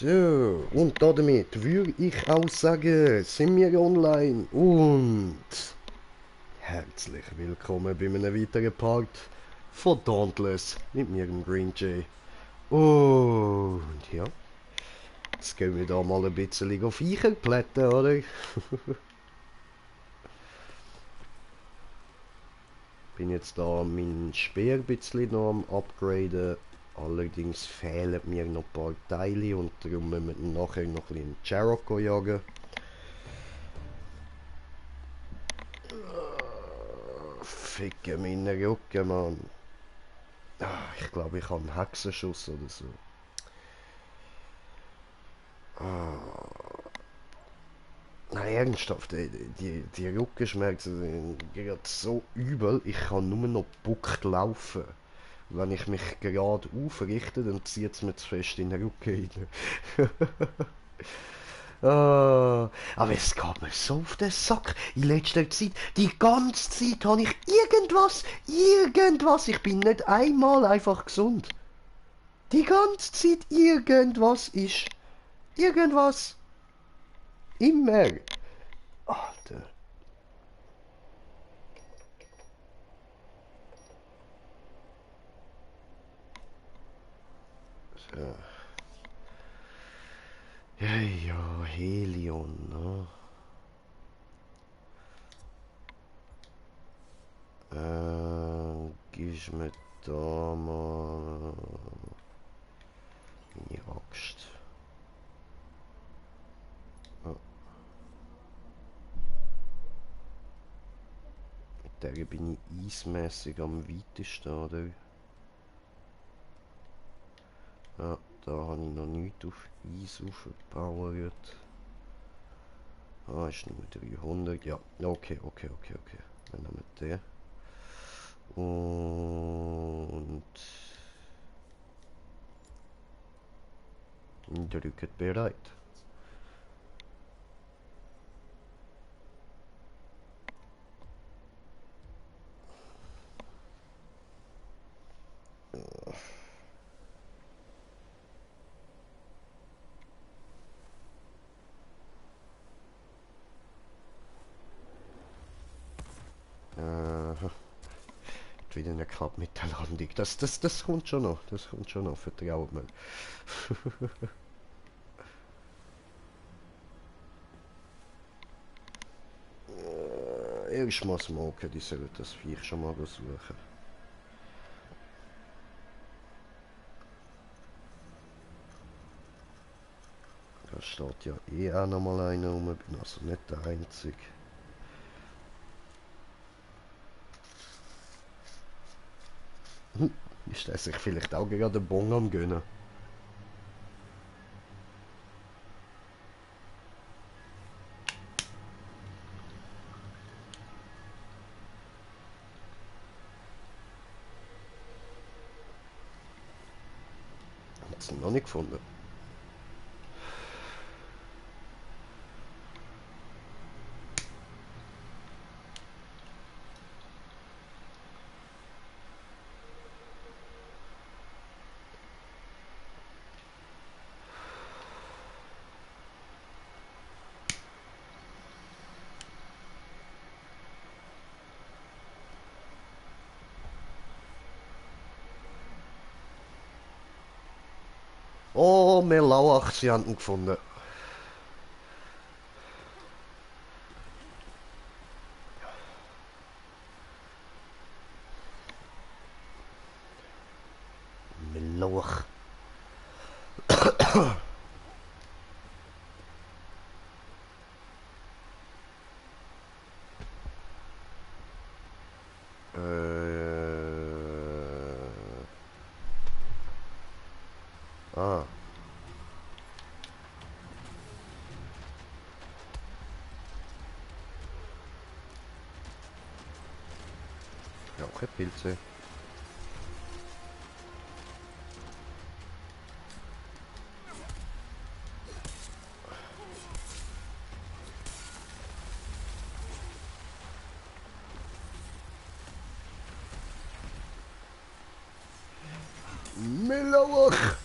So, und damit würde ich auch sagen, sind wir online und herzlich willkommen bei einem weiteren Part von Dauntless mit mir, dem Green Jay. Und ja, jetzt gehen wir da mal ein bisschen auf Viecher plätten, oder? Bin jetzt da mein Speer ein bisschen noch am upgraden. Allerdings fehlen mir noch ein paar Teile und darum müssen wir nachher noch ein bisschen Cherokee jagen. Ficke meine Rücken, Mann. Ich glaube, ich habe einen Hexenschuss oder so. Nein, ernsthaft, die Rückenschmerzen sind gerade so übel, ich kann nur noch buckt laufen. Wenn ich mich gerade aufrichte, dann zieht es mir zu fest in den Rücken rein. Aber es geht mir so auf den Sack. In letzter Zeit, die ganze Zeit habe ich irgendwas. Ich bin nicht einmal einfach gesund. Die ganze Zeit irgendwas ist. Irgendwas. Immer. Alter. So. Ja, ja, Helion, ne? Gibst mir da mal meine Axt. Oh, mit der bin ich eismässig am weitesten, oder? Ja, da habe ich noch nichts auf Eis aufgebaut. Ah, ist Nummer 300. Ja, okay. Dann nehmen wir den. Und drückt bereit. Wieder eine geklappt mit der Landung. Das kommt schon noch. Das kommt schon noch. Vertraut mir. Erst mal smoken, die sollen das Viech schon mal suchen. Da steht ja eh auch noch mal einer rum, bin also nicht der Einzige. Ist der sich vielleicht auch gerade den Bon am gönnen? Hat sie noch nicht gefunden. Oh, Melauach, sie haben ihn gefunden. Melauach. Ah. Ja, keine Pilze. Melauach.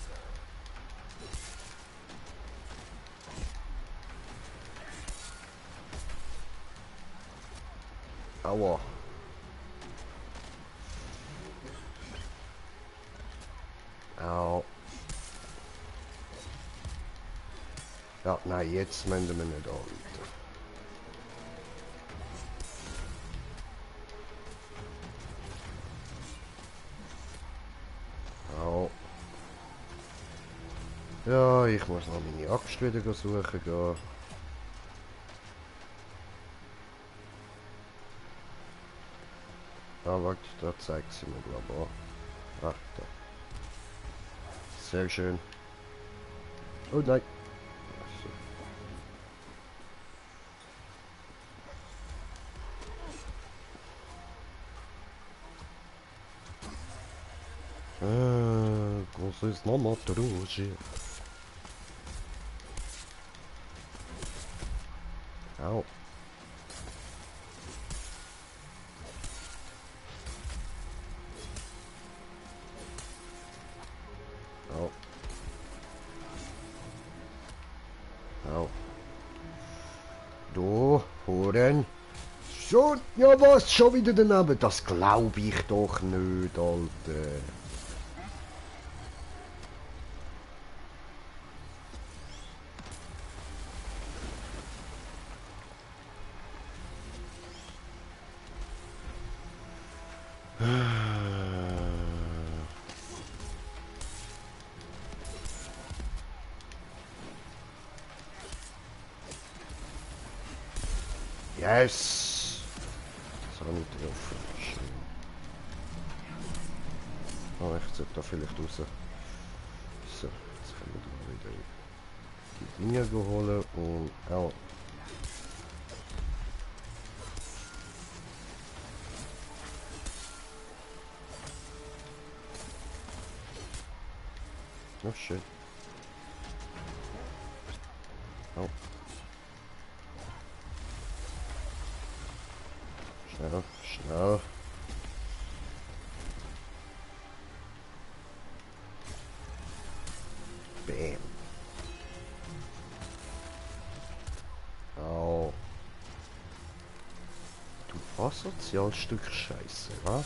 Aua. Au. Ja, nein, jetzt müssen wir nicht anrufen. Au. Ja, ich muss noch meine Axt wieder suchen gehen. Ah, warte, da zeigt sie mir, glaube ich. Ach, da. Sehr schön. Oh nein. Großes nochmal Drusche. Au. Au. Au. Du, Huren. Schon, ja was, schon wieder daneben? Das glaube ich doch nicht, Alter. Yes! Das habe ich getroffen. Schön. Oh, ich sollte da vielleicht raus. So, jetzt können wir da wieder die Dinge holen und auch. Oh, schön. Oh. Schnell, schnell. Bam. Au. Du asoziales Stück Scheiße, wa?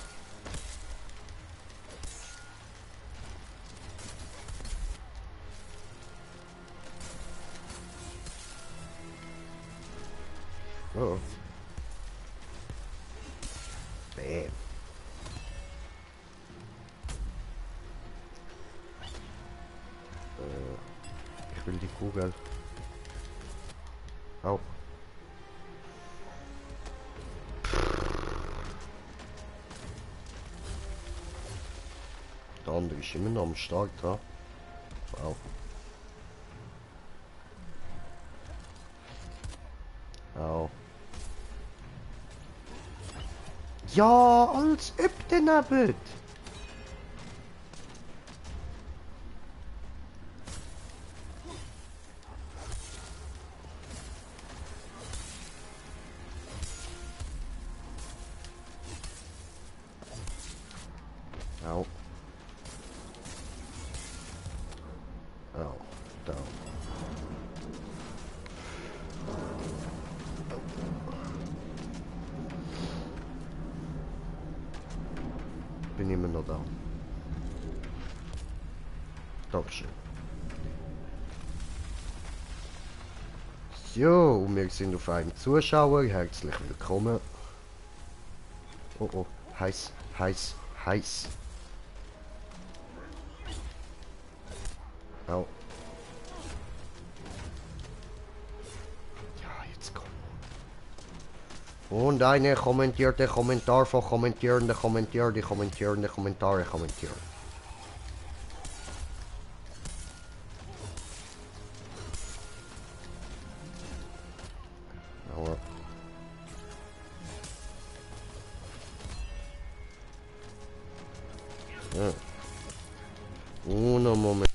Oh. Bam. Ich will die Kugel. Au. Der andere ist immer noch am Start dran. Au. Au. Ja, als ob daneben. Au. Au. Da. Bin immer noch da. Dankeschön. So, und wir sind auf einem Zuschauer. Herzlich willkommen. Oh oh, heiß, heiß, heiß. Au. Ja, jetzt komm. Und eine kommentierte Kommentar von kommentierende Kommentare kommentieren. Aua. Ja. Uno Moment.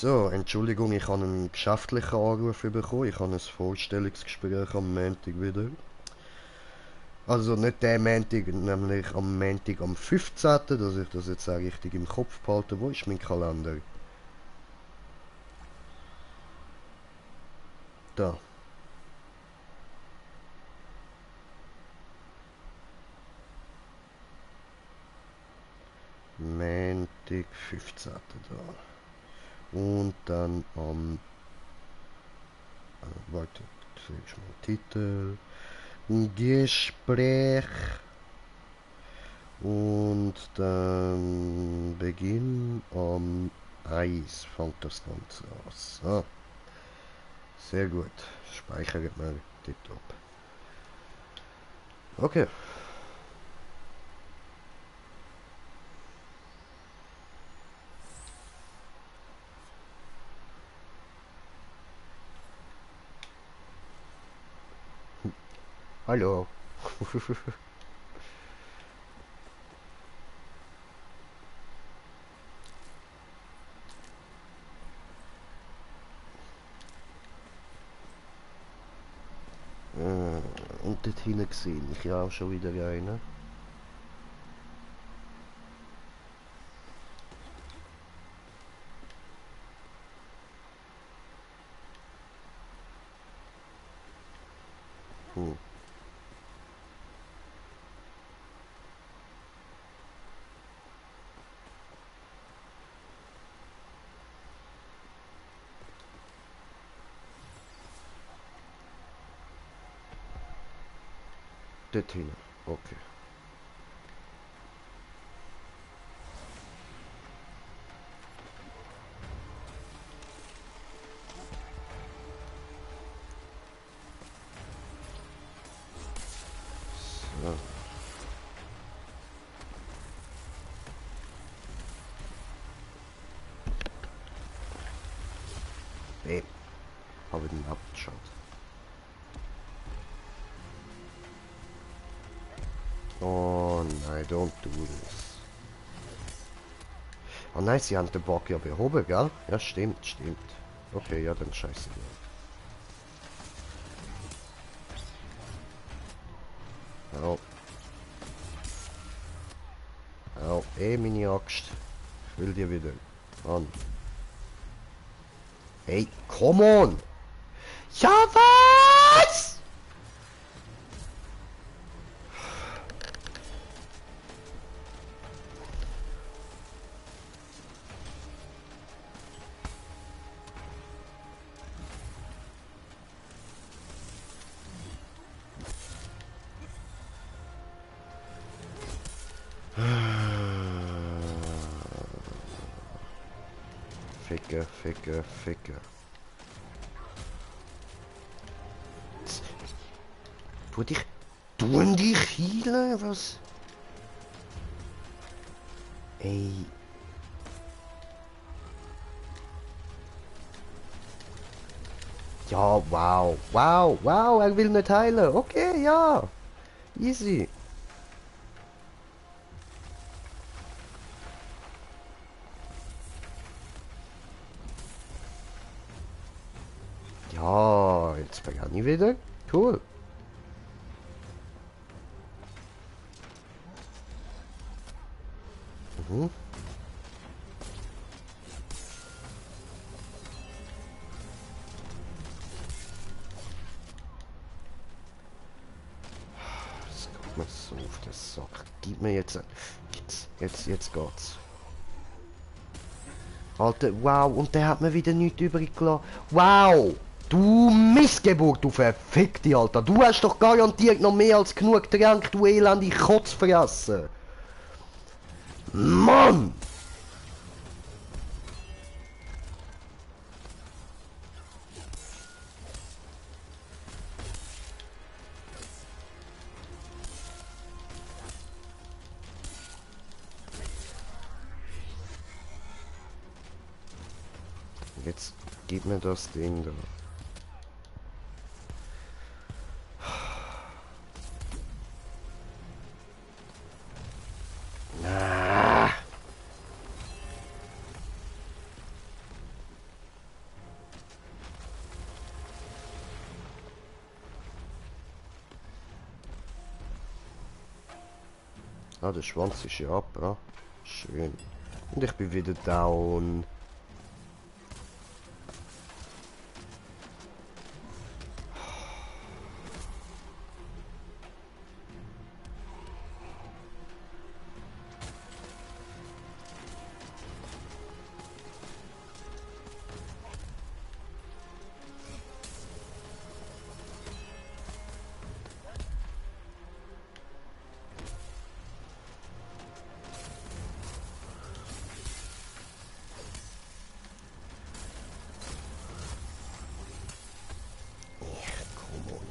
So, Entschuldigung, ich habe einen geschäftlichen Anruf bekommen. Ich habe ein Vorstellungsgespräch am Montag wieder. Also nicht der Montag, nämlich am Montag am 15., dass ich das jetzt auch richtig im Kopf behalte. Wo ist mein Kalender? Da. Montag 15. da. Und dann am... warte, jetzt mal Titel. Gespräch. Und dann Beginn am 1 fängt das Ganze an. So. Sehr gut. Speichert mal tipptopp. Okay. Hallo. Und dort hinten gesehen ich ja auch schon wieder einen. Hm. Dort hinten. Okay. So. Ey, habe ich den abgeschaut. Oh nein, don't do this. Oh nein, sie haben den Bug ja behoben, gell? Ja, stimmt, stimmt. Okay, ja, dann scheiße. Au. Au, meine Axt. Ich will dir wieder. An. Hey, come on! Ja, was? Ficke, ficke, ficke. Tu dich... Tun dich healen? Was? Ey... Ja, wow, wow, wow, er will nicht heilen. Okay, ja. Easy. Ja, jetzt begann ich wieder. Cool. Mhm. Das kommt mir so auf den Sack. Gib mir jetzt ein... Jetzt geht's. Alter, wow, und der hat mir wieder nichts übrig gelassen. Wow! Du Missgeburt, du Verfickte, Alter. Du hast doch garantiert noch mehr als genug Trank, du elende Kotzfresse. Mann! Jetzt gib mir das Ding da. Ah. Ah, der Schwanz ist ja ab, ah. Schön. Und ich bin wieder down. Come on.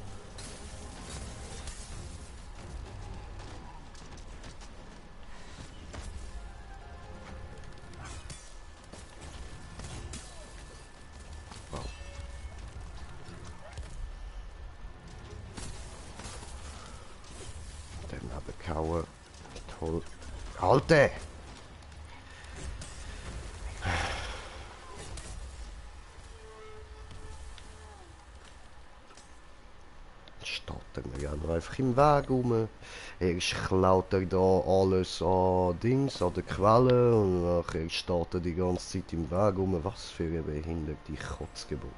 Wow. Daneben gehauen. Toll. Halte! Steht er mir ja noch einfach im Weg rum. Erst klaut er da alles an Dings, an der Quelle und nachher steht er die ganze Zeit im Weg rum. Was für eine behinderte Kotzgeburt.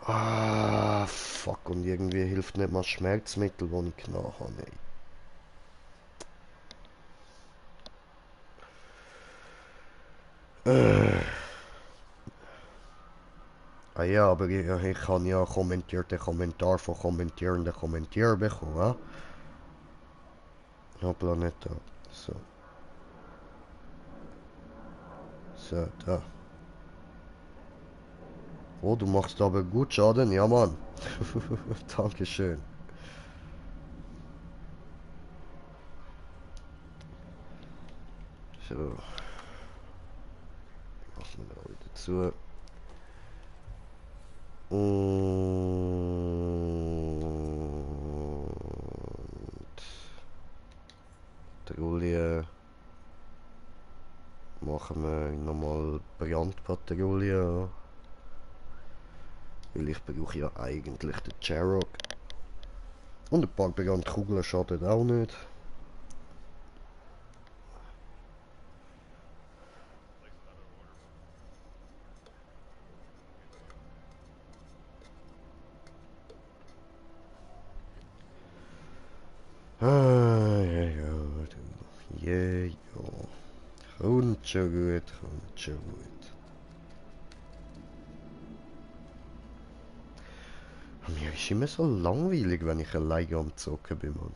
Ah, fuck, und irgendwie hilft nicht mal das Schmerzmittel, das ich genommen habe. Ey. Ah ja, aber ich kann ja kommentierte Kommentar von kommentierenden Kommentier bekommen, ja? Hoppla, nicht da. So. So, da. Oh, du machst aber gut Schaden, ja Mann. Dankeschön. So. Machen wir da wieder zu. Und Patrouille machen wir nochmal Brandpatrouille. Weil ich brauche ja eigentlich den Cherok. Und ein paar Brandkugeln schadet auch nicht. Ah, ja, ja, du. Ja, ja. Kommt schon gut, kommt schon gut. Mir ist immer so langweilig, wenn ich alleine am Zocken bin, Mann.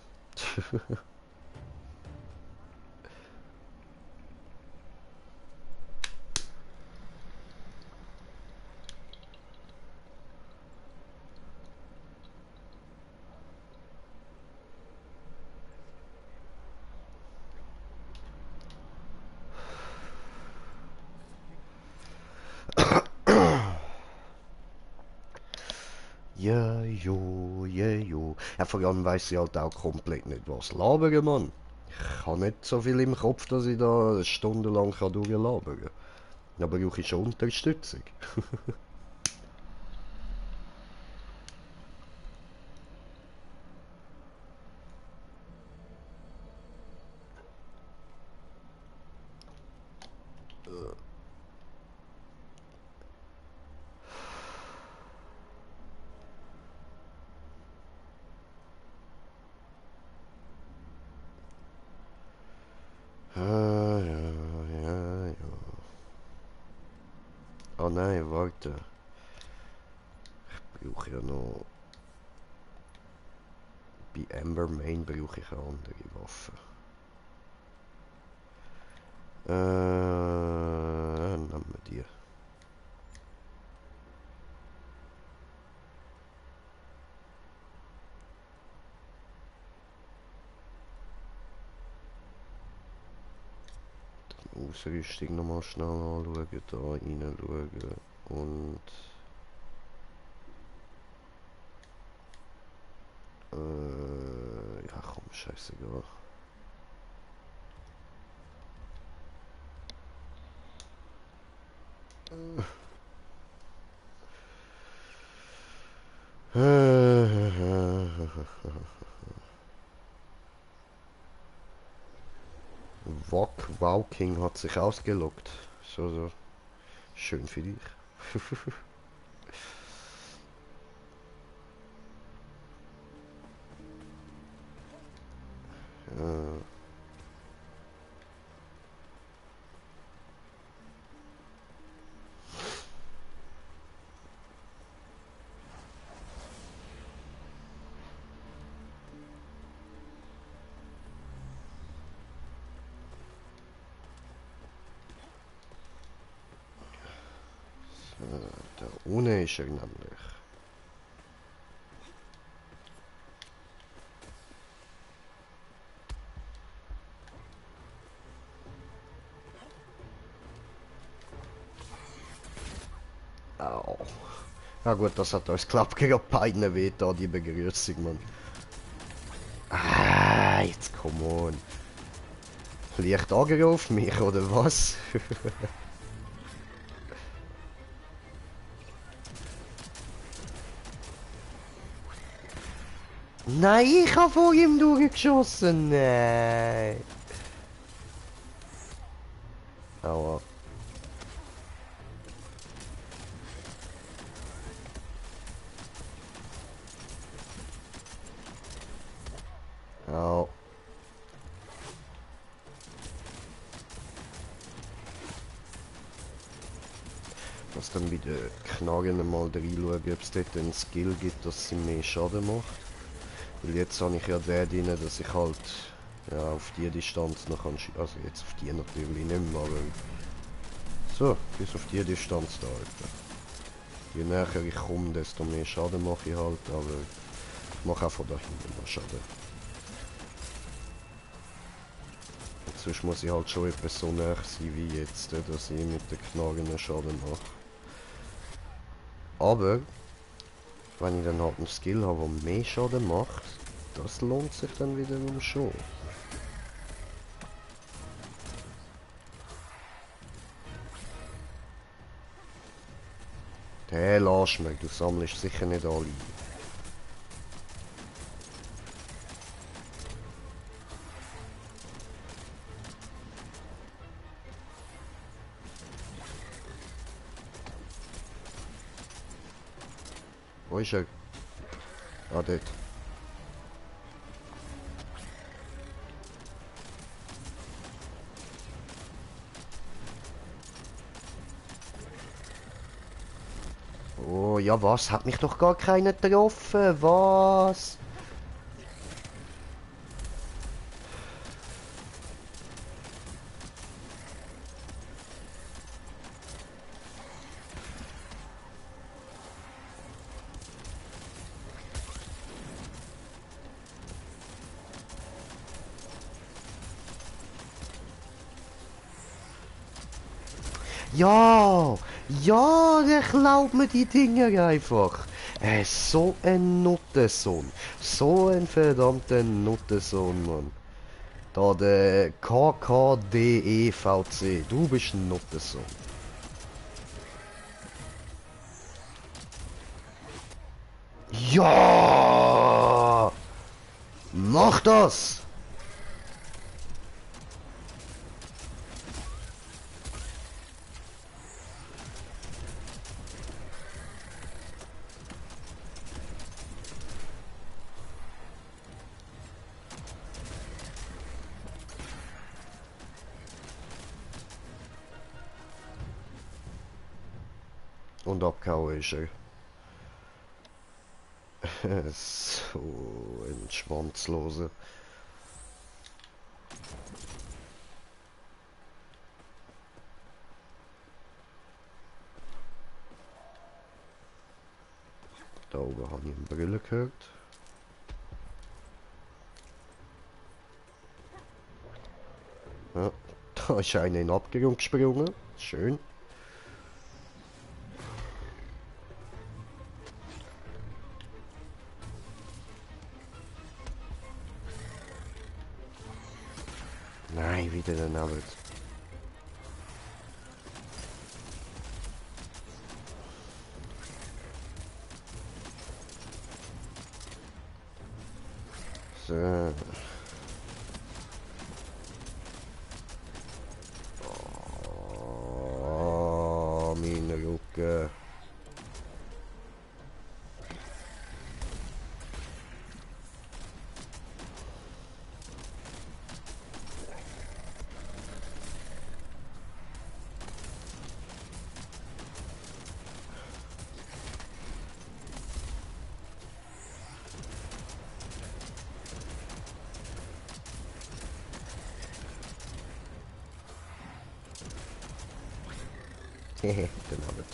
Ja, jo, ja, jo. Ja, vor allem weiss ich halt auch komplett nicht, was labern, Mann. Ich habe nicht so viel im Kopf, dass ich da stundenlang durchlabern kann. Aber brauche ich schon Unterstützung. Ah, ja, ja, ja. Oh nein, warte. Ich brauche ja noch... Bei Ember Main brauche ich eine andere Waffe. Nehmen wir die. Ausrüstung nochmal schnell anschauen, da reinschauen und... Ja komm, scheißegal. Wow King hat sich ausgeloggt. So. Schön für dich. Da ohne ist er nämlich. Au. Ja gut, das hat uns klappt gegen beiden weh da, die Begrüßung, Mann. Ah, jetzt komm on. Leicht Aggro auf mich, oder was? Nein, ich habe vor ihm durchgeschossen. Nein. Aua. Au. Muss dann bei den Knarren mal reinschauen, ob es dort einen Skill gibt, dass sie mehr Schaden macht. Weil jetzt habe ich ja den drin, dass ich halt ja, auf die Distanz noch kann also jetzt auf die natürlich nicht mehr, aber so, bis auf die Distanz da etwa. Je näher ich komme, desto mehr Schaden mache ich halt, aber ich mache auch von da hinten noch Schaden. Und sonst muss ich halt schon etwas so näher sein wie jetzt, dass ich mit den Knarren Schaden mache. Aber wenn ich dann halt einen Skill habe, der mehr Schaden macht, das lohnt sich dann wiederum schon. Hey, lass mich, du sammelst sicher nicht alle. Wo ist er? Ah, dort. Oh, ja was? Hat mich doch gar keiner getroffen. Was? Ja! Ja, der klaut mir die Dinger einfach. Er ist so ein Nuttensohn. So ein verdammter Nuttensohn, Mann. Da der KKDEVC. Du bist ein Nuttensohn. Ja! Mach das! Und abgehauen ist er. So ein Schwanzloser. Da oben habe ich eine Brille gehört. Ja, da ist einer in den Abgrund gesprungen. Schön. wieder daneben. So. Oh, mein Rücken. Hehe, daneben.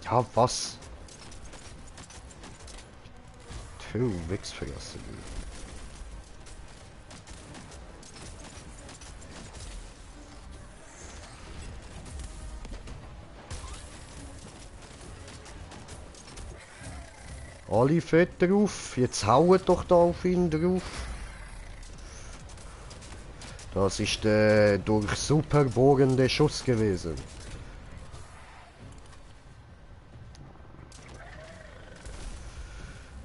Ja, was? Du Wichsvergasse. Alle fett drauf. Jetzt hauen doch da auf ihn drauf. Das ist der durch super bohrende Schuss gewesen.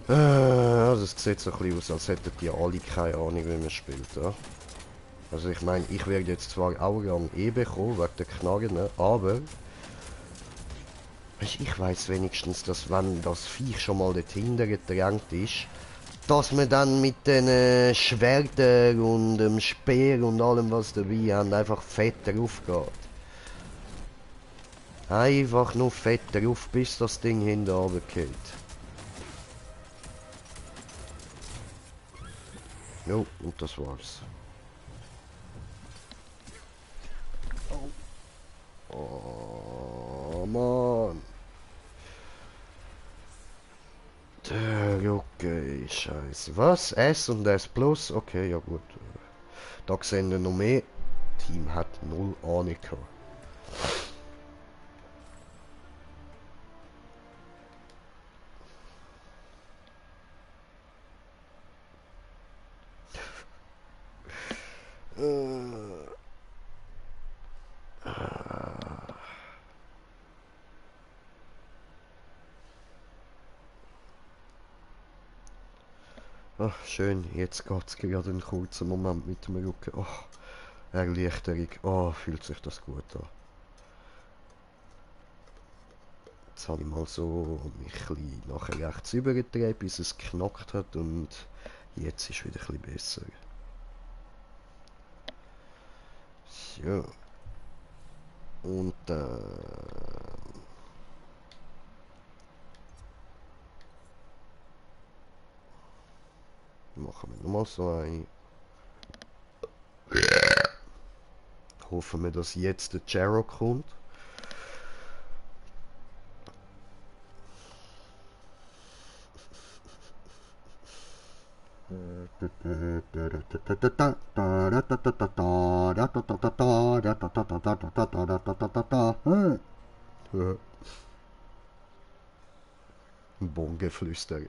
Also es sieht so ein bisschen aus, als hätten die alle keine Ahnung, wie man spielt. Ja? Also ich meine, ich werde jetzt zwar auch Rang E bekommen, wegen der Knarren, ne? Aber ich weiß wenigstens, dass wenn das Viech schon mal dahinter gedrängt ist, dass man dann mit den Schwertern und dem Speer und allem was dabei haben, einfach fett drauf geht. Einfach nur fett drauf, bis das Ding hinten runtergeht. Jo, und das war's. Oh Mann. Der Jucke, scheiße. Was? S und S Plus? Okay, ja gut. Da sehen wir noch mehr. Team hat null Ahnung gehabt. Ach, schön, jetzt geht's gerade einen kurzen Moment mit dem Rücken. Oh, Erleichterung. Oh, fühlt sich das gut an. Jetzt habe ich mal so mich ein bisschen nachher rechts übergedreht, bis es geknackt hat und jetzt ist wieder ein bisschen besser. So. Und machen wir nochmal so ein. Hoffen wir, dass jetzt der Jero kommt. Bongeflüster.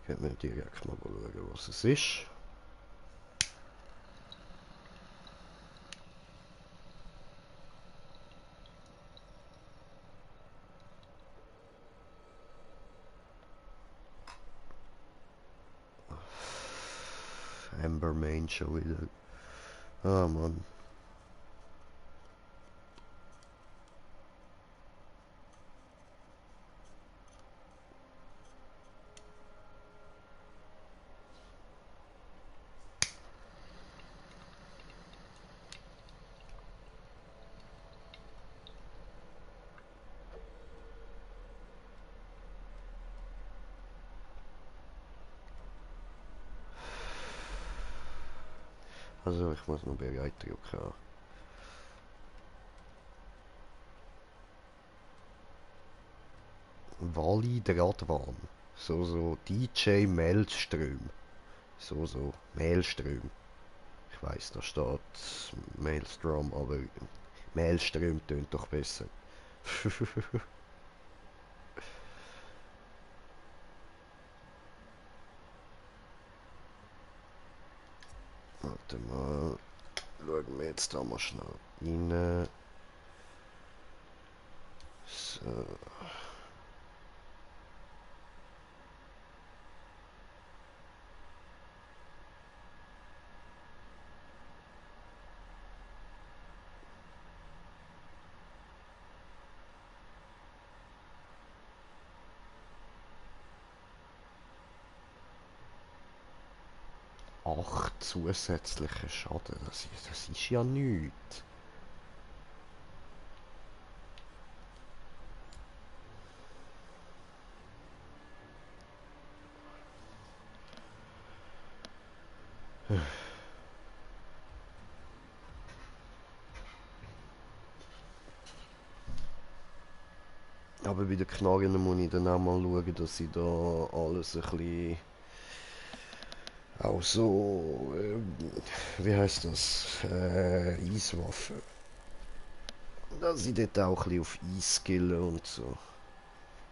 Können wir direkt mal schauen, was es ist. Amber Main schon wieder. Ah, Mann. Also ich muss noch bereit drücken. Walid Radwan. So DJ Maelström. So, Maelström. Ich weiss, da steht Maelstrom, aber Maelström tönt doch besser. Warte mal. Schauen wir jetzt da mal schnell rein. So. Acht zusätzliche Schaden, das ist ja nichts. Aber bei den Knarren muss ich dann auch mal schauen, dass ich da alles ein bisschen... Auch so... wie heißt das? Eiswaffen. Dass ich dort auch ein bisschen auf Eis skillen und so.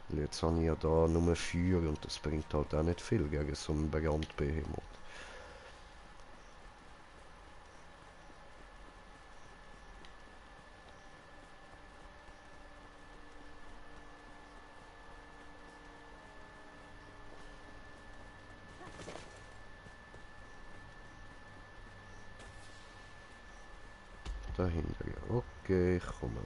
Weil jetzt habe ich ja da nur Feuer und das bringt halt auch nicht viel gegen so einen Brandbehemoth. Dahinter, ja. Okay, ich komme.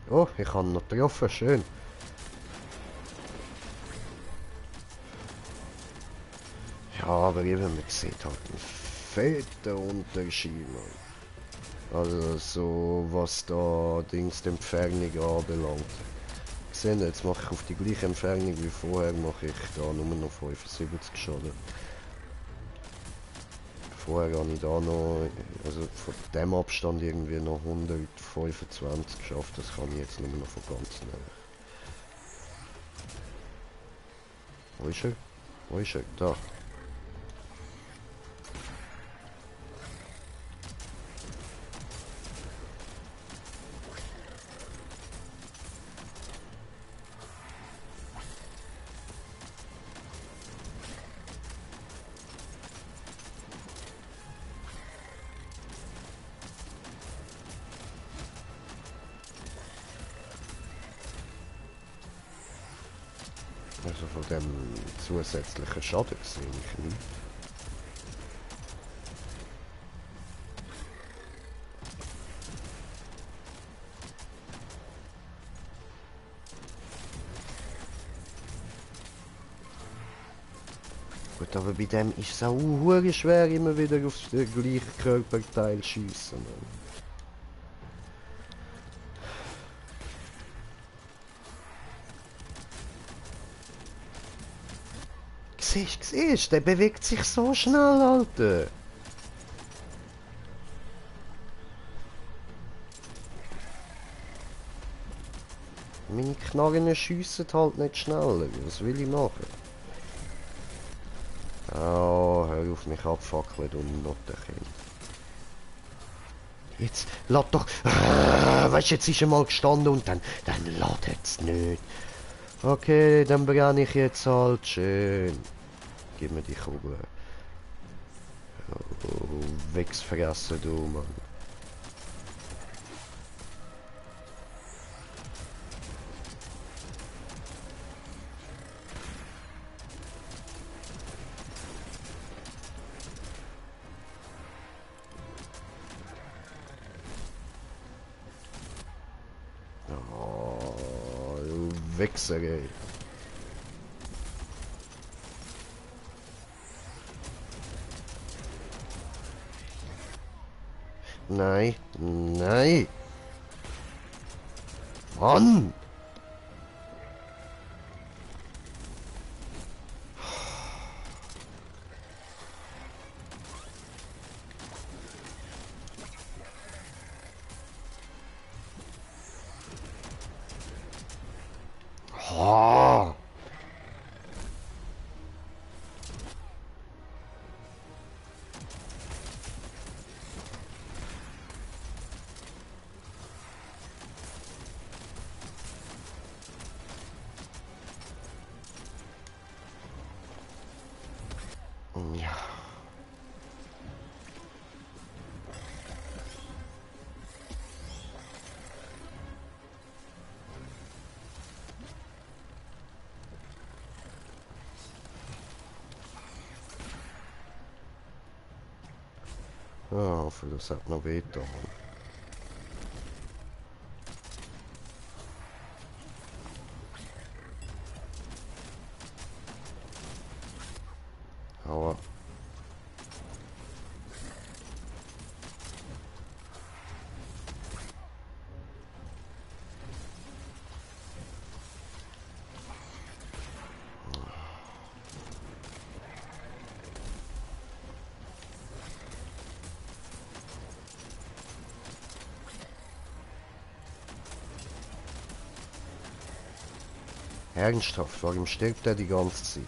Oh, ich habe ihn noch getroffen, schön. Ja, aber eben, man sieht halt einen fetten Unterschied, Mann. Also so, was da Dings die Entfernung anbelangt. Gesehen, jetzt mache ich auf die gleiche Entfernung wie vorher, mache ich da nur noch 75 Schaden. Vorher habe ich da noch, also von dem Abstand irgendwie noch 125 geschafft, das kann ich jetzt nur noch von ganz nah. Wo ist er? Wo ist er? Da. Also von dem zusätzlichen Schaden sehe ich nicht. Gut, aber bei dem ist es auch hure schwer, immer wieder auf den gleichen Körperteil zu schiessen. Siehst, der bewegt sich so schnell, Alter. Meine Knarren schiessen halt nicht schneller. Was will ich machen? Oh, hör auf mich abfackeln, du Nottenkind. Jetzt, lad doch... weißt du, jetzt ist er mal gestanden und dann ladet nicht. Okay, dann brenne ich jetzt halt schön. Gib mir die Kugel. Oh, wegsfressen, du, Mann. Oh, du Wichser, ey. Nein, nein. Mann! Ah, das hat noch weh getan. Aber ernsthaft, warum stirbt er die ganze Zeit?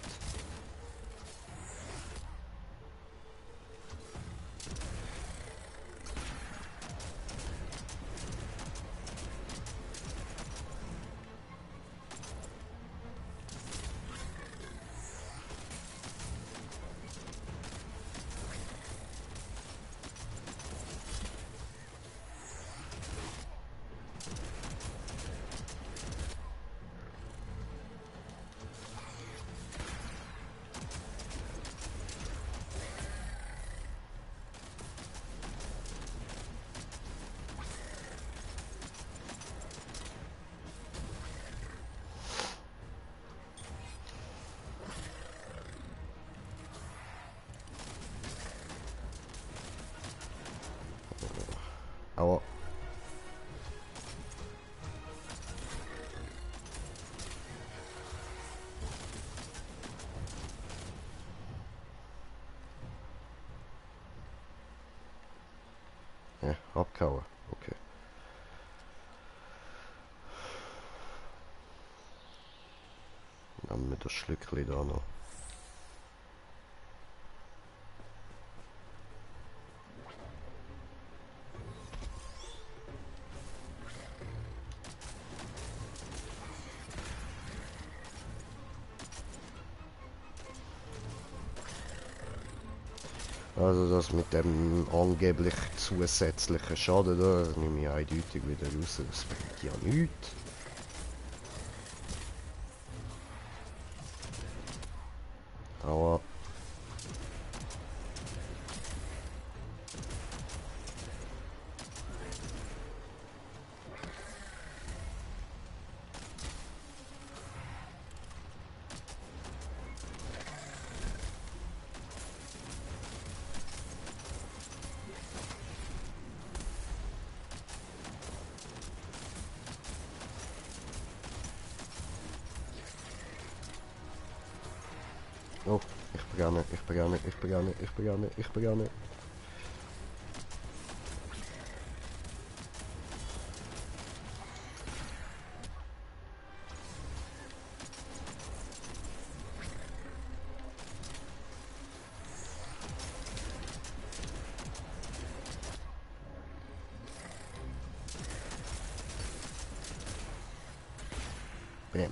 Aua. Ja, abgehauen. Okay. Nehmen wir das Schlückchen da noch. Also das mit dem angeblich zusätzlichen Schaden da nehme ich eindeutig wieder raus. Das bringt ja nichts. Aber oh, ich beganne. Bam.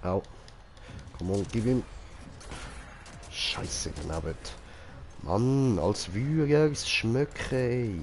Au. Komm on, gib ihm. Scheiße, daneben. Mann, als würde er es schmecken, ey.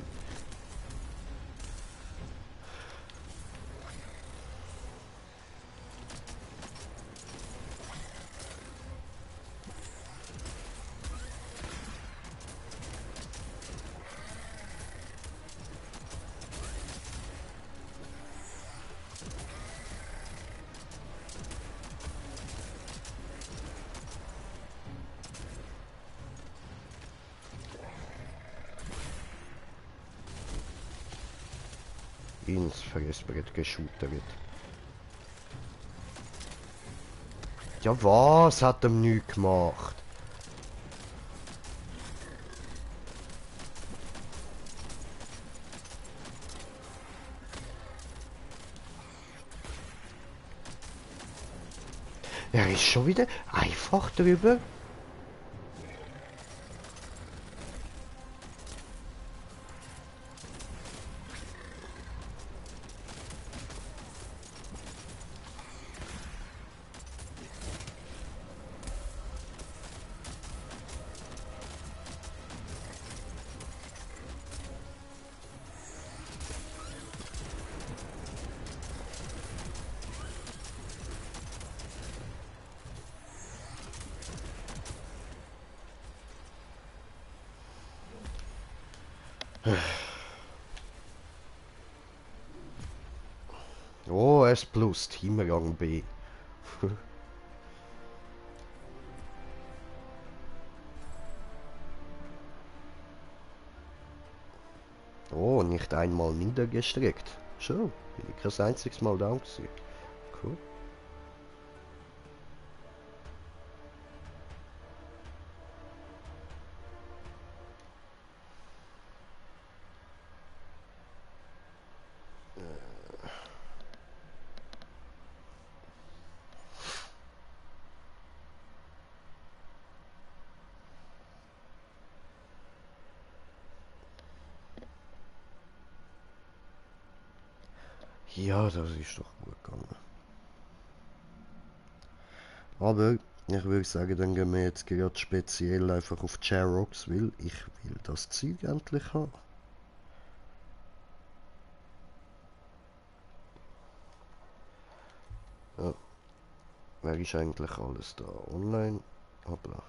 Ins Fressbrett geschootert. Ja was? Hat ihm nichts gemacht? Er ist schon wieder einfach drüber. Oh, S plus, Teamrang B. Oh, nicht einmal niedergestreckt. Schon, bin ich kein einziges Mal down gewesen. Cool. Ja, das ist doch gut gegangen. Aber ich würde sagen, dann gehen wir jetzt gerade speziell einfach auf Charox, weil ich will das Zeug endlich haben. Ja, wer ist eigentlich alles da? Online? Hoppla.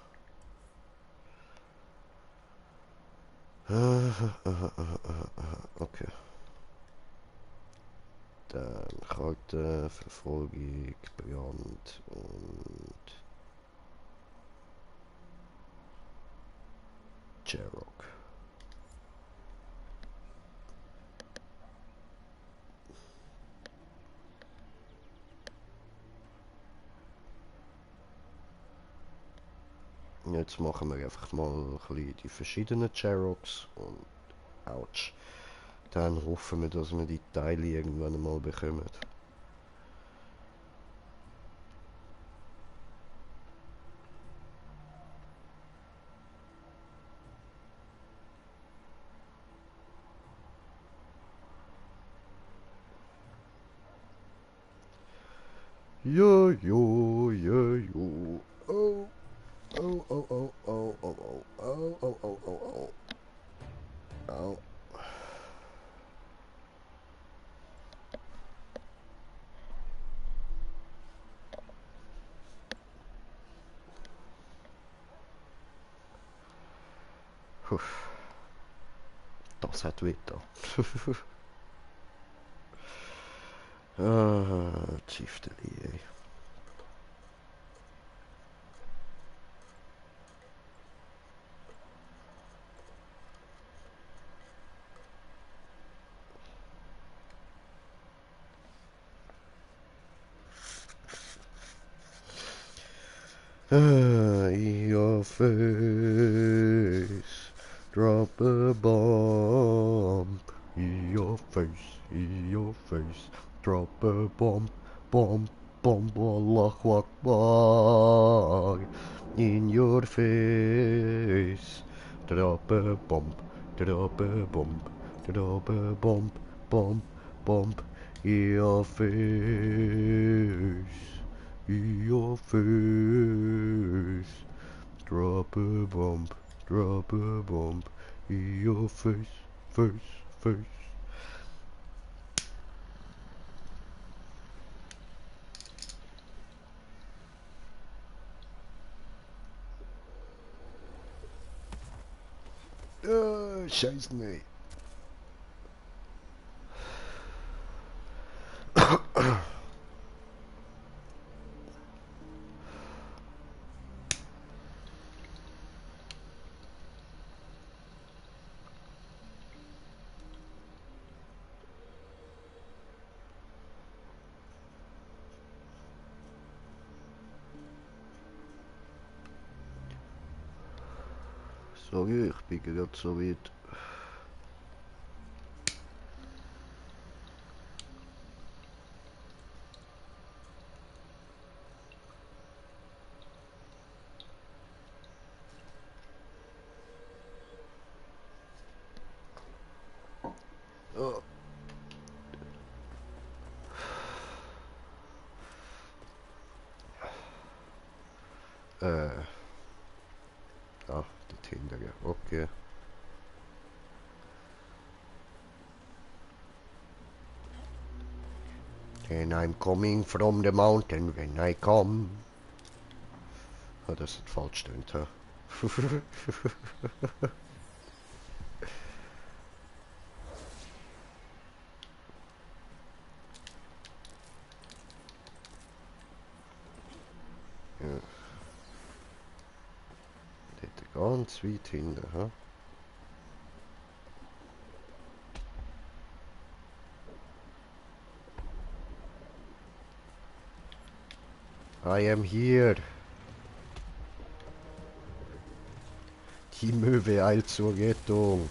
Okay. Dann Karte, Verfolgung, Brand und Jarok. Jetzt machen wir einfach mal ein bisschen die verschiedenen Jaroks und ouch. Dann hoffen wir, dass wir die Teile irgendwann einmal bekommen. Jo, jo, jo, jo. Oh, oh, oh, oh, oh, oh, oh, oh, oh, oh, oh, oh. Au. Huff. Das hat Wetter. Ah, Tschifteli, ey. In your face, drop a bomb. In your face, drop a bomb, bomb, bomb, Allahu Akbar. In your face, drop a bomb, drop a bomb, drop a bomb, bomb, bomb, in your face. In your face, drop a bomb, drop a bomb. In your face, face, face. Scheiß nee. Sorry, ich bin gerade so weit. Oh. Ah, dort hinten, okay. And I'm coming from the mountain when I come. Ah, das hat falsch stimmt, hä? Ganz weit hinten, ha? I am here. Die Möwe eilt zur Rettung.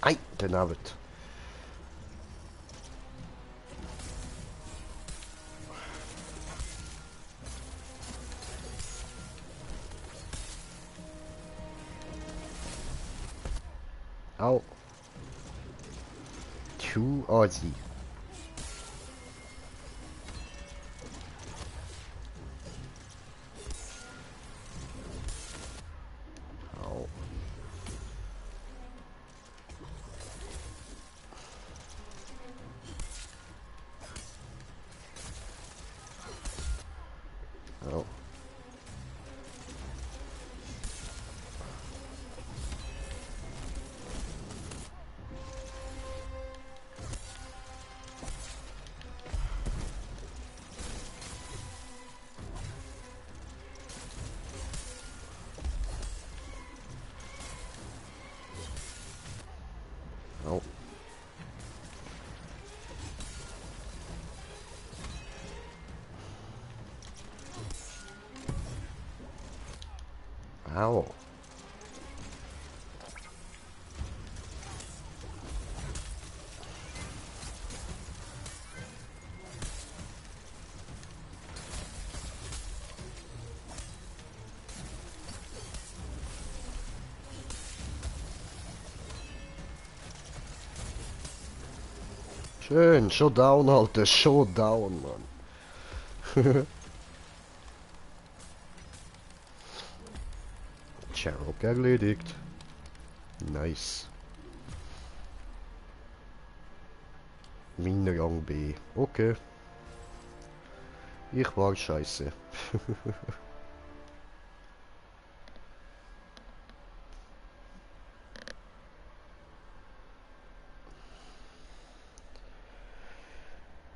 Ei, den Abend. Au. Too Aussie. Au. Au. Au. Au. Schön, schon down, Alter, schon down, Mann. Sherlock erledigt. Nice. Minenrang B. Okay. Ich war scheiße.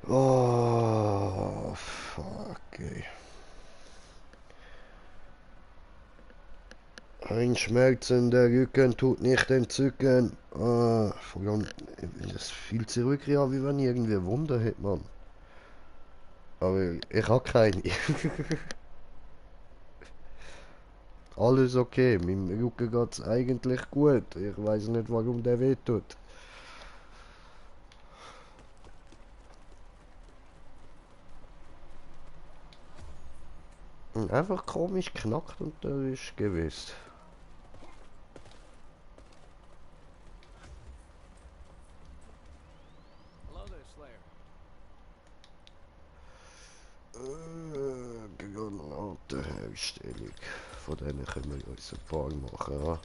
Oh, fuck, ey. Ein schmerzender Rücken tut nicht entzücken. Vor allem, das fühlt sich wirklich an, wie wenn ich irgendwie Wunder hätte, Mann. Aber ich habe keine. Alles okay, meinem Rücken geht's eigentlich gut. Ich weiß nicht, warum der wehtut. Einfach komisch knackt und dann ist gewiss. Granatenherstellung. Von denen können wir uns ein paar machen. Ja?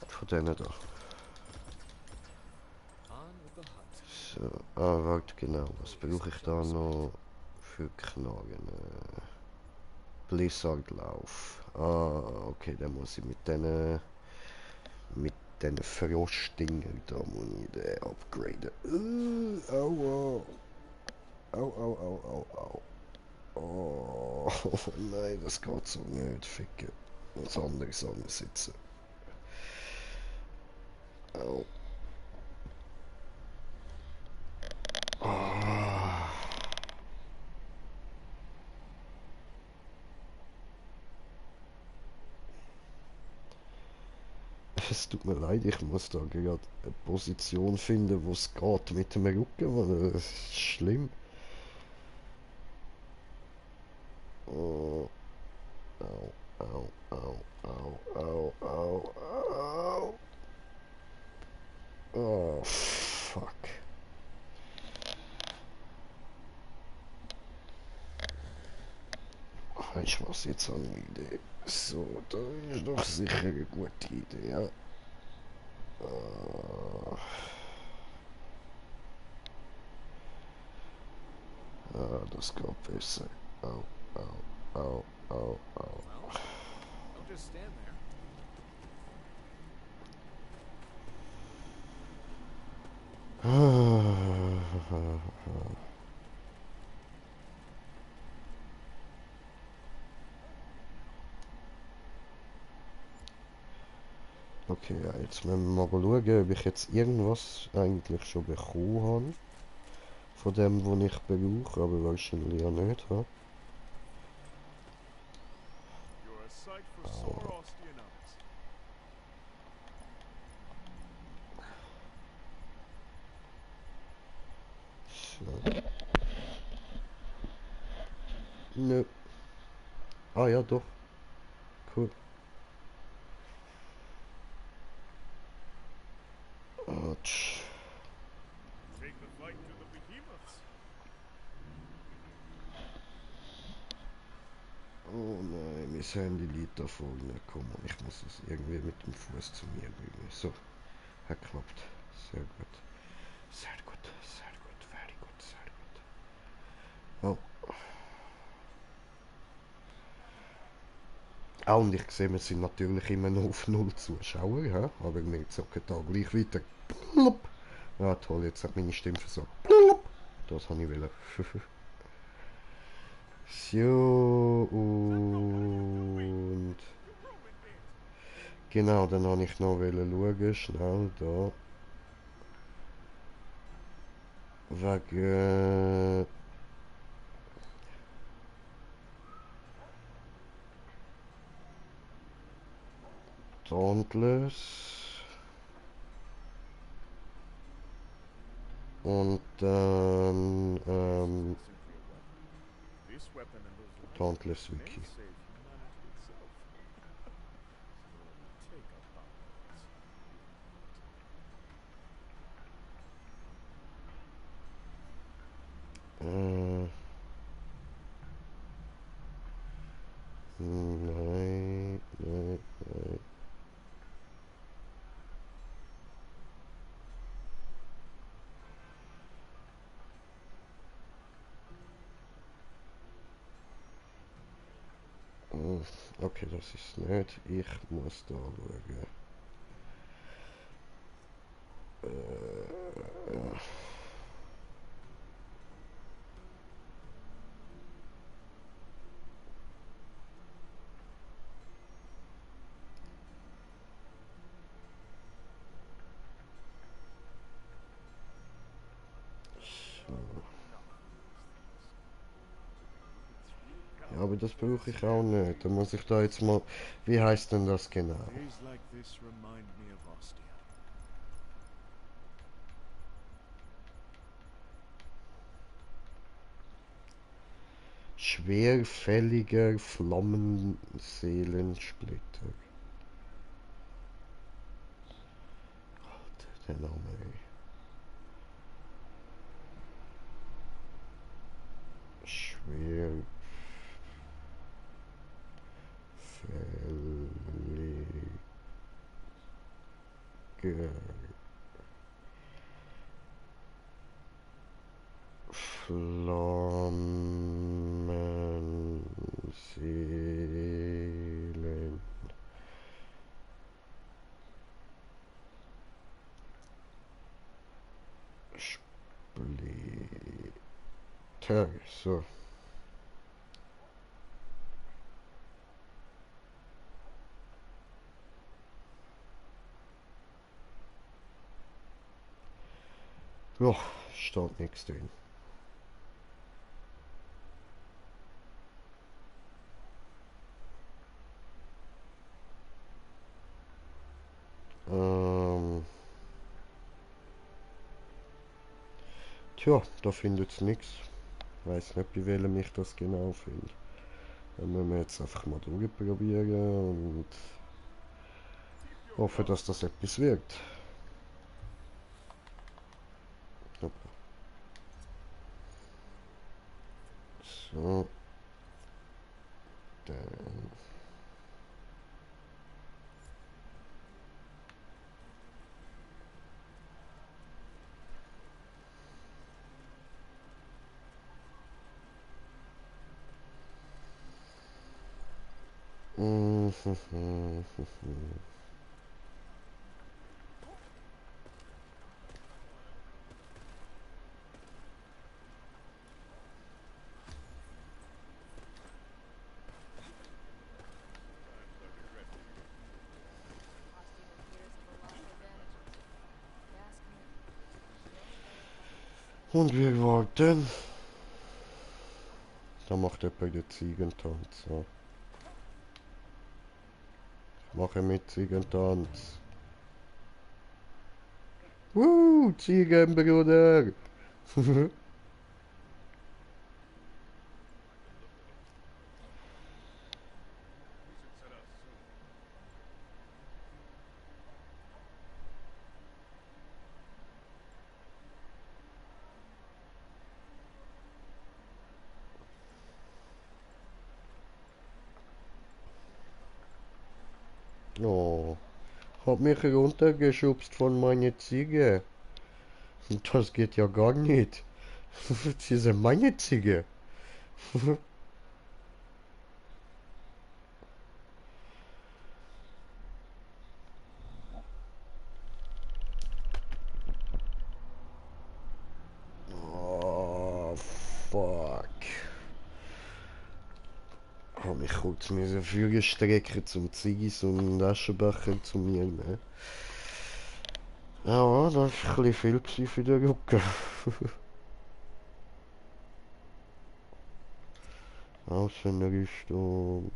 Von denen da. So, warte, genau. Was brauche ich da noch für Knarren? Blizzardlauf. Okay, dann muss ich mit den Froschdingern da muss ich den upgraden. Aua. Au, au, au, au, au. Oh, nein, das geht so nicht. Ficken. Was anderes ansitzen. Au. Ah. Es tut mir leid, ich muss da gerade eine Position finden, wo es geht mit dem Rücken, weil das ist schlimm. Oh, au, au, au, au, au, au, au. Oh, fuck. Weißt du was, jetzt habe ich eine Idee. So, da ist doch sicher eine gute Idee, ja. Das geht besser. Au, au, au. Oh, oh. Well, don't just stand there. Okay, ja, jetzt müssen wir mal schauen, ob ich jetzt irgendwas eigentlich schon bekommen habe. Von dem, was ich brauche, aber wahrscheinlich ja nicht. Ha? You're a sight for sore Ostian eyes. So. Nö. Ah ja, doch. Cool. Autsch. Take the fight to the behemoths. Oh nein, mein Handy liegt da vorne. Komm on, ich muss es irgendwie mit dem Fuß zu mir bringen. So, hat geklappt. Sehr gut. Sehr gut, sehr gut, very gut, sehr gut. Oh. Ah, und ich sehe, wir sind natürlich immer noch auf 0 Zuschauer, ja? Aber wir zocken da gleich weiter. Blub. Ja, toll, jetzt hat meine Stimme versagt. Blub. Das habe ich wollen. So, und... You ruined it. Genau, dann habe ich noch schauen, schnell da. Wegen... Dauntless. Und dann... Simply a weapon. This weapon and those lives Dauntless may Wiki. save humanity itself. So take up arms. Nein, nein, nein. Okay, das ist nicht. Ich muss da schauen. Ja. Ja, aber das brauche ich auch nicht. Da muss ich da jetzt mal... Wie heißt denn das genau? Days like this remind me of Ostia. Schwerfälliger Flammenseelensplitter. Gott, der Name, ey. Schwerfälliger Flammenseelen. Splitter. So. Ja, steht nichts drin. Ähm, tja, da findet es nichts. Ich weiß nicht, bei welchem ich das genau finde. Dann müssen wir jetzt einfach mal durchprobieren und Keep your hoffen, guard. dass das etwas wirkt. Hoppla. So, dann. Und wir warten. Da macht jemand den Ziegentanz. So. Ich mache mit Ziegentanz. Ziegenbruder! Oh, hab mich runtergeschubst von meiner Ziege. Das geht ja gar nicht. Sie sind meine Ziege. Oh, fuck. Hab mich kurz müssen Führer strecken zum Ziggis und Aschenbecher zu mir nehmen. Ja, das war ein bisschen viel gewesen für den Rücken. Außenrichtung.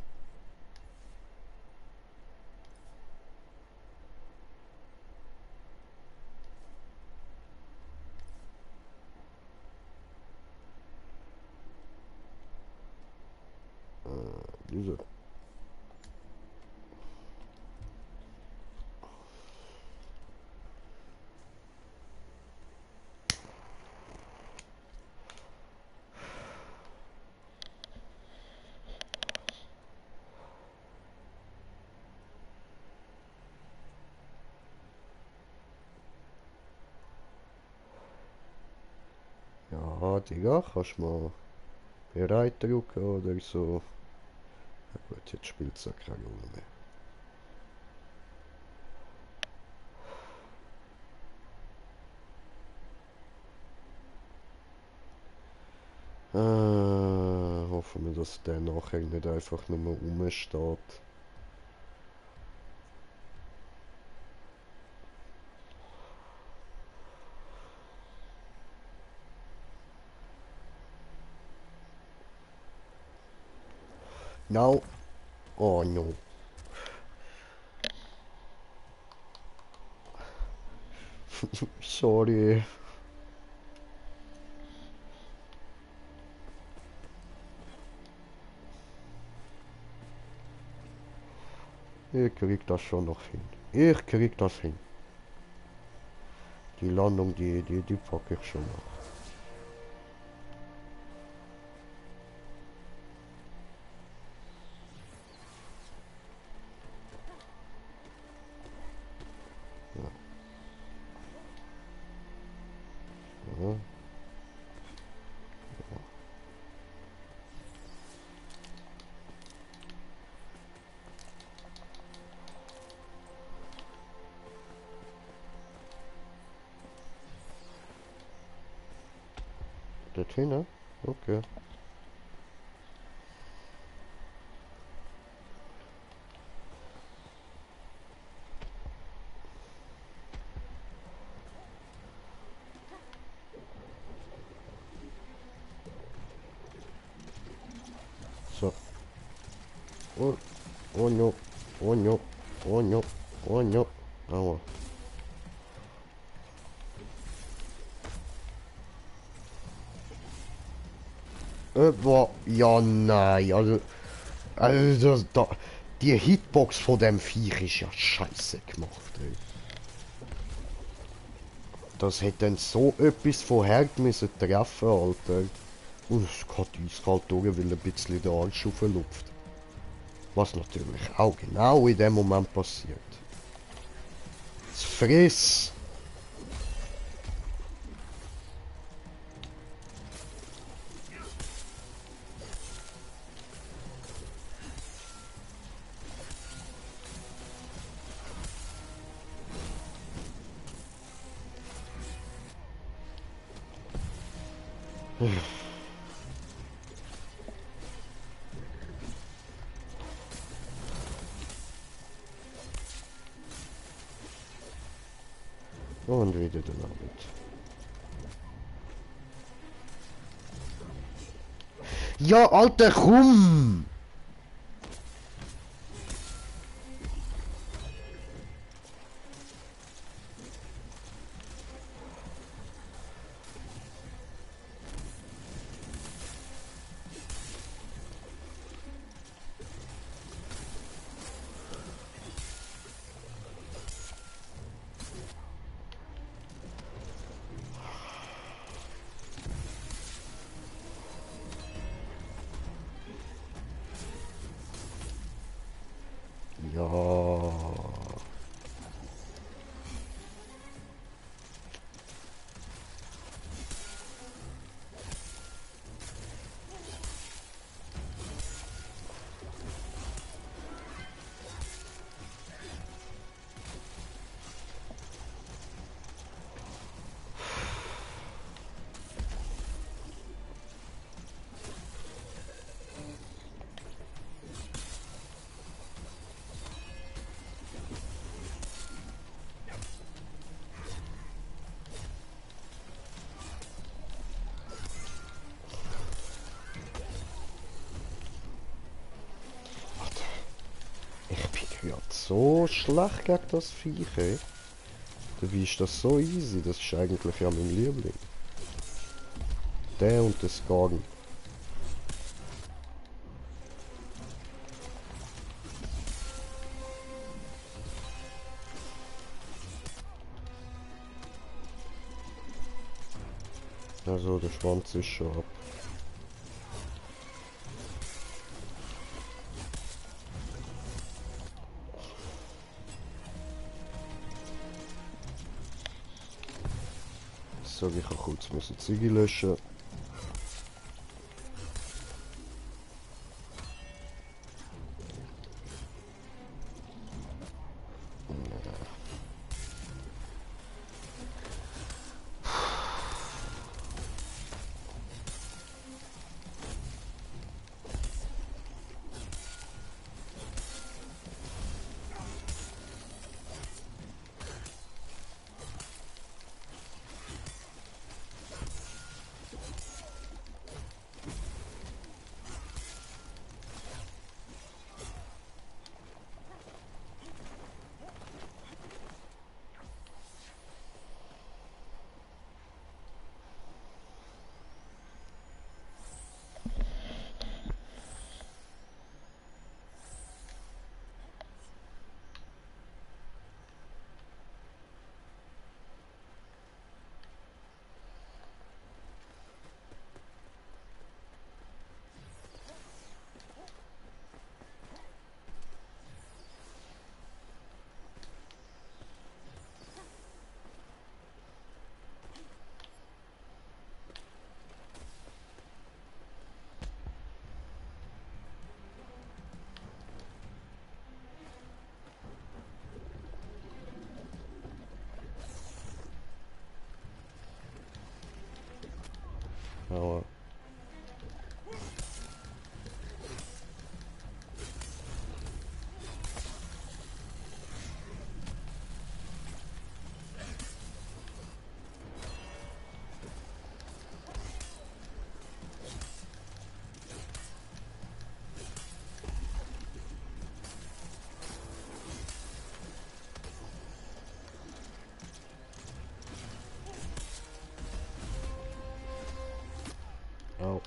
Diese. Ja, Digga, kannst du mal bereit drücken oder so. Ja gut, jetzt spielt es ja keine Rolle mehr. Hoffen wir, dass der nachher nicht einfach nur rumsteht. No. Oh no. Sorry. Ich krieg das schon noch hin. Ich krieg das hin. Die Landung, die packe ich schon noch. Ja. Dorthin, ne? Okay. So. Oh, oh no. Oh no. Oh no. Oh no. Aua. Boah, ja, nein, also die Hitbox von dem Viech ist ja scheiße gemacht, ey. Das hätte dann so etwas von Herd müssen treffen, Alter. Und es geht eiskalt durch, weil ein bisschen der Arsch auflupft. Was natürlich auch genau in dem Moment passiert. Es friss! Und wieder der Abend. Ja, Alter, komm! Ja. Ich bin gerade so schlecht gegen das Viech, ey. Dabei ist das so easy, das ist eigentlich ja mein Liebling. Der und der Skagen. Also der Schwanz ist schon ab. So, ich kann kurz müssen Züge löschen. Aber oh.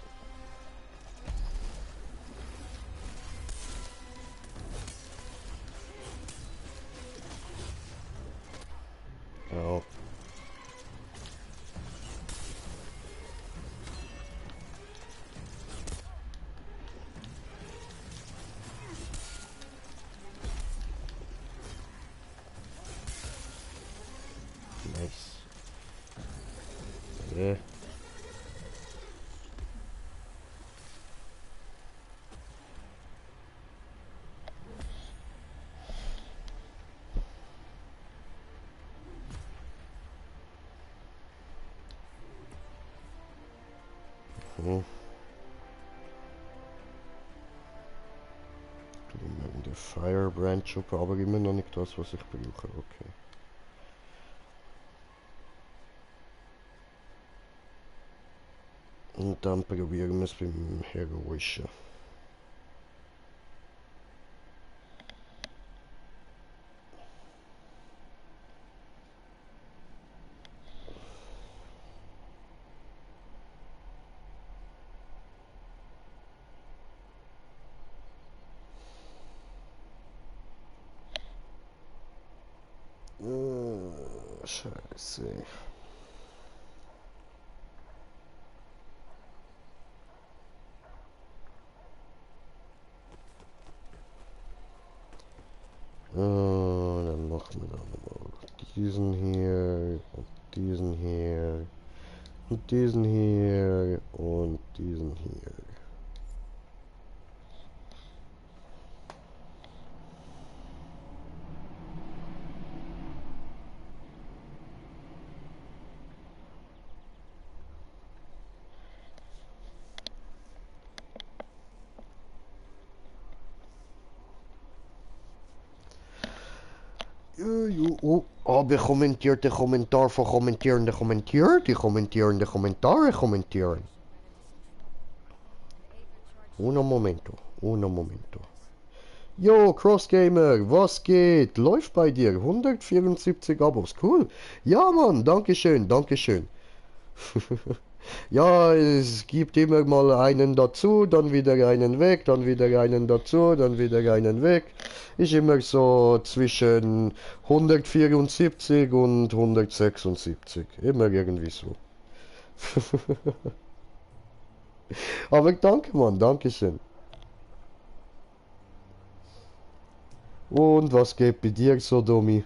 Oh. Nice. Yeah. Hm. Der Firebrand Shop, aber immer noch nicht das, was ich brauche. Okay. Und dann probieren wir es beim Heroischen. Scheiße. Dann machen wir da nochmal diesen hier und diesen hier und diesen hier und diesen hier. Oh, aber kommentiert de Kommentar van kommenterende kommentier, die kommentierende Kommentare kommentieren. Uno momento, uno momento. Jo, Crossgamer, was geht? Läuft bei dir? 174 Abos, cool. Ja, Mann, dankeschön, dankeschön. Ja, es gibt immer mal einen dazu, dann wieder einen weg, dann wieder einen dazu, dann wieder einen weg. Ist immer so zwischen 174 und 176. Immer irgendwie so. Aber danke, Mann, Dankeschön. Und was geht bei dir so, Domi?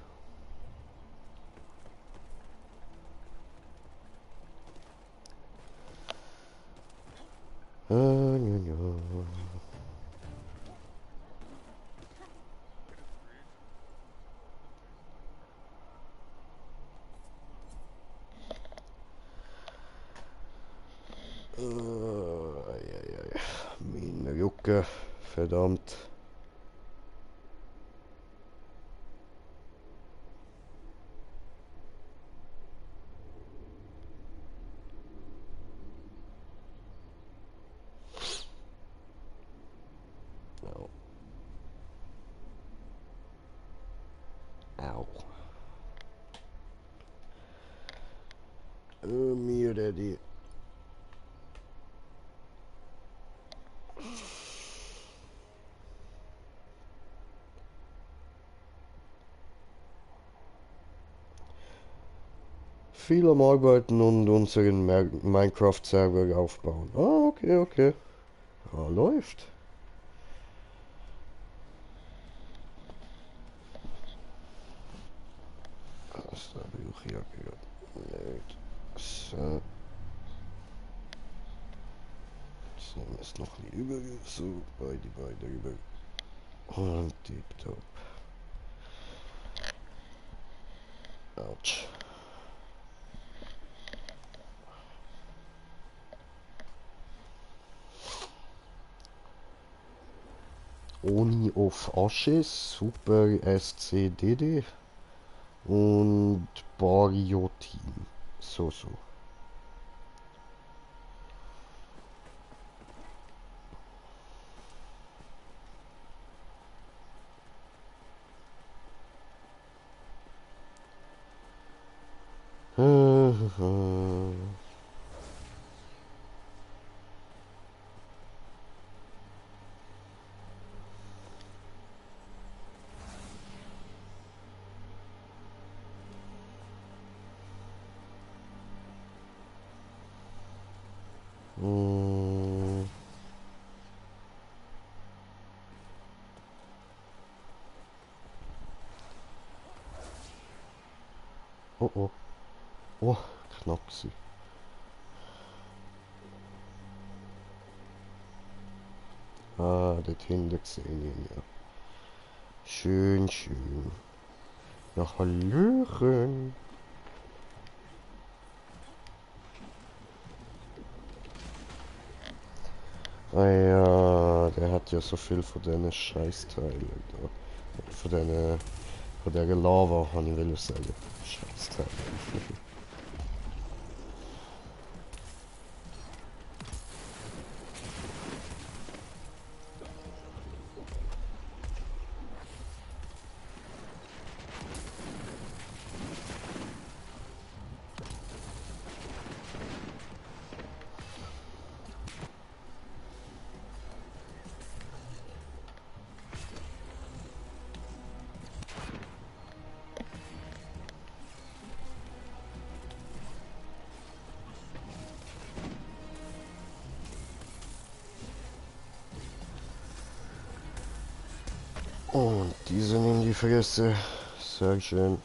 Ja, ja. Meine Jucke, verdammt. Au. Au. Mir ready. Viel am Arbeiten und unseren Minecraft-Server aufbauen. Ah, okay, okay. Ah, läuft. Das habe ich auch hier gehört. Nicht. So. Jetzt nehmen wir es noch ein bisschen über. So, beide über. Und tipptopp. Autsch. Oni auf Asche, Super SCDD und Bariotin. So, so. Oh oh. Oh, knapp gewesen. Ah, dort hinten sehe ich ihn, ja. Schön, schön. Ja, Hallöchen. Ah ja, der hat ja so viel von diesen Scheißteilen da. Von dieser Lava, habe ich will sagen. Scheißteile. Und diesen in die Fresse. Sehr schön.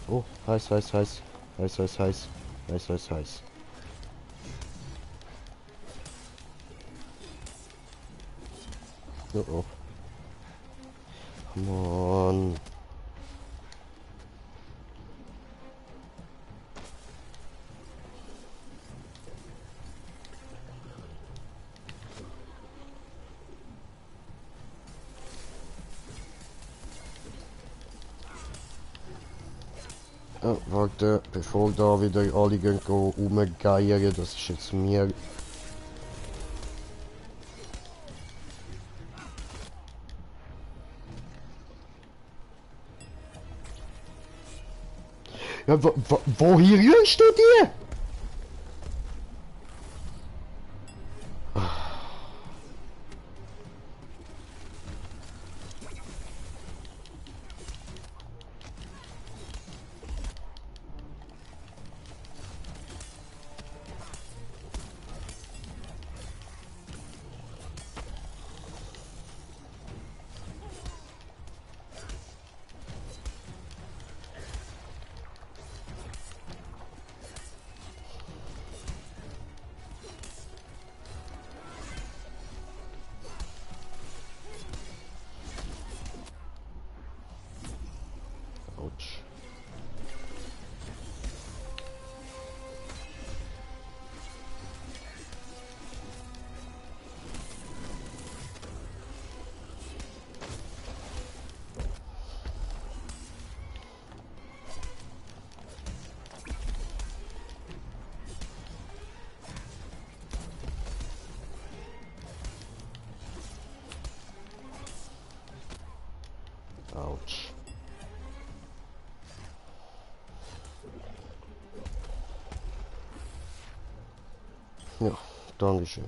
Oh, heiß, heiß, heiß. Heiß, heiß, heiß. Heiß, heiß, heiß. Oh, oh. Mann. Oh, warte, bevor da wieder alle gehen rumgeiern, das ist jetzt mir. Ja, woher rührst du die? Autsch. Autsch. Ja, Dankeschön.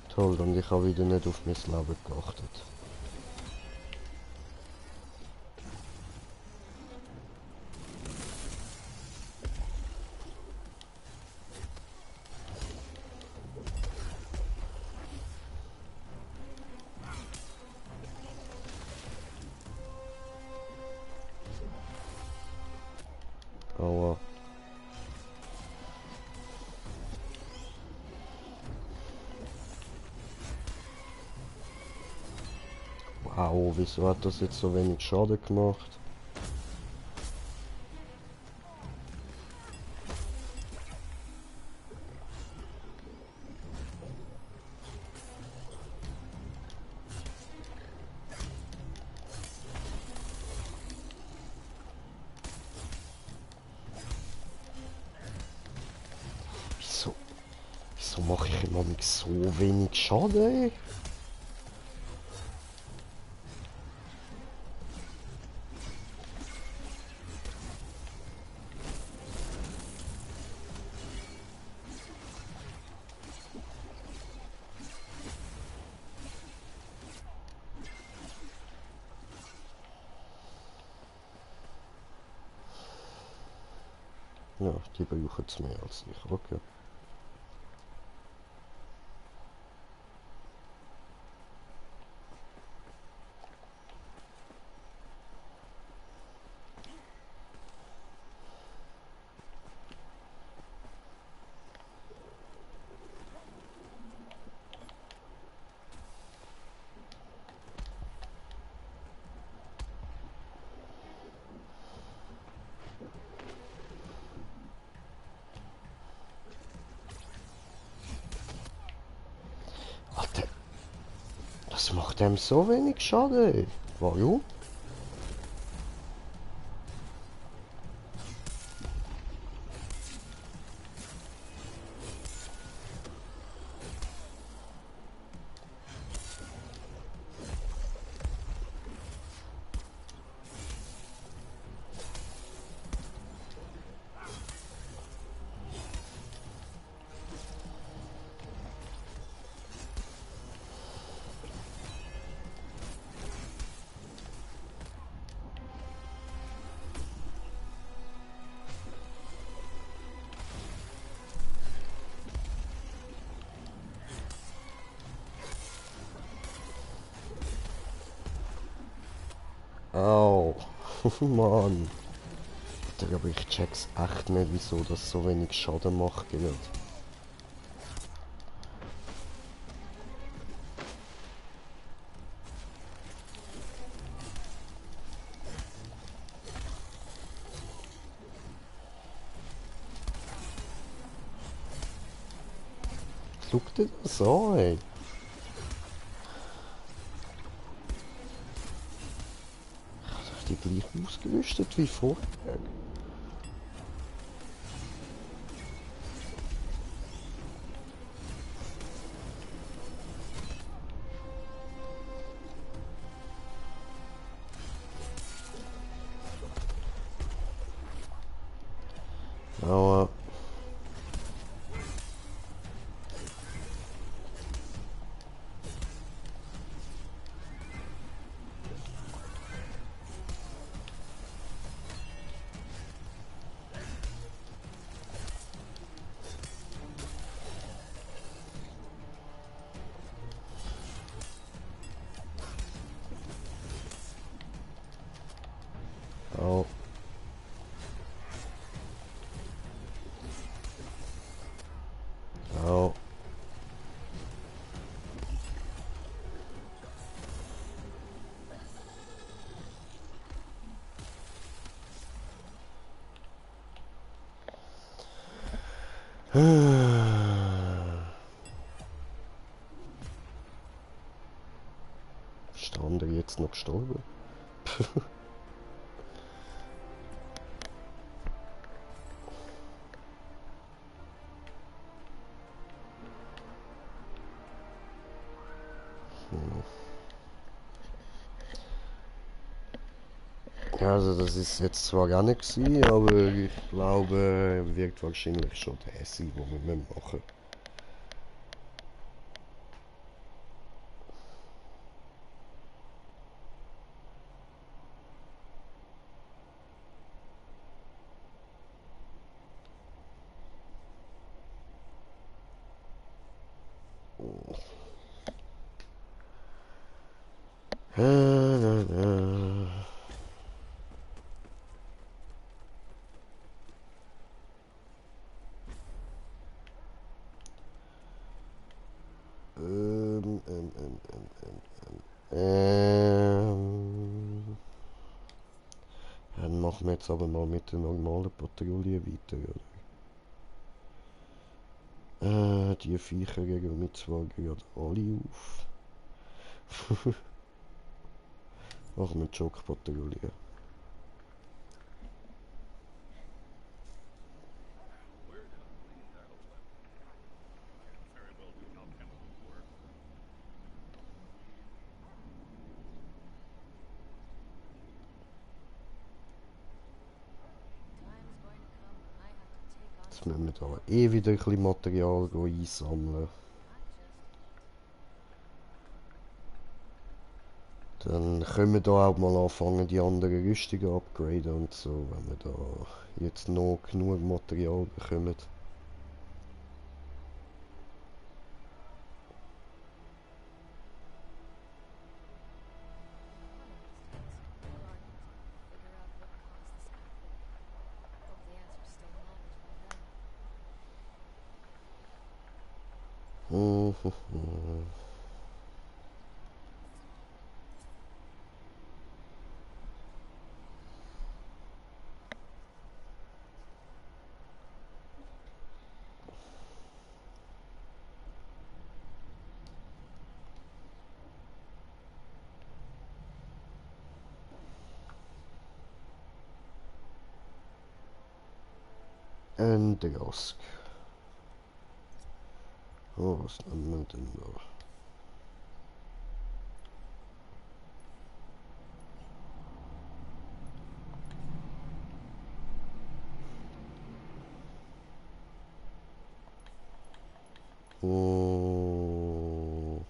Toll, und ich habe wieder nicht auf mein Leben geachtet. Aua. Wow, wieso hat das jetzt so wenig Schaden gemacht? Wieso? Wieso mache ich immer mit so wenig Schaden, ey? Ja, die brauchen es mehr als ich, okay. Was macht dem so wenig Schaden? Warum? Au. Mann. Aber ich check's echt nicht, wieso das so wenig Schaden macht gerade. Schau dir das an, ey. Ich habe doch die gleich ausgerüstet wie vorher. Aber au. Au. Ist der andere jetzt noch gestorben? Ja, also das ist jetzt zwar gar nicht gewesen, aber ich glaube, wird wahrscheinlich schon der sein, den wir machen. Dann machen wir jetzt aber mal mit der normalen Patrouille weiter. Die Viecher regen mich zwar gerade alle auf. Machen wir die Schockpatrouille. Very well do how chemicals work. Jetzt müssen wir da eh wieder ein bisschen Material einsammeln. Dann können wir da auch mal anfangen, die anderen Rüstungen upgraden und so, wenn wir da jetzt noch genug Material bekommen. Endrosk. Oh, was nehmen wir denn da? Oh.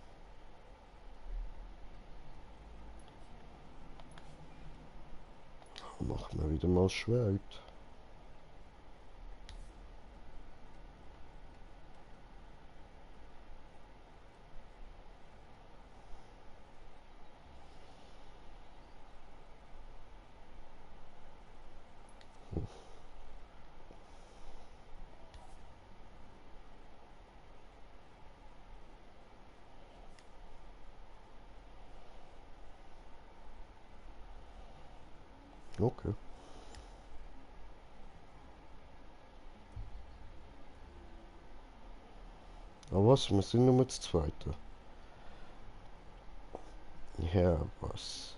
Machen wir wieder mal das Schwert. Okay. Aber was? Wir sind nur das Zweite. Ja, was?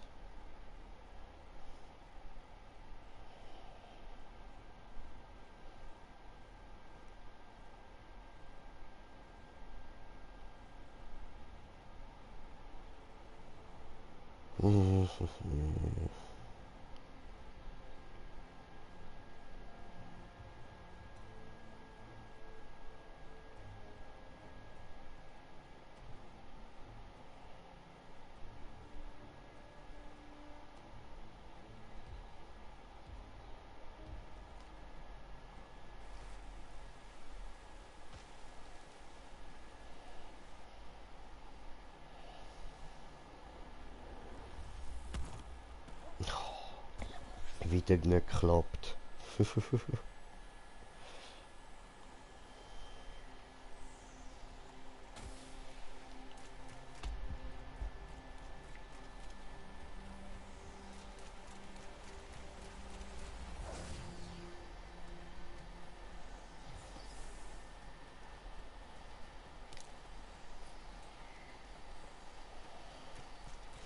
Wieder nicht geklappt.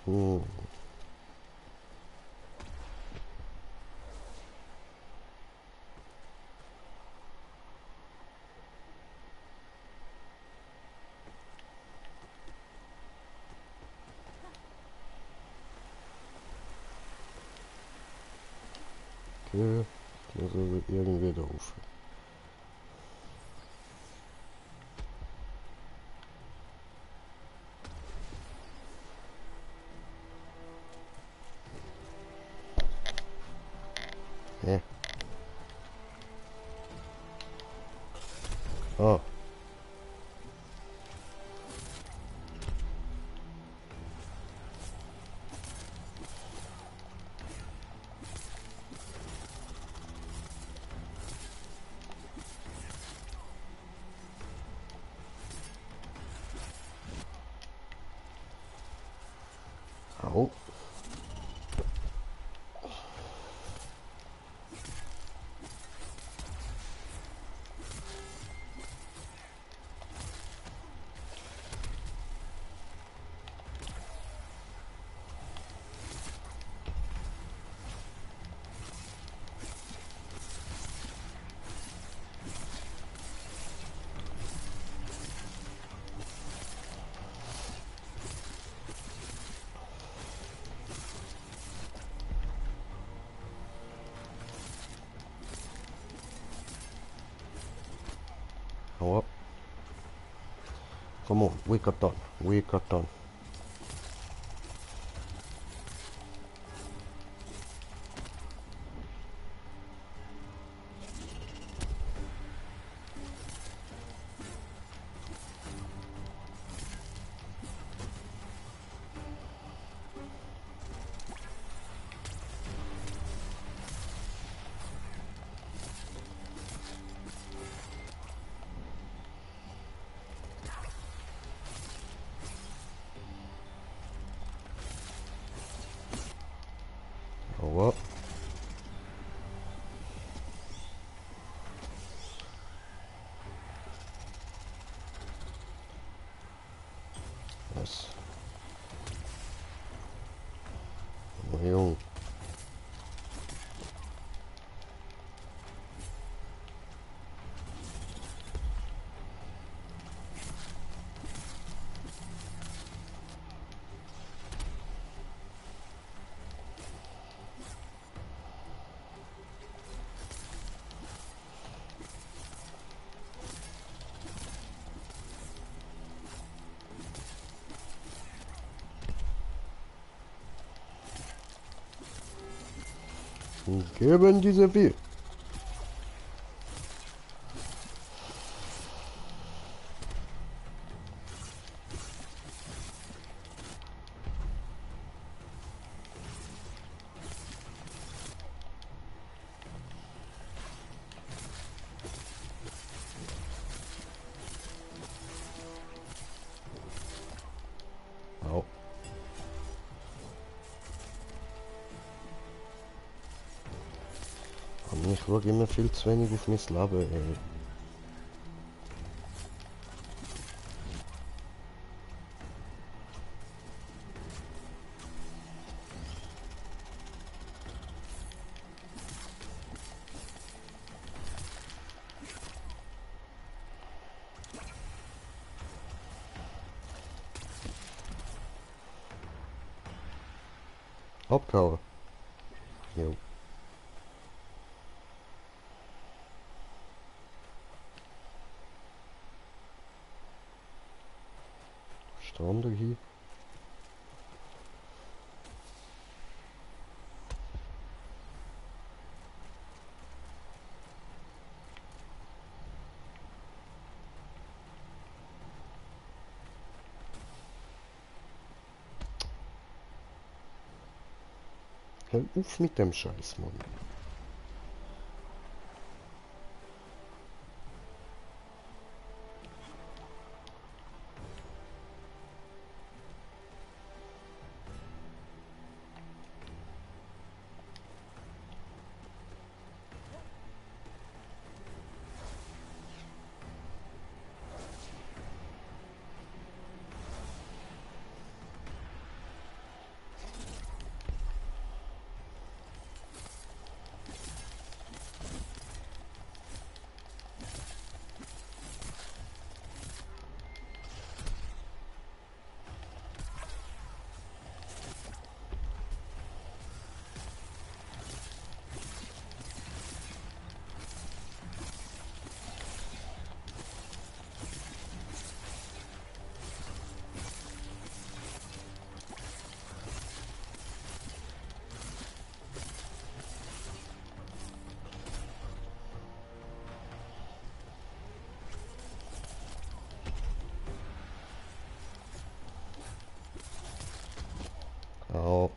Hm. Okay, also irgendwie doof. Hä? Ah. Au. Hau ab. Come on, we got done. We got done. Hau ab. Was? Oh, Junge. Geben diese viel. Au. Aber ich schaue immer viel zu wenig auf mein Leben, ey. Abgehauen. Jo. Stand er hier? Hör auf mit dem Scheiß, Mann. Au.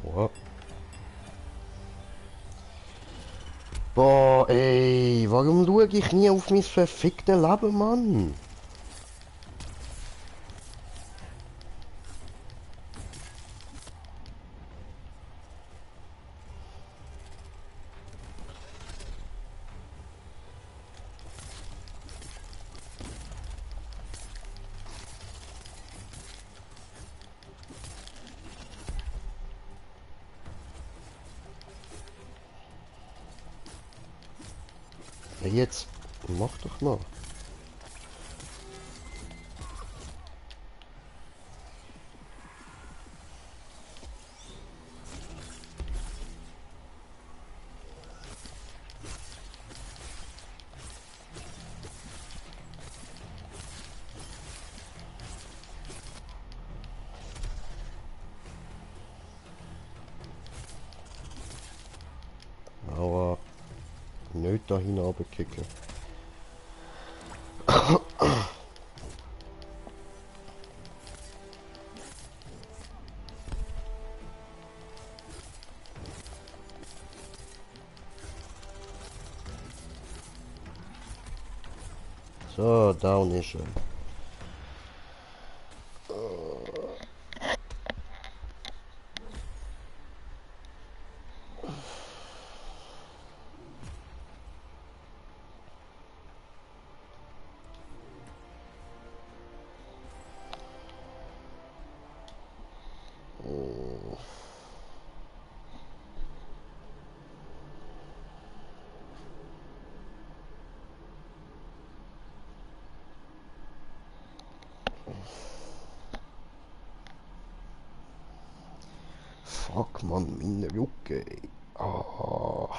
Aua. Boah, ey, warum schaue ich nie auf mein verficktes Leben, Mann? Ja, jetzt, mach doch mal. Aua, nicht da hinabkicken. So, down ist er. fuck, Mann, meine Rücken. Ey. Ah.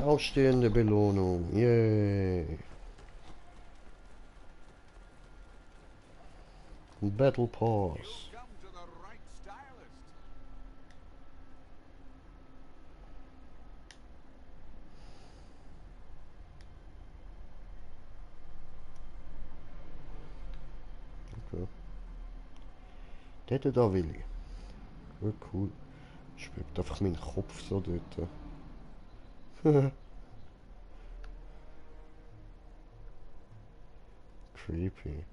Ausstehende Belohnung. Yay. Battle Pass. Come to the right stylist. Okay. Dort da will ich. Gut, cool. Schwebt einfach mein Kopf so dort. Creepy.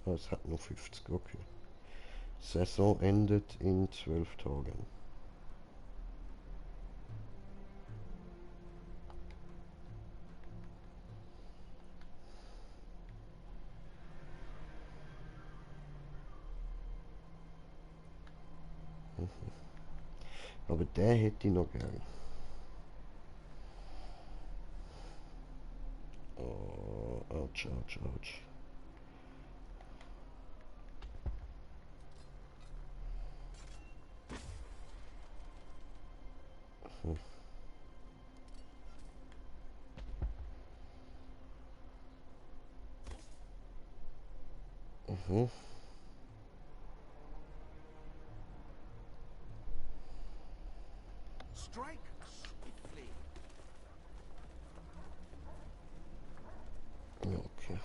Ah, es hat nur 50, okay. Saison endet in 12 Tagen. Aber der hätte ich noch gern. Oh, ouch, ouch, ouch. Mhm. Strike swiftly. Ja, okay.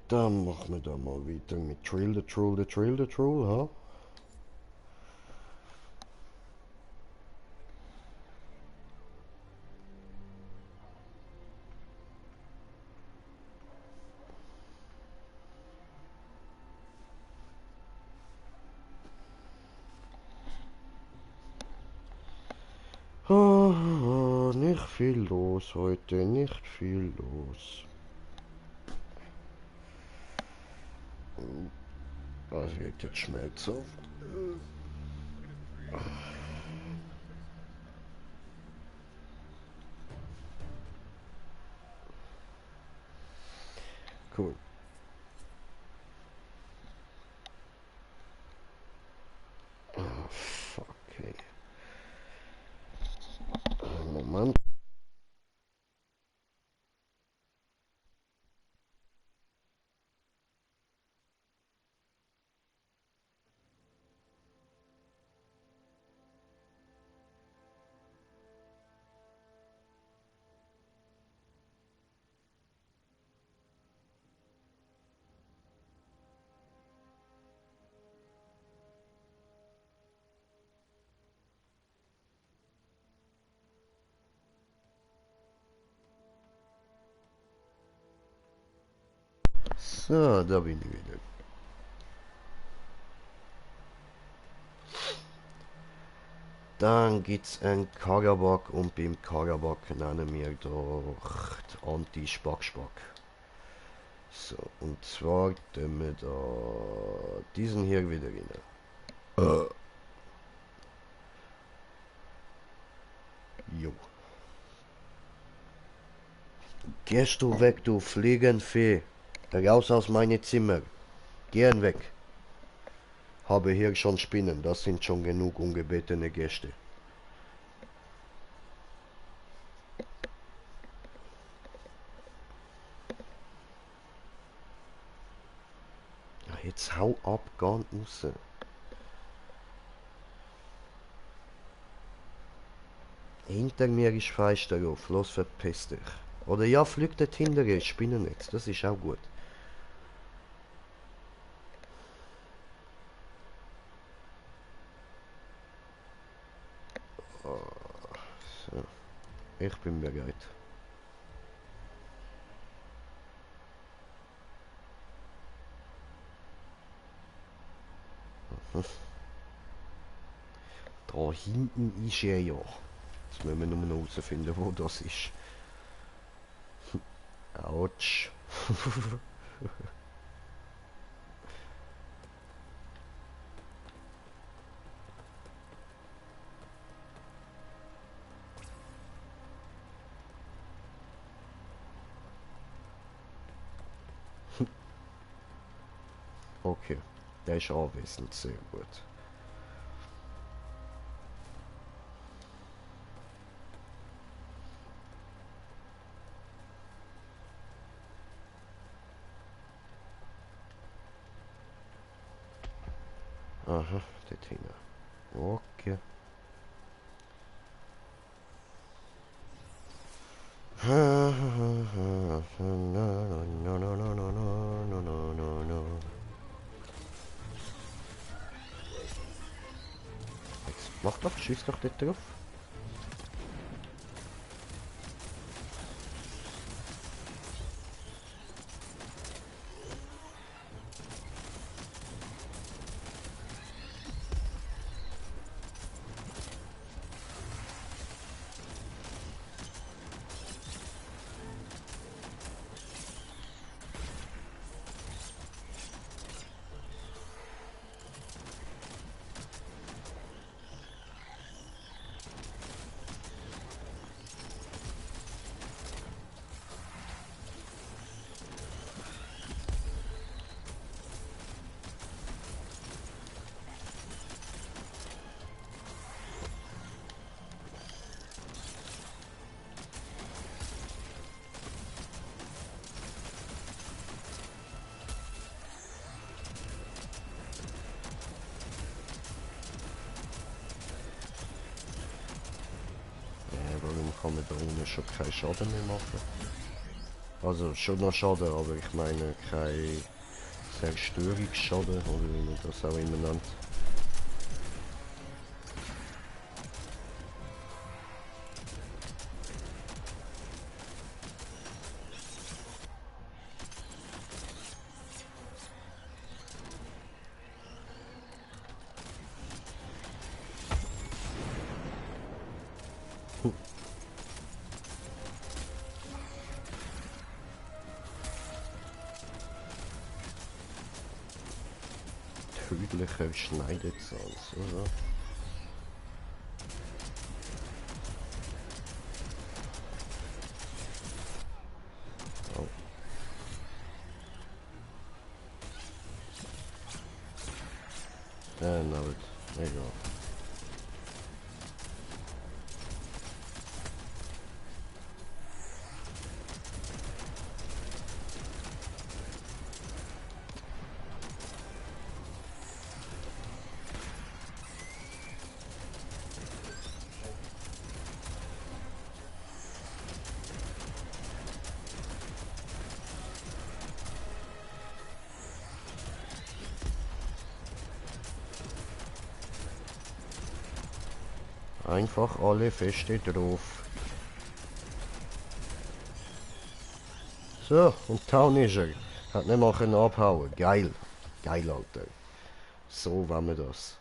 Dann machen wir da mal weiter mit Trail the Troll, the Trail the Troll, ha? Nicht viel los heute, nicht viel los. Das wird jetzt schmerzhaft. Cool. Ah, fuck, ey. Moment. So, da bin ich wieder. Dann gibt's einen Karabak und beim Karabak nennen wir doch Anti-Spack-Spack. So, und zwar tun wir da diesen hier wieder rein. Jo. Gehst du weg, du Fliegenfee. Raus aus meine Zimmer. Gehen weg. Habe hier schon Spinnen, das sind schon genug ungebetene Gäste. Ja, jetzt hau ab, geh raus. Hinter mir ist Feisterhof, los verpiss dich. Oder ja, fliegt dort hinterher, Spinnennetz, das ist auch gut. So, ich bin bereit. Da hinten ist er ja. Jetzt müssen wir nur noch herausfinden, wo das ist. Autsch. Okay, der ist anwesend, sehr gut. Aha, dort hinten. Okay. Jetzt mach doch, schieß doch dort drauf. Warum kann man da unten schon keinen Schaden mehr machen? Also schon noch Schaden, aber ich meine kein Zerstörungsschaden oder wie man das auch immer nennt. Tödlicher Schneidezahns, oder? Oh. Nou, egal. Einfach alle Feste drauf. So, und down ist er. Hat nicht mal können abhauen. Geil. Geil, Alter. So wollen wir das.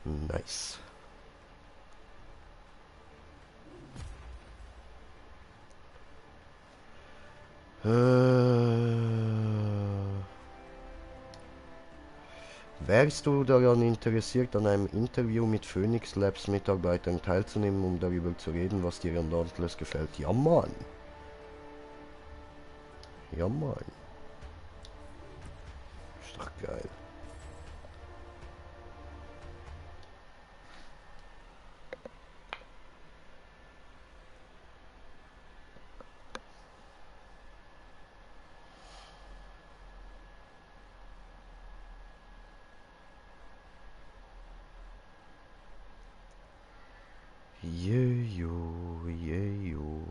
Nice. Wärst du daran interessiert, an einem Interview mit Phoenix Labs Mitarbeitern teilzunehmen, um darüber zu reden, was dir an Dauntless gefällt? Ja, Mann. Ja, Mann. Ist doch geil. Jejo, jejo.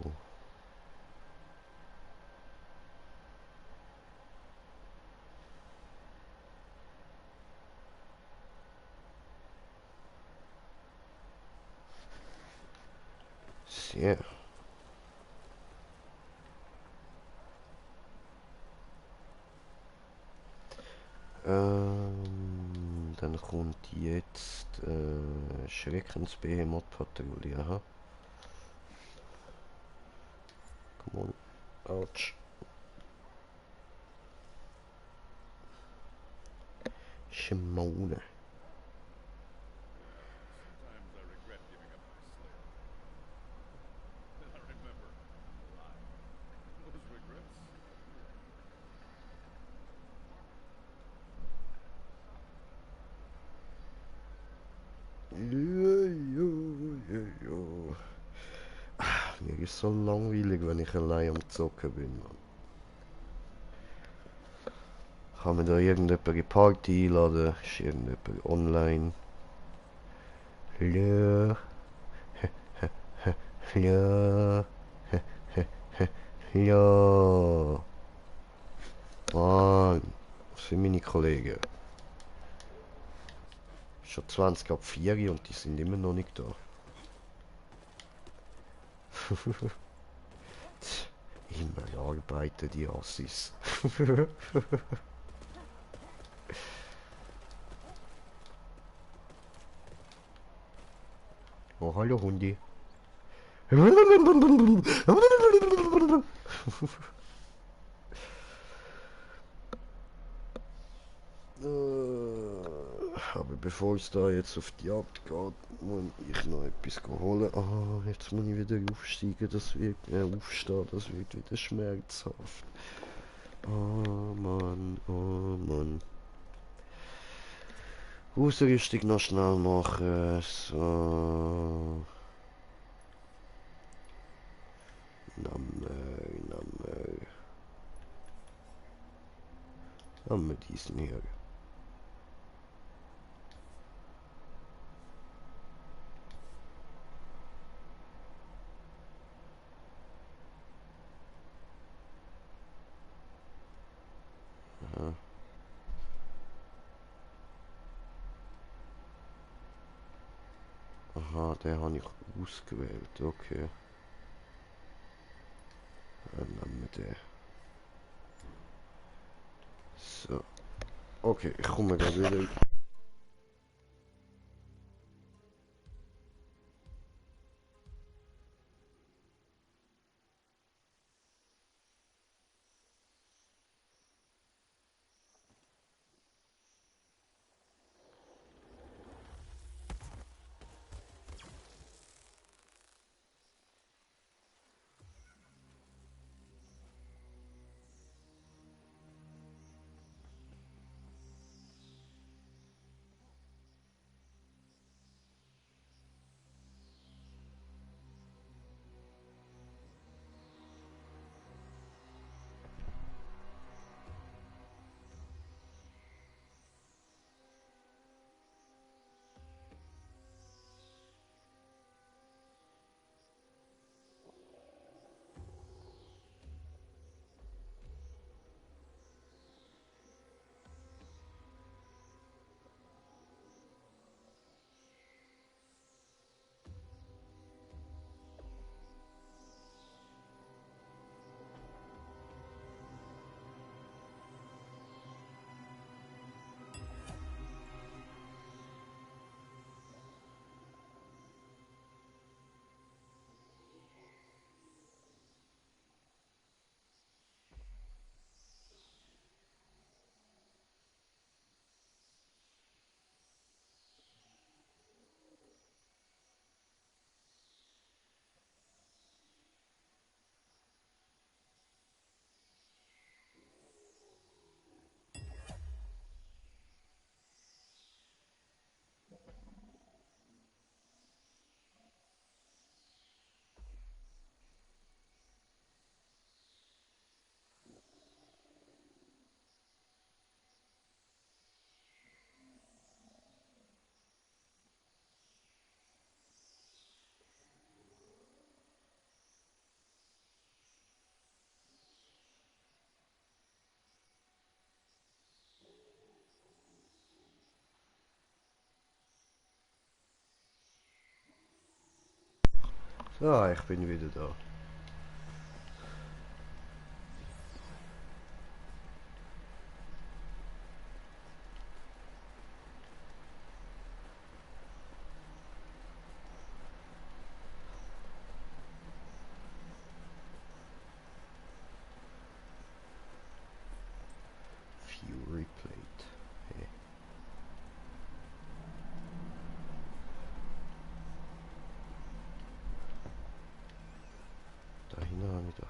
Sehr. Dann kommt jetzt Schreckensbehemoth-Patrouille. Aha. Come on. Autsch. Schimone. Sometimes I regret giving up my slave. Then I remember why. Those regrets? Ja. Mir ist so langweilig, wenn ich allein am Zocken bin, Mann. Kann man da irgendjemand in die Party einladen? Ist irgendjemand online? Hallo? Hallo? Hallo? Mann, was sind meine Kollegen? Schon 20 ab 4 und die sind immer noch nicht da. Immer arbeiten die Assis. Oh, hallo Hundi. Aber bevor es da jetzt auf die Jagd geht, muss ich noch etwas holen. Ah, jetzt muss ich wieder aufsteigen, das wird aufstehen, das wird wieder schmerzhaft. Oh Mann, oh Mann. Ausrüstung noch schnell machen. So. Haben wir diesen hier. Aha. Aha, den habe ich ausgewählt, okay. Dann nehmen wir den. So. Okay, ich komme gerade wieder. So, ich bin wieder da. wieder.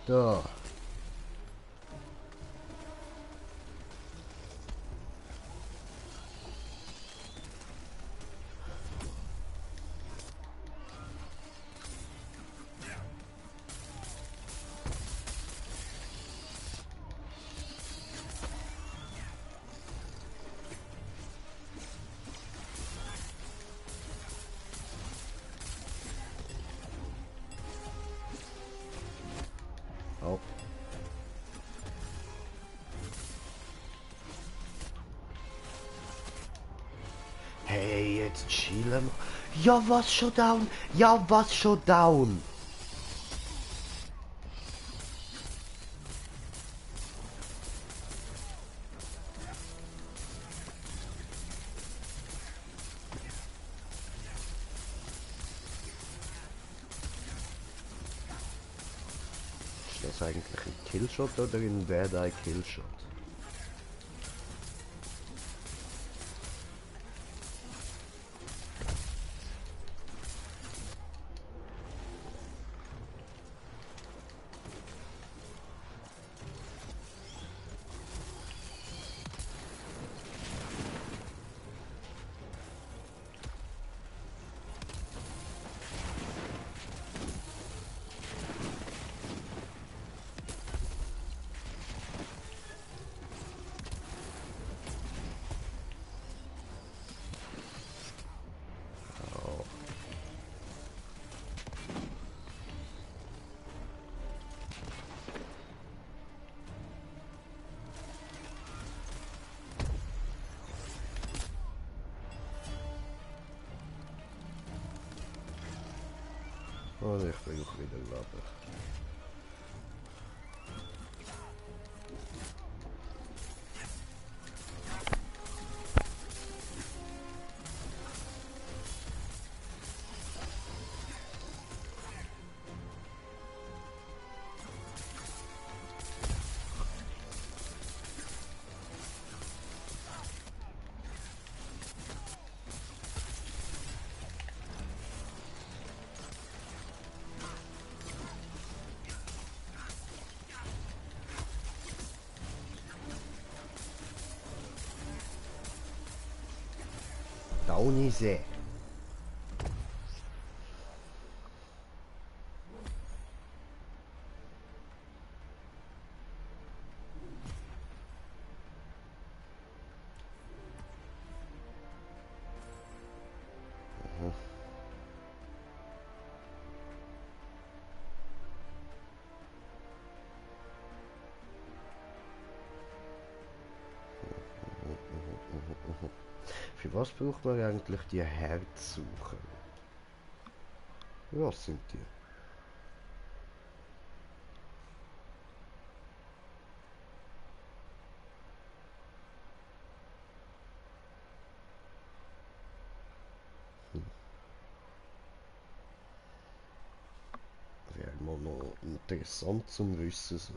Da. Au. Hey, jetzt chillen wir. Ja, was schon down? Ja, was schon down? Ist das eigentlich ein Killshot oder ein Bad Eye Killshot? Und ich will auch wieder laden. Down ist er. Für was braucht man eigentlich die Herzsucher? Was sind die? Wäre mal noch interessant zum Wissen. So.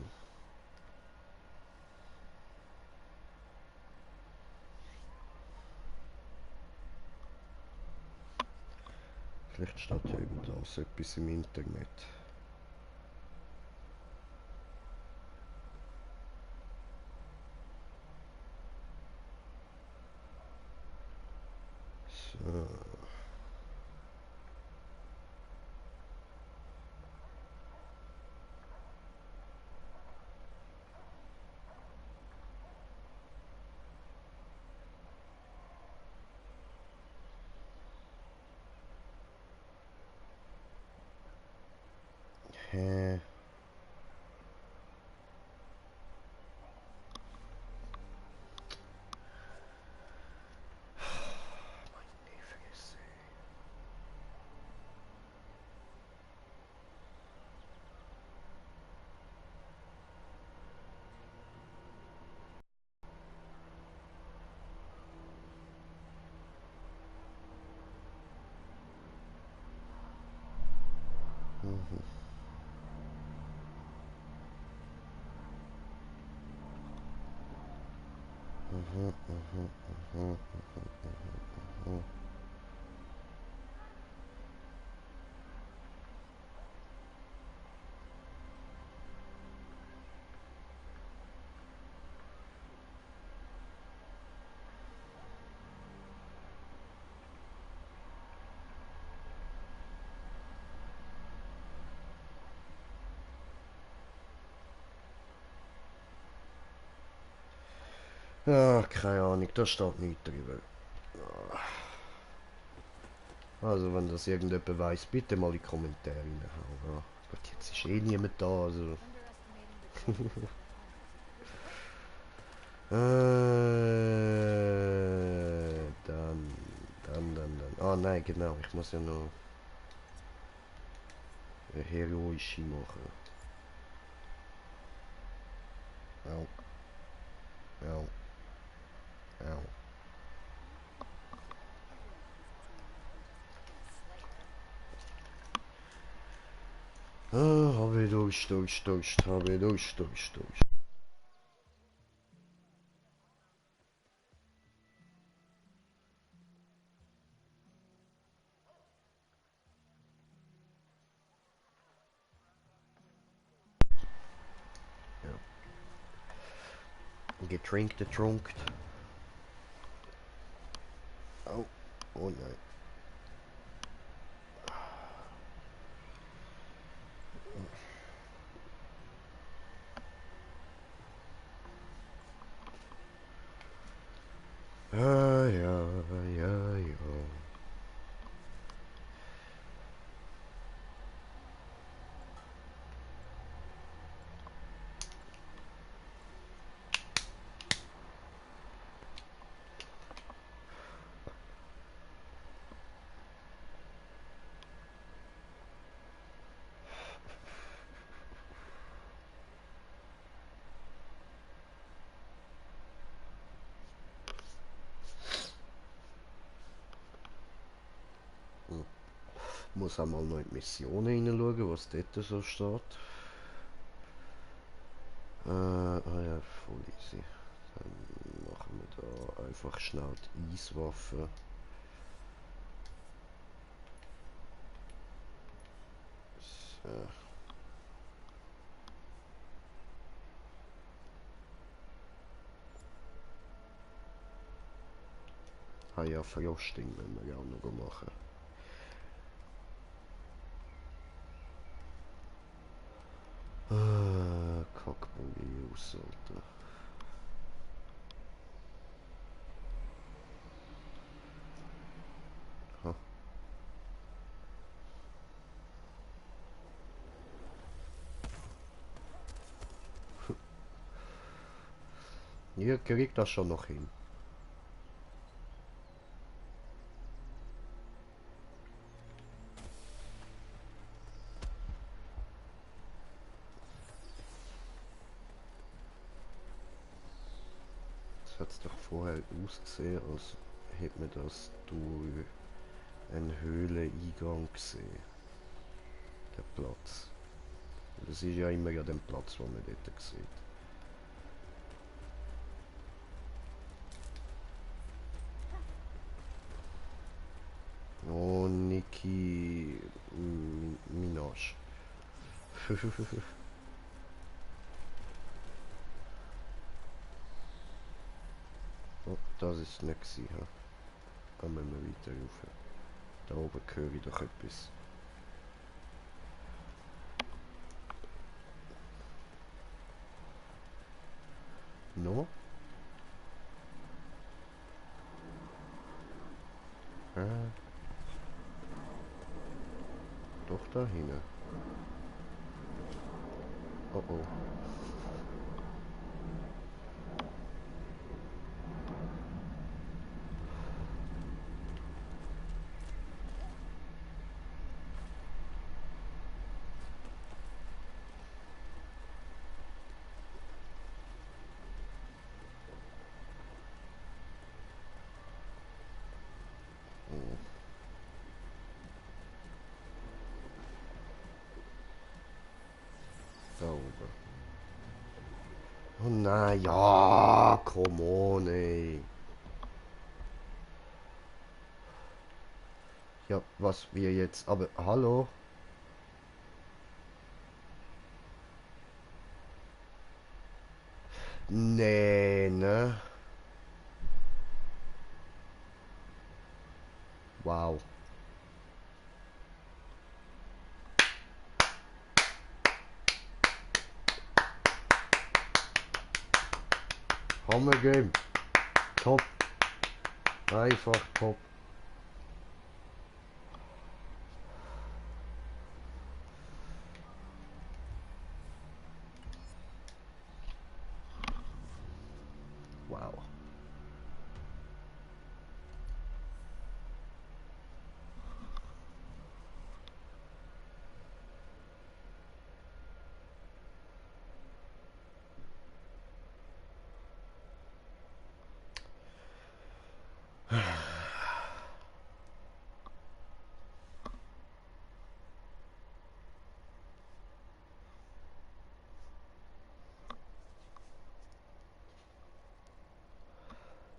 Vielleicht steht ja über das etwas im Internet. So. Hä? Meine Fresse. Mhm. Mhm, mhm, mhm, mhm. Ach, keine Ahnung, da steht nichts drüber. Also, wenn das irgendjemand weiss, bitte mal in die Kommentare reinhauen. Ja. Gott, jetzt ist eh niemand da, also... Underestimating the total supply dann. Ah, nein, genau, ich muss ja noch eine heroische machen. Au, au, au. Ah, habe Durst, habe Durst. Ja. Getrunkt. Au, oh nein. Ah, ja. Muss auch mal noch in die Missionen hineinschauen, was dort so steht. Ah ja, voll easy. Dann machen wir da einfach schnell die Eiswaffe. So. Ah ja, Frosting müssen wir auch noch machen. Kackbulli aus, Alter. Ha. Ihr kriegt das schon noch hin. Das hat es doch vorher ausgesehen, als hätte man das durch einen Höhleneingang gesehen. Der Platz. Das ist ja immer ja der Platz, den man dort sieht. Oh, Nicki Minaj. Oh, das ist nicht gewesen, ha? Dann müssen wir weiter rauf. Da oben höre ich doch etwas. No? Ah, doch da hinten. Oh oh. Oh. Da oben. Oh nein, ja, come on, ey. Ja, was wir jetzt, aber hallo? Nee, ne? Wow. Hammer Game. Top. Einfach top. Wow.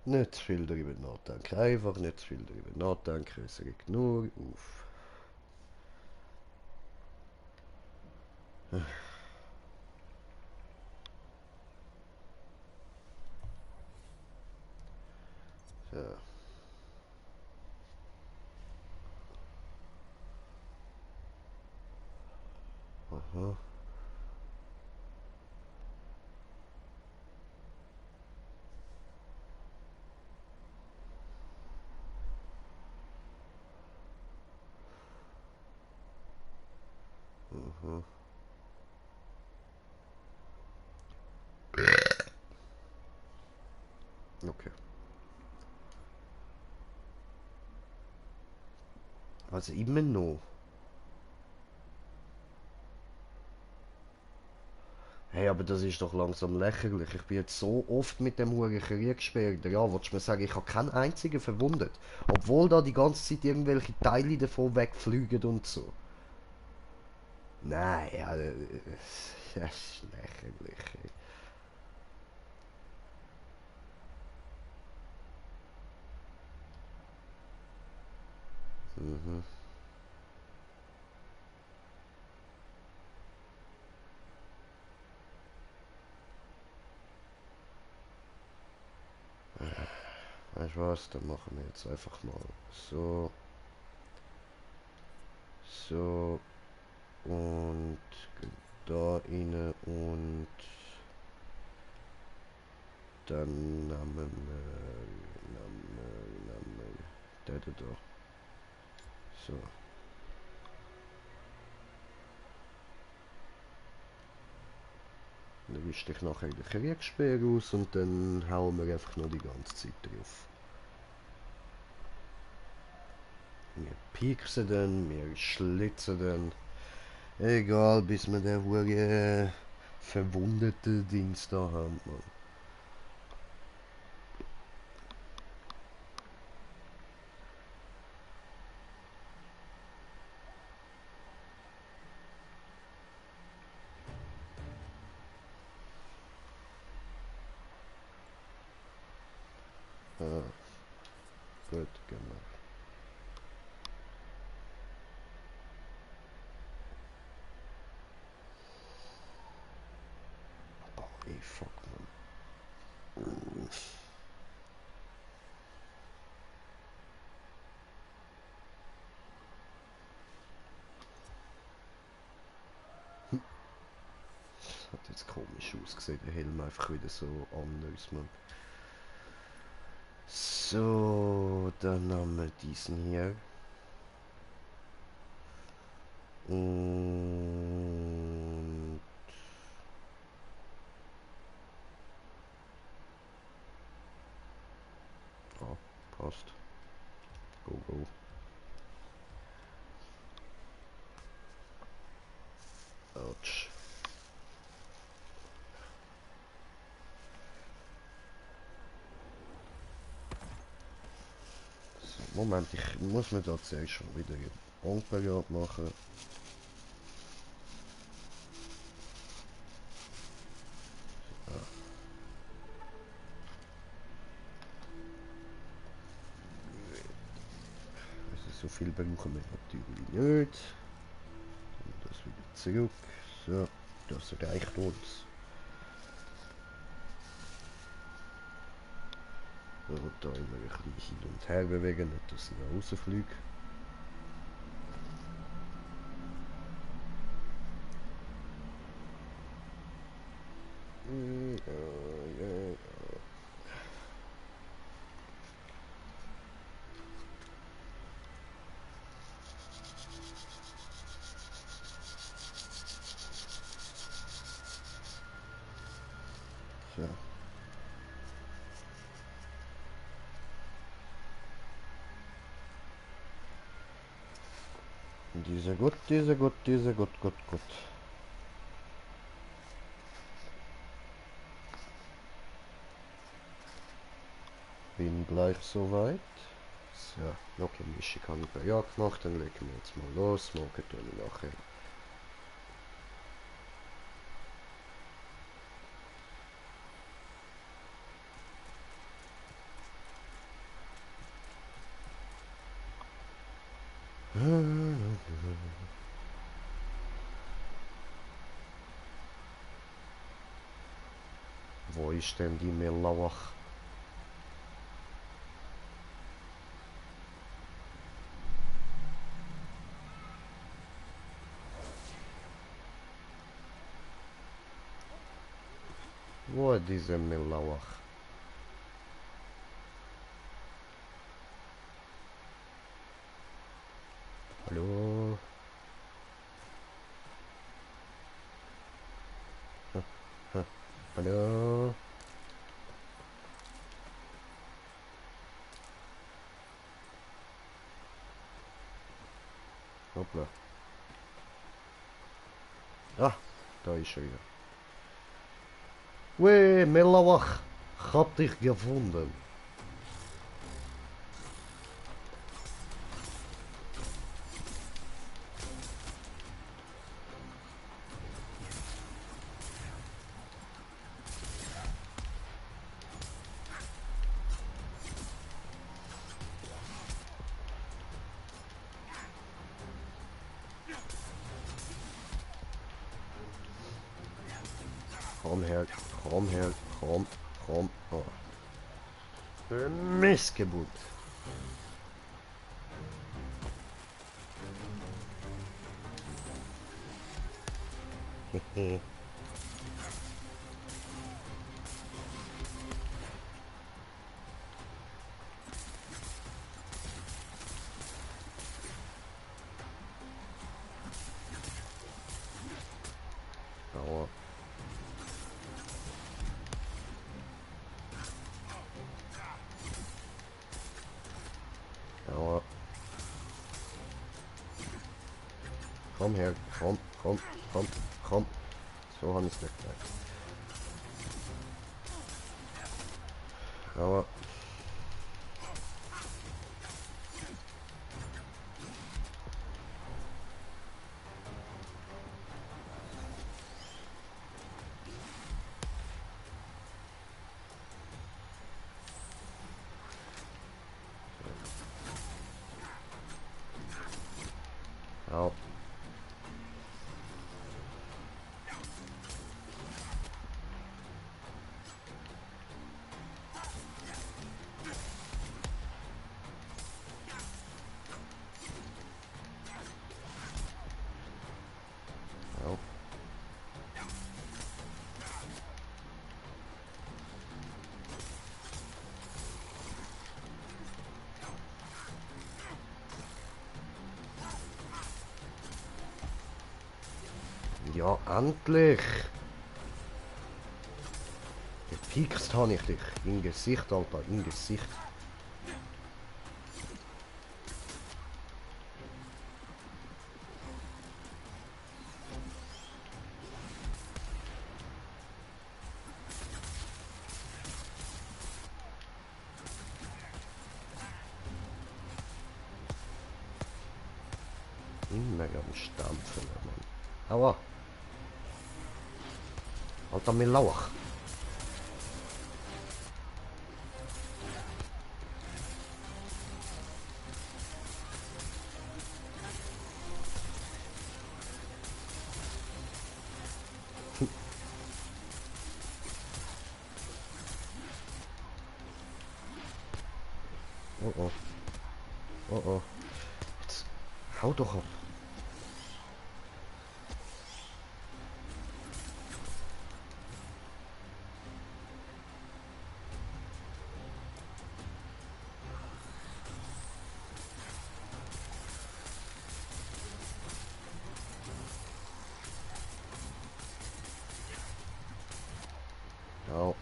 Nicht zu viel darüber nachdenken. Einfach nicht zu viel darüber nachdenken. Es regt nur auf. So. Aha. Aha. Okay. Also immer noch. Hey, aber das ist doch langsam lächerlich. Ich bin jetzt so oft mit dem Huren Kriegspeer. Ja, willst du mir sagen, ich habe keinen einzigen verwundet. Obwohl da die ganze Zeit irgendwelche Teile davon wegfliegen und so. Nein, ja, das ist lächerlich. Ey. Mhm. Weißt du was, dann machen wir jetzt einfach mal so, so und da rein und dann nehmen wir da. So. Dann wischt ich nachher den Kriegsspeer aus und dann hauen wir einfach nur die ganze Zeit drauf. Wir pieksen den, wir schlitzen den. Egal, bis wir den hure verwundeten Dings da haben, Mann. Ah, gut, genau. Boah, ey, fuck, man. Das hat jetzt komisch ausgesehen, der Helm einfach wieder so anders, man. So, dann haben wir diesen hier. Und ah, passt. Go, go. Autsch. So, Moment, ich muss mir da zuerst schon wieder eine Bankperiode machen. so viel brauchen wir natürlich nicht. Und das wieder zurück. So, das reicht uns. So, da immer ein bisschen hin und her bewegen, nicht dass ich nach Hause fliege. So. Diese gut. Bin gleich soweit. So, okay, Mischung habe ich bei ja gemacht, dann legen wir jetzt mal los. Morgen tue ich nachher. Wo ist denn die Mellauach? Wo ist diese Mellauach? Hallo? Hallo? Hoppla. Ah, da ist er wieder. Weh, Mellauach, ich hab dich gefunden. Komm her, komm her, komm. Oh. Missgeburt. Hehe. Aua. Aua. Komm her, komm. So habe ich es nicht gesagt. Aua. Au. Au. Ja, endlich! Gepikst habe ich dich. Im Gesicht, Alter, im Gesicht. Immer am Stampfen, Mann. Aua! Alter, mir Lauch. Oh oh. Oh oh. Jetzt hau doch ab. Ja.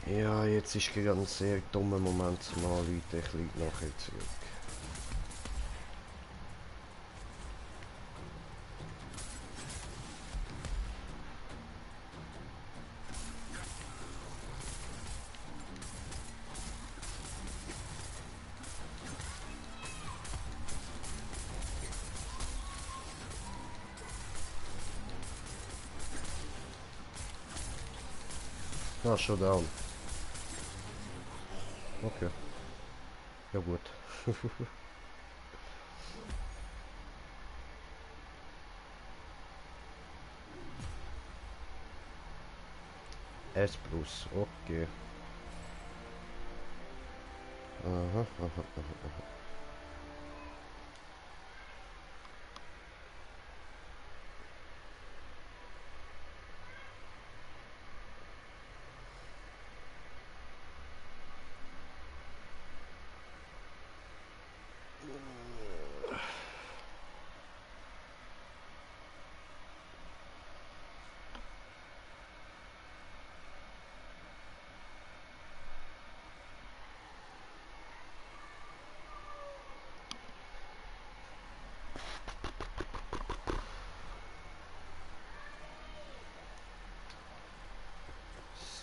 Ja, jetzt ist gerade ein sehr dummer Moment zum Anrufen. Ich liege nachher zurück. Ah, schon down. Okay. Ja gut. S plus, okay. Aha, aha, aha, aha.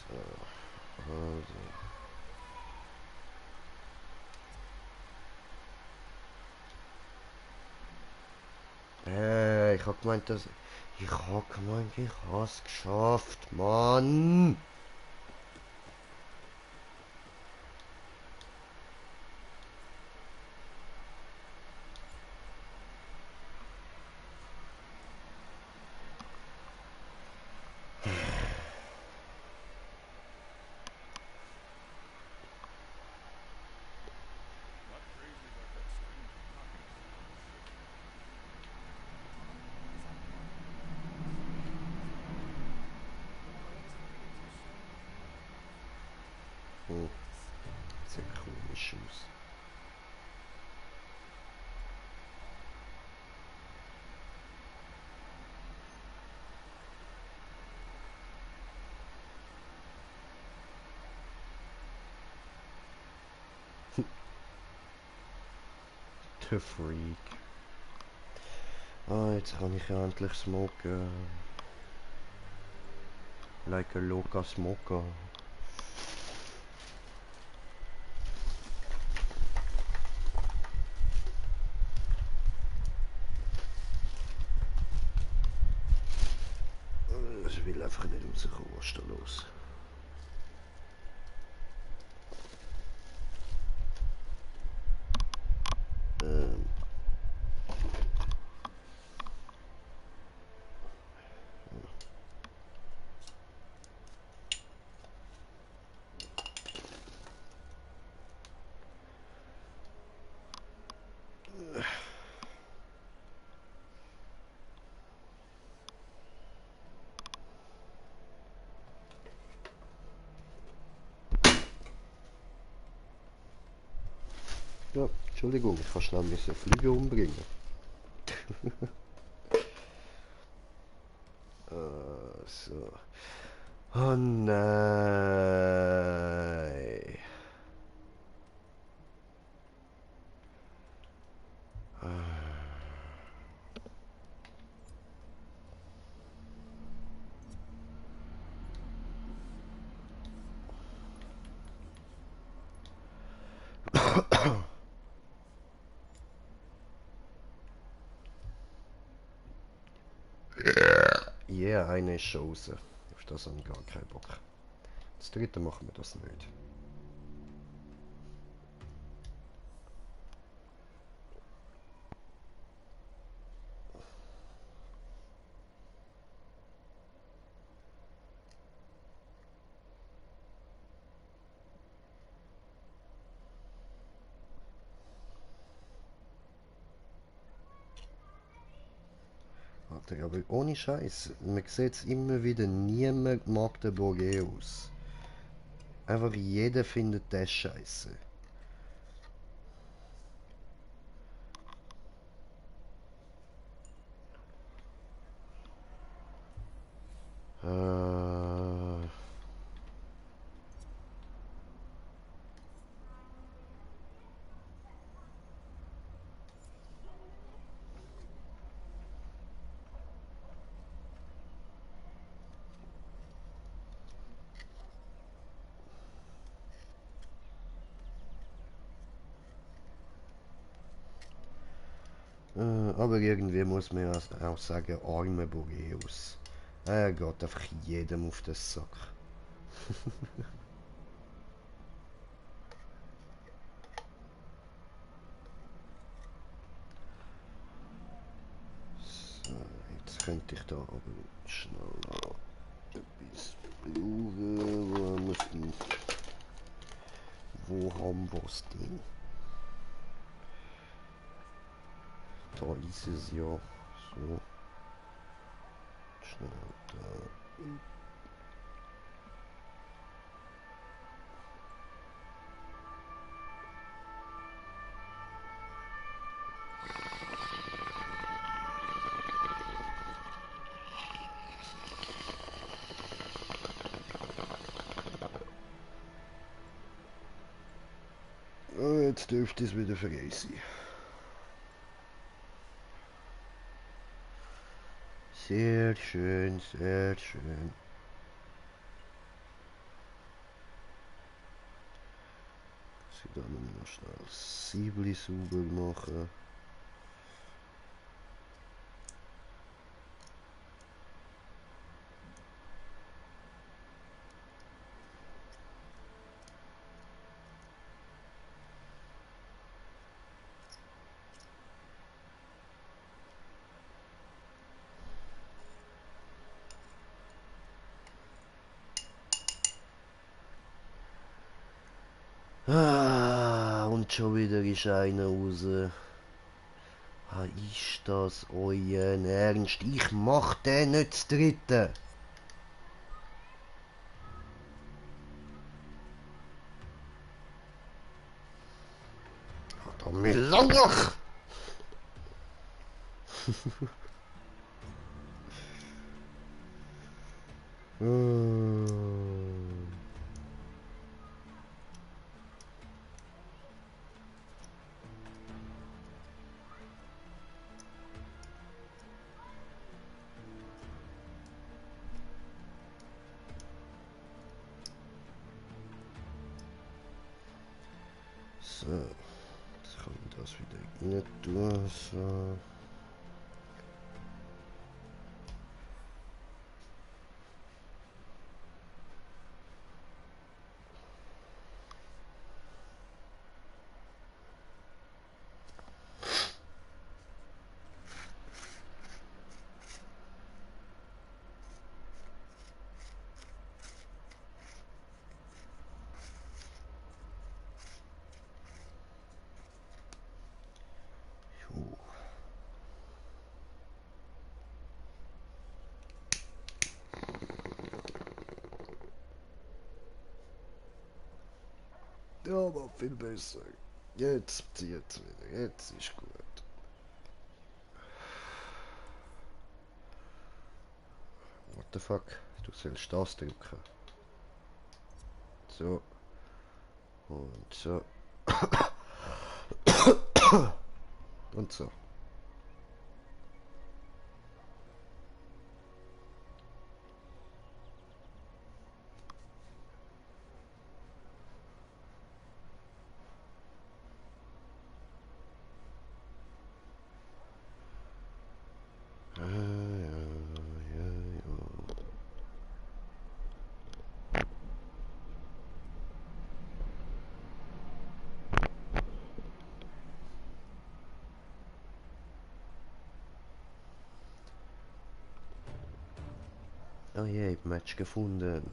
So, also. Ich hab gemeint, dass... Ich hab gemeint, ich hab's geschafft, Mann! Not crazy about that strange pocket Hm, sieht komisch aus. Der Freak. Ah, jetzt kann ich ja endlich smoken. Like a loca smoker. Ich will einfach nicht rauskommen, was ist da los? Ähm. Ja, Entschuldigung, ich kann schnell müssen Flüge umbringen. So. Oh nein. Yeah, eine ist schon raus. Auf das habe ich gar keinen Bock. Das dritte machen wir das nicht. Alter, aber ohne Scheiß. Man sieht es immer wieder, niemand mag den Boreus. Einfach jeder findet das scheiße. Äh, aber irgendwie muss man ja auch sagen, arme Boreus. Er geht einfach jedem auf den Sack. So, jetzt könnte ich da aber schnell noch etwas brauchen. Wo haben wir's denn? Wo haben wir es denn? Da ist es ja. So. Schnell da. Jetzt dürfte es wieder frei sein. Sehr schön, sehr schön. So, dann müssen wir noch schnell das Siebli sauber machen. Ah, und schon wieder ist einer raus. Ah, ist das euer Ernst? Ich mach den nicht das dritte. Hat er mir langach! So, jetzt kann ich das wieder rein tun. So. Jo. Ja, aber viel besser. Jetzt zieht es wieder. Jetzt ist gut. What the fuck? Du sollst das drücken. So. Und so. Und so. Ja, ja, ja, ja. Oh je, ich hab Match gefunden.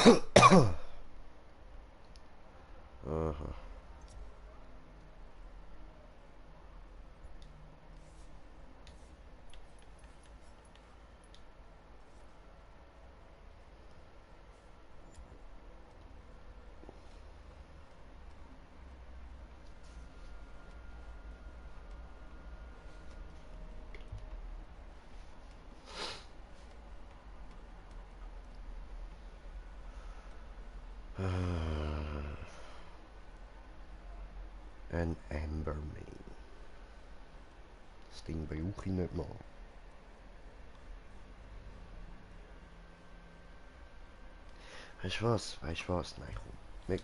Aha. Ein Ambermain. Das Ding brauche ich nicht mal. Weißt du was? Weißt du was? Nein, komm.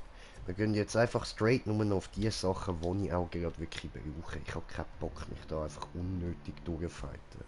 Wir gehen jetzt einfach straight nur noch auf die Sachen, die ich auch gerade wirklich brauche. Ich habe keinen Bock, mich da einfach unnötig durchzufighten.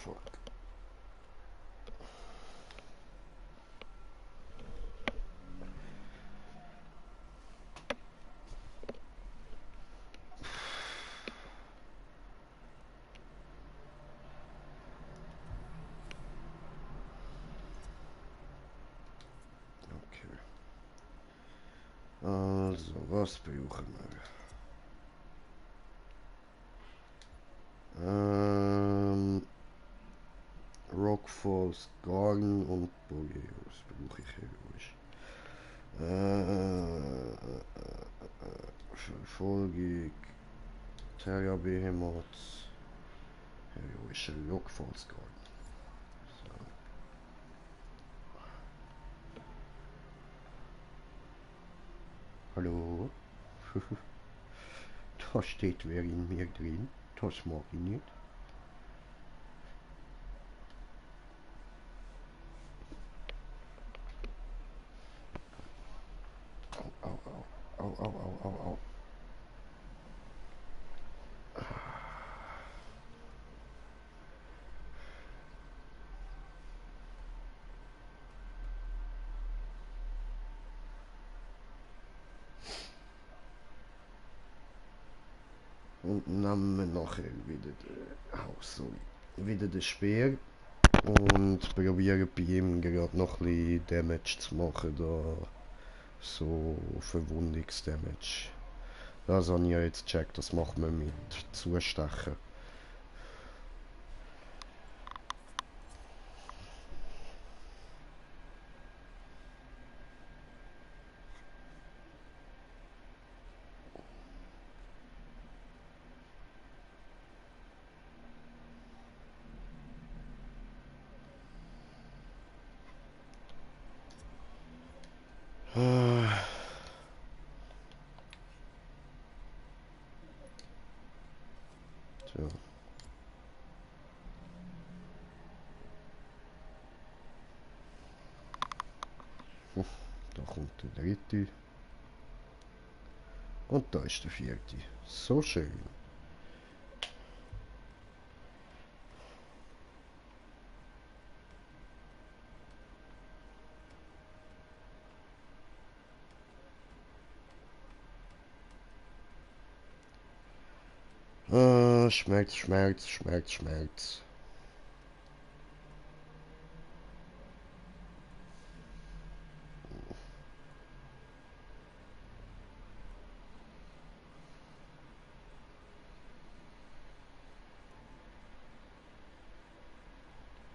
Fuck. Okay. Also, was brauchen wir? Rockfalls, Garn und Boreos brauche ich heroisch. Verfolgung, Terra Behemoth, heroische Rockfalls Garn. So. Hallo? Da steht wer in mir drin. Das mag ich nicht. Au, au, au, au, au, au, au. Und nehmen wir nachher wieder wieder den Speer und probieren bei ihm gerade noch ein bisschen Damage zu machen, da so Verwundungsdamage. Das habe ich ja jetzt gecheckt, das macht man mit Zustechen. Tja. Da kommt der dritte. Und da ist der vierte. So schön. Schmerz, Schmerz, Schmerz, Schmerz.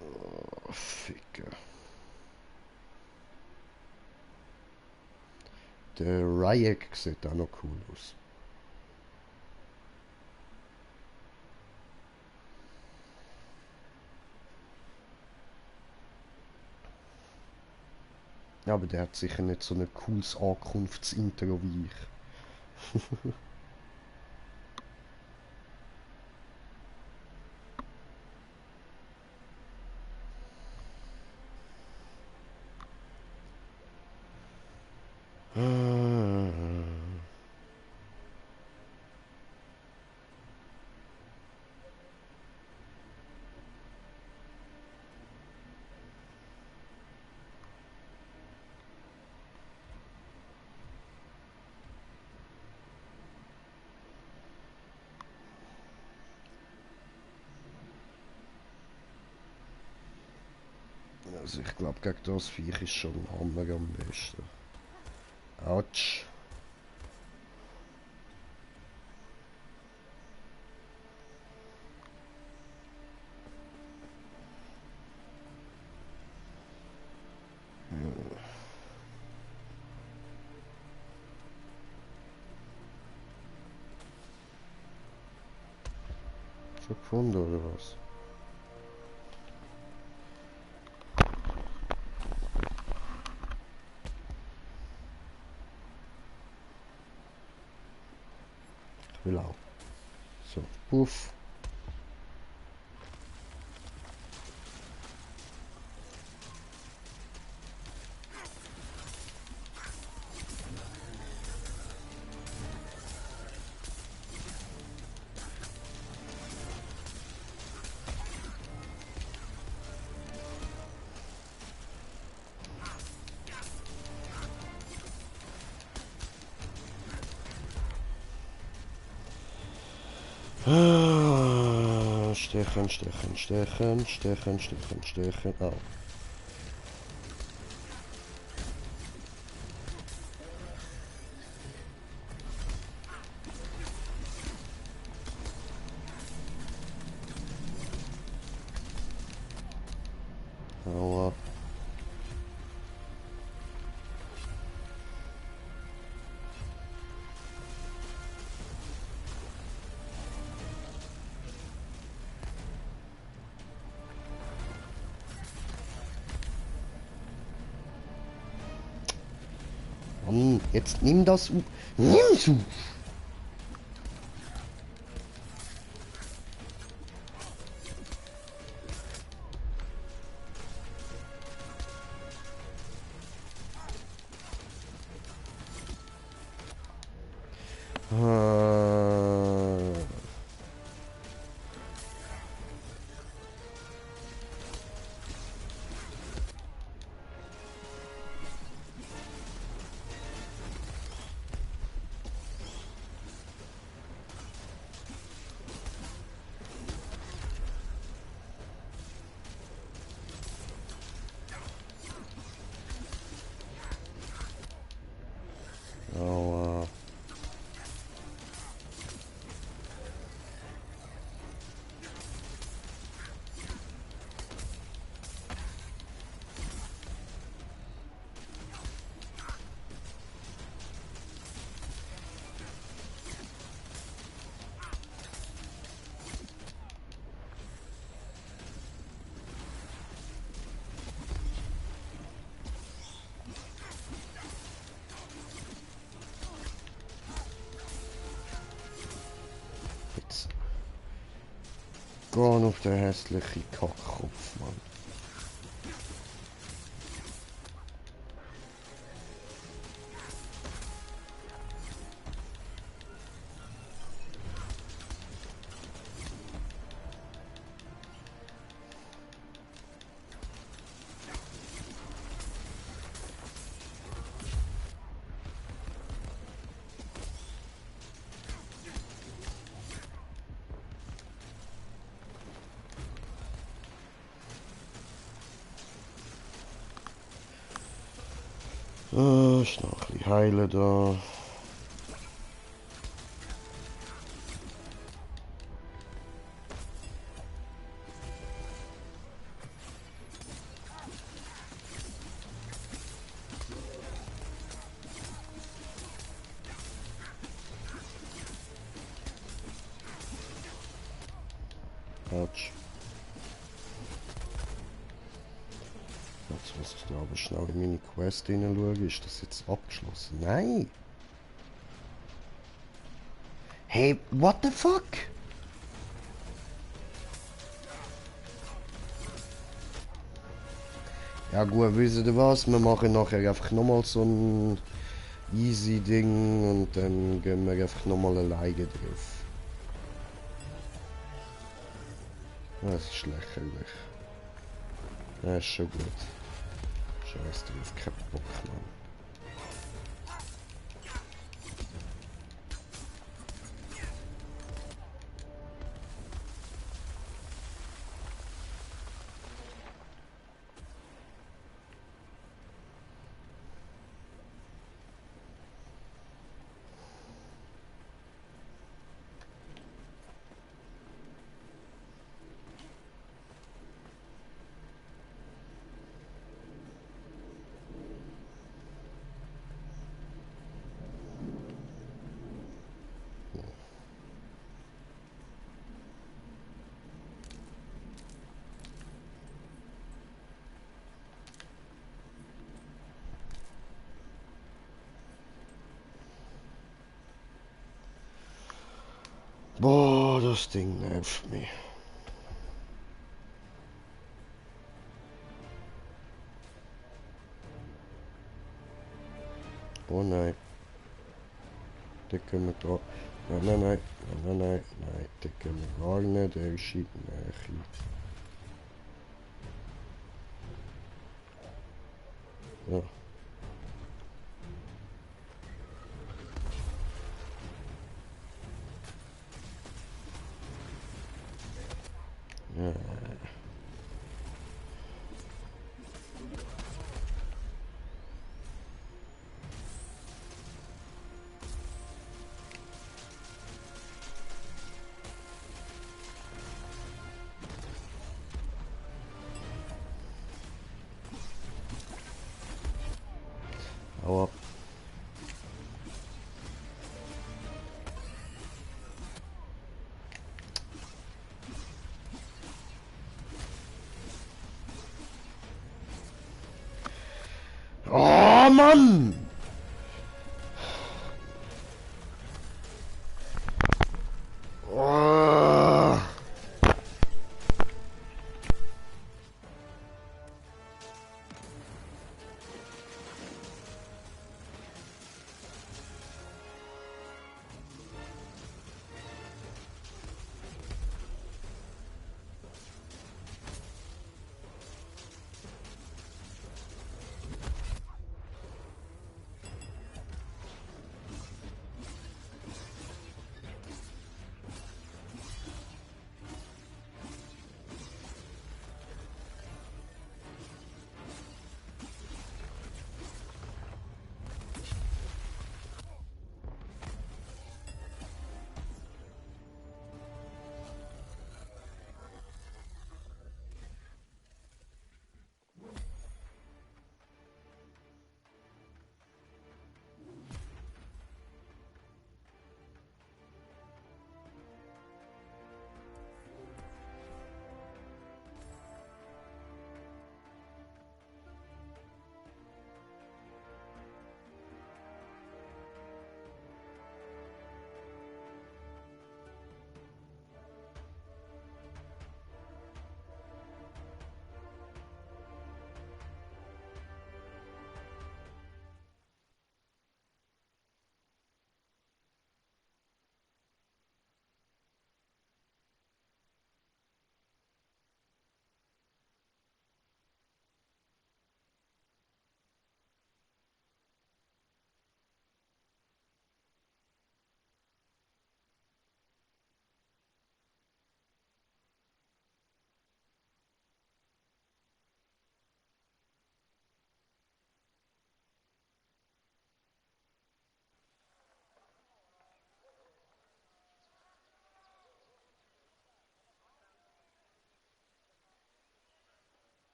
Oh, Ficker. Der Ryek sieht auch noch cool aus. Ja, aber der hat sicher nicht so ein cooles Ankunftsintro wie ich. Also ich glaube, gegen das Viech ist schon ein Hammer am besten. Autsch. Schon gefunden, oder was? Ich will auch. So, puff. Stechen, stechen, stechen, stechen, stechen, stechen. Au. Aua. Mann, jetzt nimm das. Nimm's auf! Ah. Aua. Jetzt. Gehen auf den hässlichen Kackkopf, Mann. Ist noch ein bisschen heilen da. Autsch. Jetzt muss Ja, aber schnell in meine Quest hineinschauen. Ist das jetzt abgeschlossen? Nein! Hey, what the fuck? Ja gut, wisst ihr was? Wir machen nachher einfach nochmal so ein easy Ding und dann gehen wir einfach nochmal alleine drauf. Das ist lächerlich. Das ist schon gut. Scheiß drauf, kein Bock, Mann. Boah, das Ding nervt mich. Oh nein. Da können wir gar... Nein, nein, nein, nein, nein, nein, nein, da können wir gar nicht, er ist in die Nähe. Ja. Ja.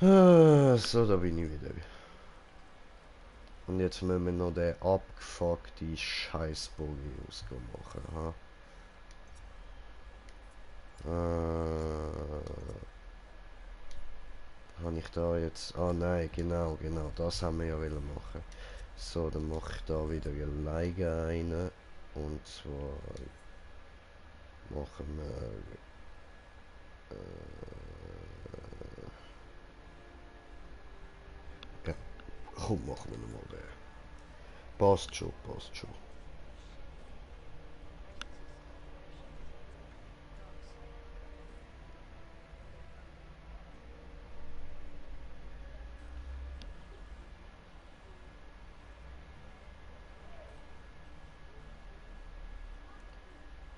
So, da bin ich wieder. Und jetzt müssen wir noch den abgefuckten Scheißbogen machen. Ha? Habe ich da jetzt... Ah nein, genau, das haben wir ja wollen machen. So, dann mache ich da wieder alleine eine. Und zwar machen wir... Ja, komm, machen wir nochmal den. Passt schon, passt schon.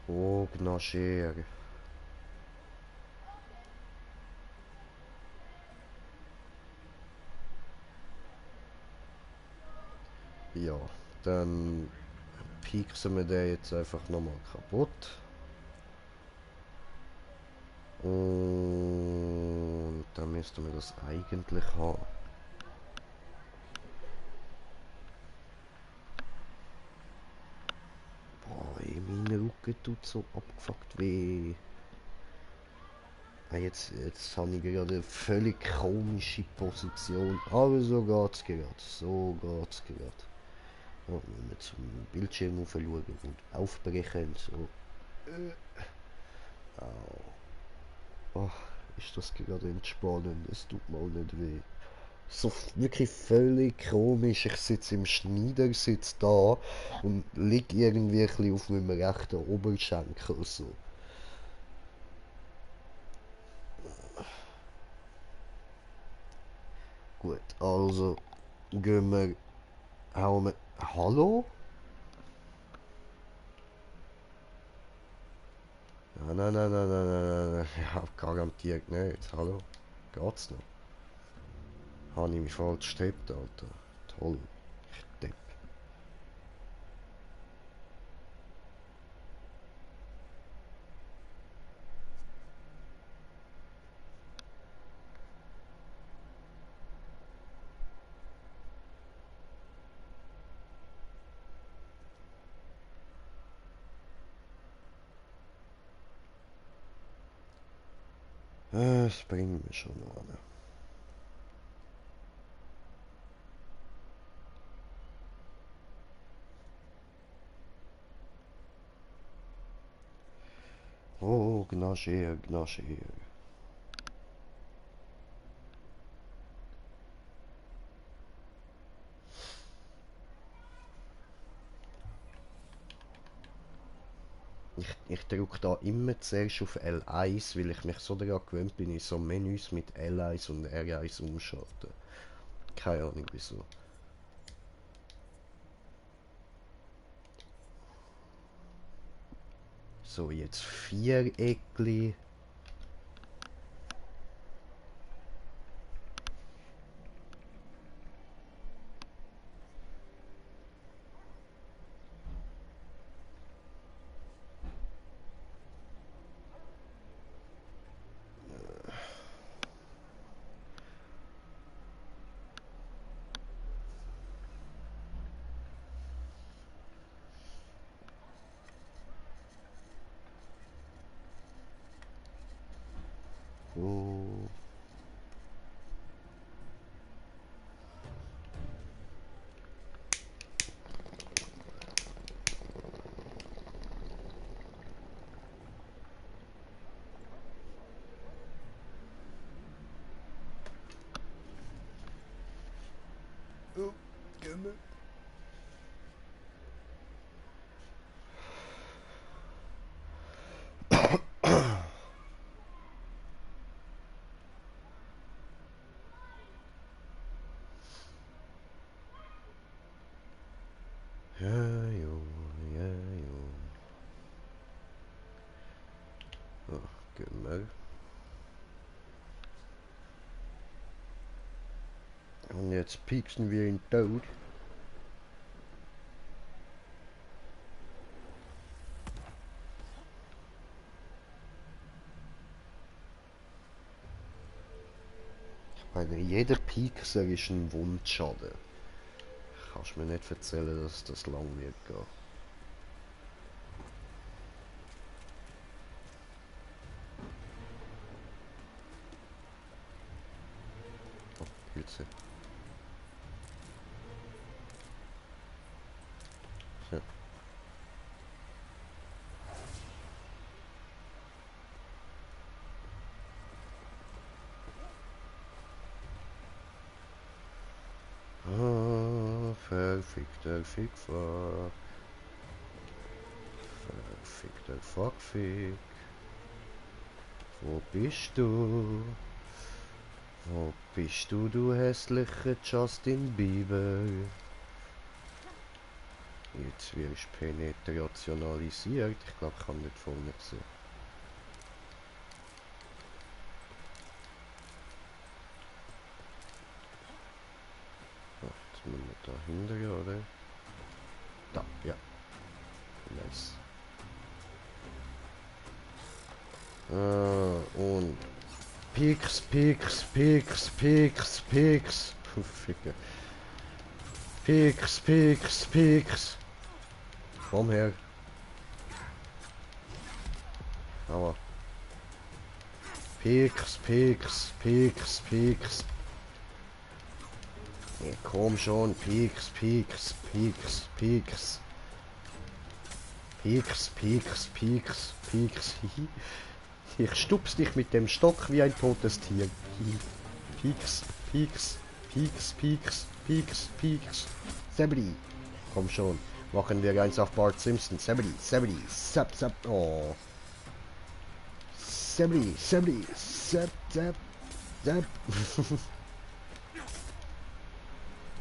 Oh, Gnascher. Ja, dann pieksen wir den jetzt einfach nochmal kaputt. Und dann müssten wir das eigentlich haben. Boah, ey, mein Rücken tut so abgefuckt weh. Jetzt habe ich gerade eine völlig komische Position. Aber so geht's gerade. So geht's gerade. Ja, wenn wir zum Bildschirm schauen und aufbrechen. So. Au. Ach, ist das gerade entspannend. Es tut mal nicht weh. So wirklich völlig komisch. Ich sitze im Schneidersitz da und liege irgendwie ein bisschen auf meinem rechten Oberschenkel. So. Gut, also gehen wir. Hauen wir. Hallo? Nein, nein, nein, nein, nein, nein, nein. Ja, garantiert nicht. Hallo? Geht's noch? Habe ich mich falsch gesteppt, Alter. Toll. Depp. Das bringt mich schon an. Oh, Gnascher, Gnascher. Ich drücke da immer zuerst auf L1, weil ich mich so daran gewöhnt bin, in so Menüs mit L1 und R1 umschalten. Keine Ahnung wieso. So, jetzt Viereckli. Oh. Oh, gerne. Ja, jo, ja, jo. Oh, genau. Und jetzt pieksen wir ihn tot. Weil jeder Piekser ist ein Wundschaden. Kannst mir nicht erzählen, dass das lang wird gehen. Oh, Pilze. Ja. Ah, verfickter Fickfuck. Verfickter Fuckfick. Wo bist du? Wo bist du, du hässlicher Justin Bieber? Jetzt wirst du penetrationalisiert. Ich glaube, ich kann nicht vorne sehen. Jetzt müssen wir da hinten, oder? Da, ja. Nice. Und Pieks, Pieks, Pieks, Pieks, Pieks. Ficke. Pieks, Pieks, Pieks. Komm her. Aua. Pieks, Pieks, Pieks, Pieks. Ja, komm schon. Pieks, Pieks, Pieks, Pieks. Pieks, Pieks, Pieks, Pieks. Ich stups dich mit dem Stock wie ein totes Tier. Pieks, Pieks, Pieks, Pieks, Pieks, Pieks. Sabri. Komm schon. Machen wir eins auf Bart Simpson. Sabri, Sabri, Sap, Sap. Oh. Sabri, Sabri, Sap, Sap, Sap.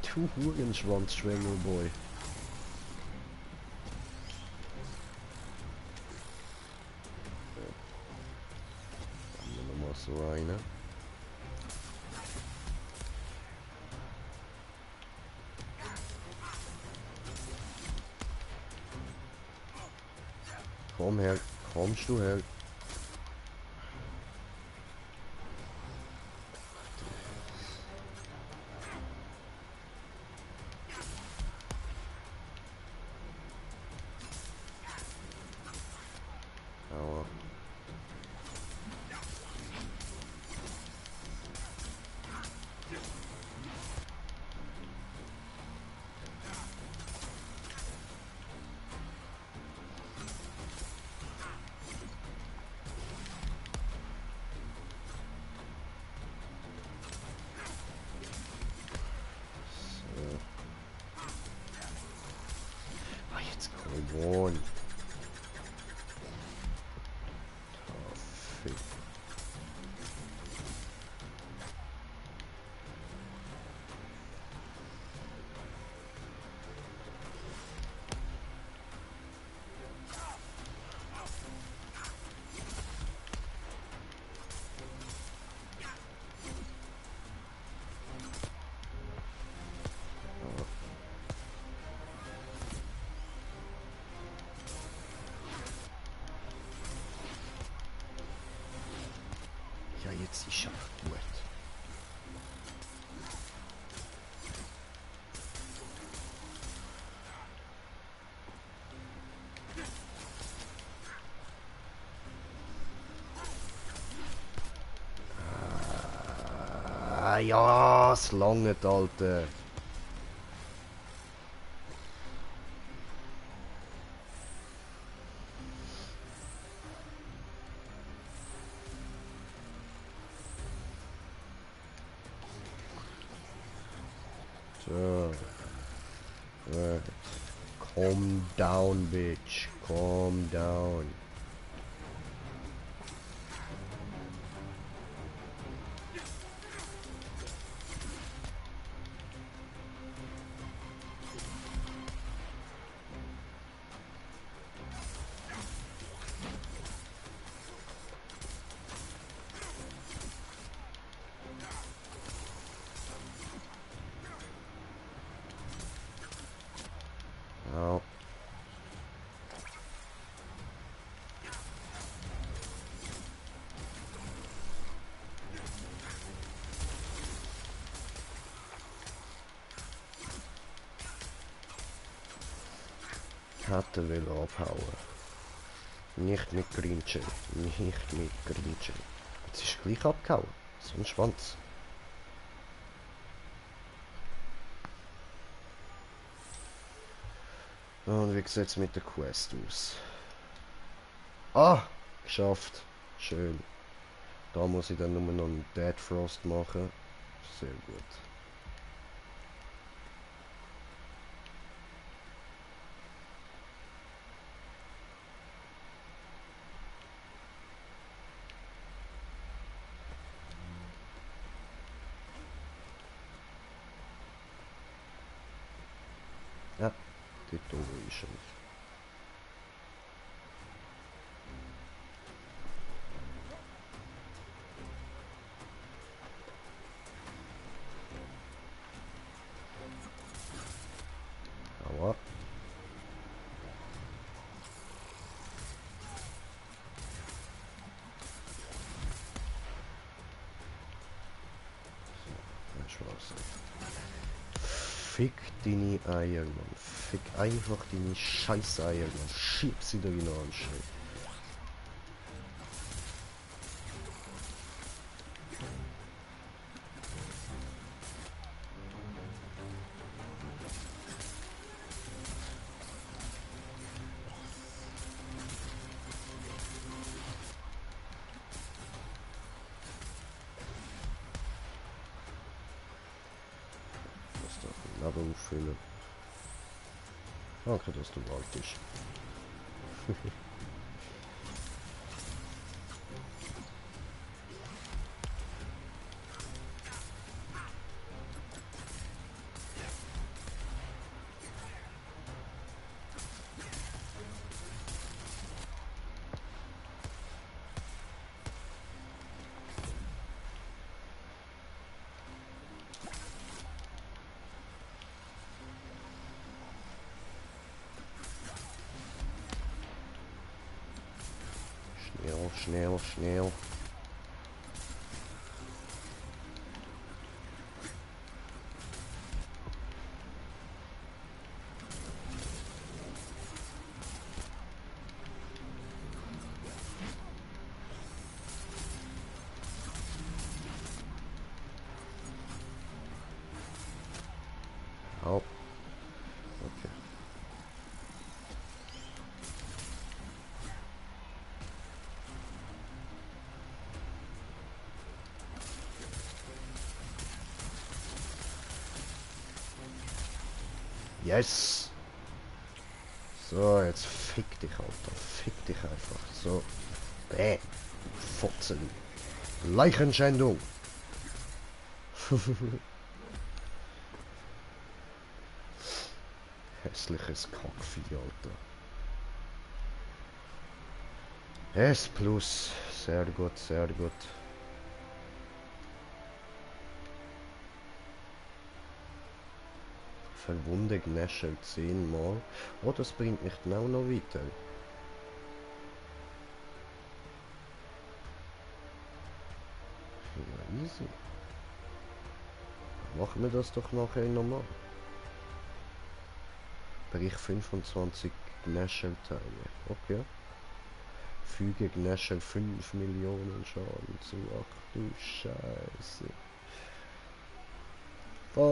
Du Hurenschwanz-Schwengelboy. Nochmal so eine. Komm her, kommst du her? Aua. Ah, jetzt come on. Oh, fick. Ja, jetzt ist auch gut. Ah, ja, es langt, Alter. So. Gut. Calm down, bitch. Calm down. Au. hätte will abhauen. Nicht mit Grinchen. Nicht mit Grinchen. Jetzt ist gleich abgehauen. So ein Schwanz. Und wie sieht es mit der Quest aus? Ah! Geschafft. Schön. Da muss ich dann nur noch einen Dead Frost machen. Sehr gut. Ja, die Tore ist schon. Aua. Fick deine Eier, Mann. Fick einfach deine scheiß Eier, Mann. Schieb sie da in den Anschritt. Leben auffüllen. Danke, dass du alt bist. Schnell, schnell, schnell. Au. Okay. Yes! So, jetzt fick dich, Alter. Fick dich einfach. So. Bäh. Fotzen. Leichenschändung. Hässliches Kackvieh, Alter. S plus. Sehr gut, sehr gut. Verwunde Gnäschel 10 Mal. Oh, das bringt mich dann auch noch weiter. Ja, easy. Machen wir das doch nachher nochmal. Brich 25 Gnäschelteile. Okay. Füge Gnäschel 5 Millionen Schaden zu. Ach du Scheiße. Fuck.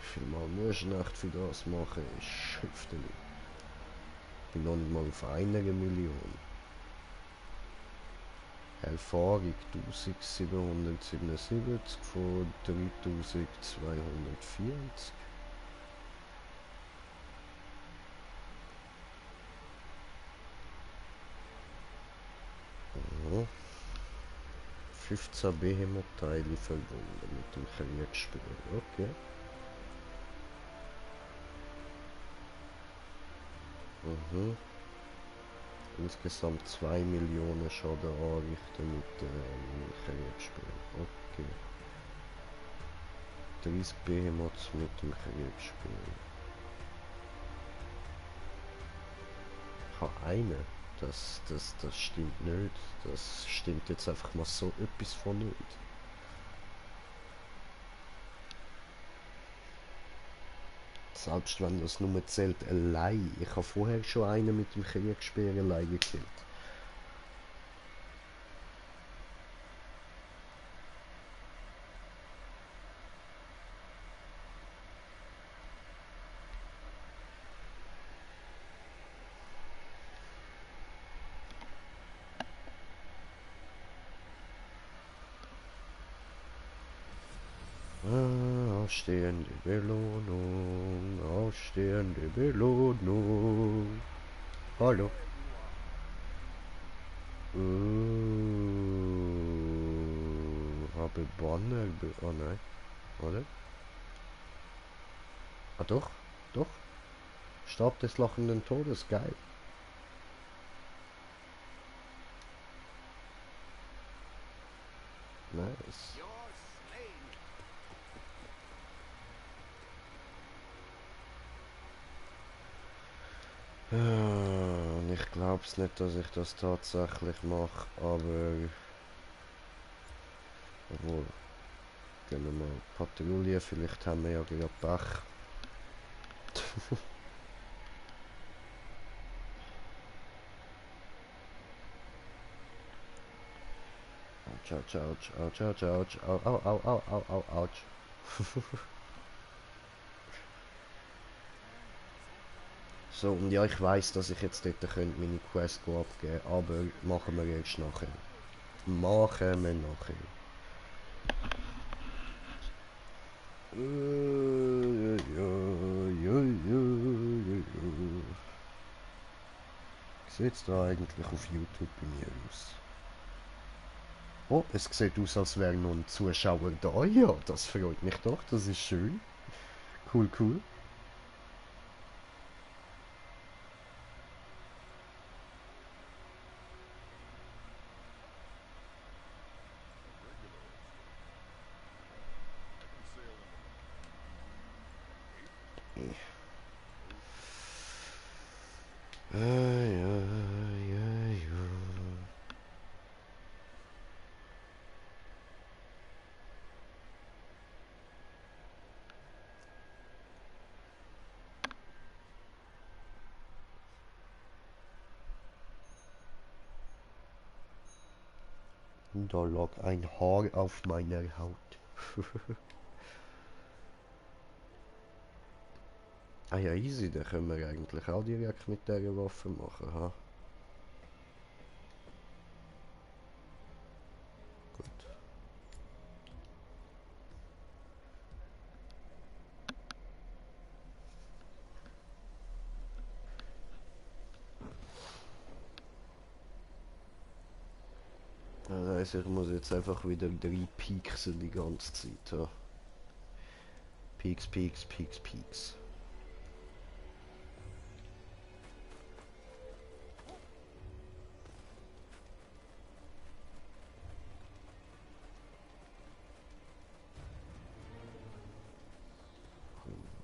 Wie viel Mal musst du Nacht für das machen? Ich hüpfte nicht. Ich bin noch nicht mal auf 1 Million. Erfahrung 1777 von 3240. Ja. 15 Behemoth-Teile verbunden mit dem Kriegsspiel. Okay. Mhm. Insgesamt 2 Millionen Schaden anrichten mit dem Kriegsspiel. Okay. 30 Behemoths mit dem Kriegsspiel. Ich habe einen. Das stimmt nicht. Das stimmt jetzt einfach mal so etwas von nicht. Selbst wenn das nur zählt, allein. Ich habe vorher schon einen mit dem Kriegsspeer allein gekillt. Ausstehende Belohnung, ausstehende Belohnung. Hallo. Habe Banner. Oh nein. Oder? Ah doch, doch. Stab des lachenden Todes, geil. Nice. You're slain. Und ich glaub's nicht, dass ich das tatsächlich mache, aber... Obwohl... Gehen wir mal Patrouille, vielleicht haben wir ja gerade Pech. Ouch, ouch, ouch, ouch, ouch, ouch, au, au, au, au, au, au, ouch. So, und ja, ich weiß, dass ich jetzt dort könnte meine Quest abgeben, aber machen wir erst nachher. Machen wir nachher. Wie sieht's da eigentlich auf YouTube bei mir aus? Oh, es sieht aus, als wäre noch ein Zuschauer da. Ja, das freut mich doch, das ist schön. Cool, cool. Ai, ai, ai, ai. Da lag ein Haar auf meiner Haut. Ah ja, easy, dann können wir eigentlich auch direkt mit dieser Waffe machen, ha? Gut. Das heisst, ich muss jetzt einfach wieder 3 pieksen die ganze Zeit, ha? Pieks, pieks, pieks, pieks.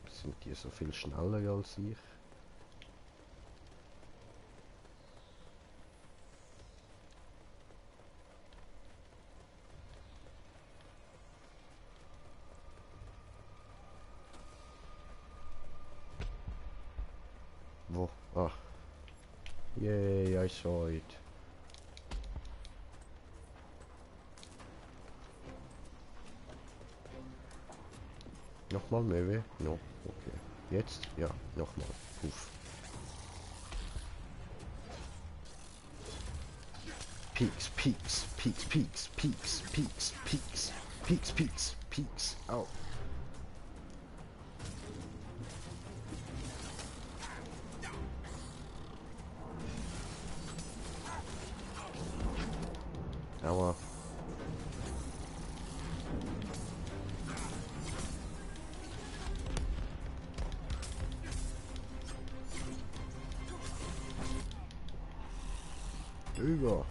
Sind die so viel schneller als ich? Wo? Ah. Yay, I saw it. Nochmal mehr weh? No, okay. Jetzt? Ja, nochmal. Uff. Peaks, peaks, peaks, peaks, peaks, peaks, peaks, peaks, peaks, peaks. Au. Aua. Über.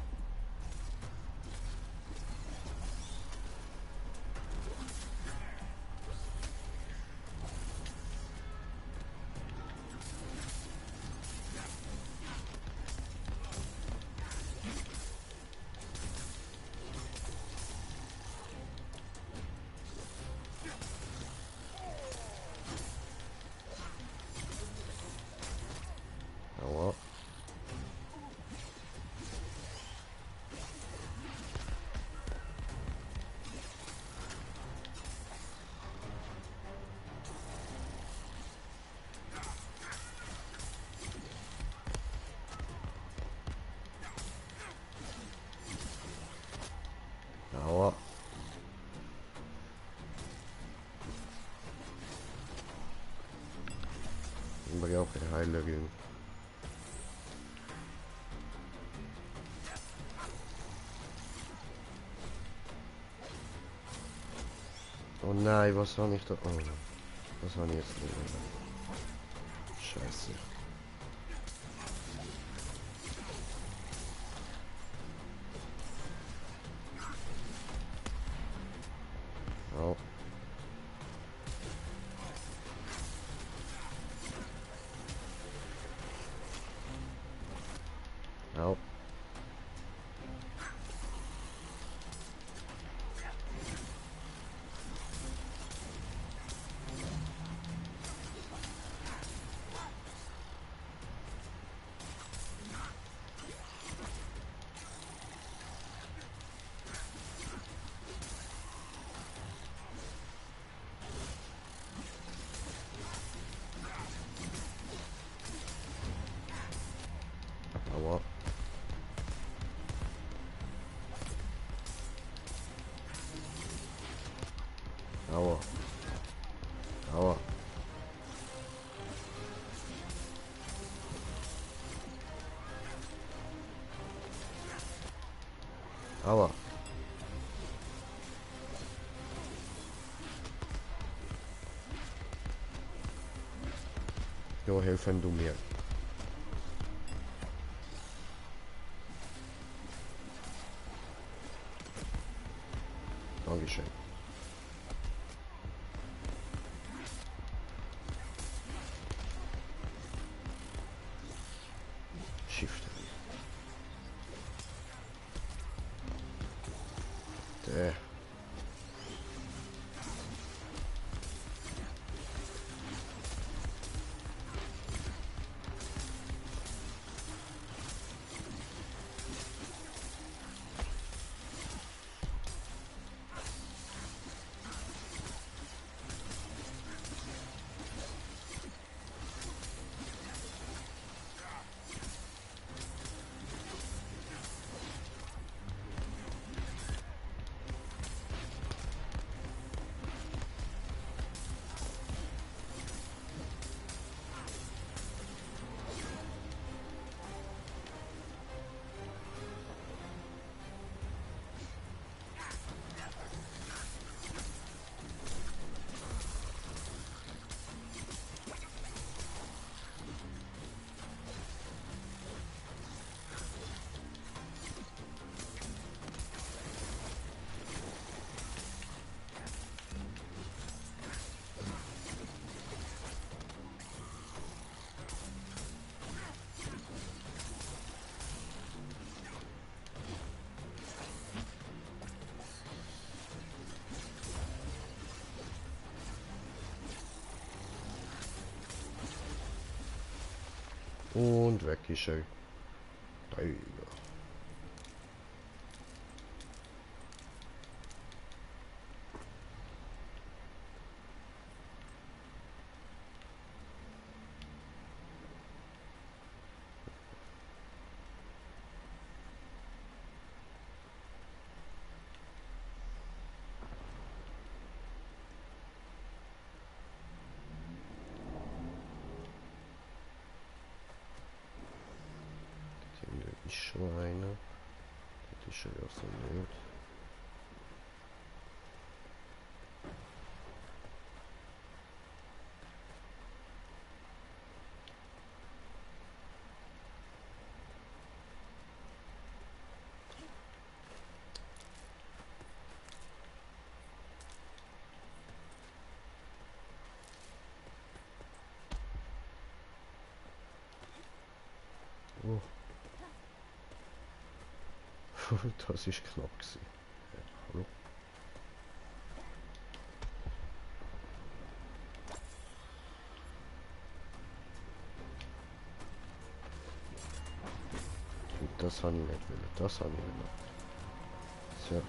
schneller gehen. Oh nein, was habe ich da? Oh, was habe ich jetzt drin? Scheiße. Au. Au. Aua. Aua. Aua. Aua. Jo, helfen du mir. Dankeschön. Shift. Der. Und weg ist er. Tiger. Da ist schon einer. Das ist er ja so nicht. Oh. Das ist knapp gewesen. Ja, hallo. Und das habe ich nicht wollen. Das habe ich nicht. So.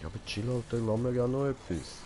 Ja, aber chill halt, dann lassen wir ja noch etwas.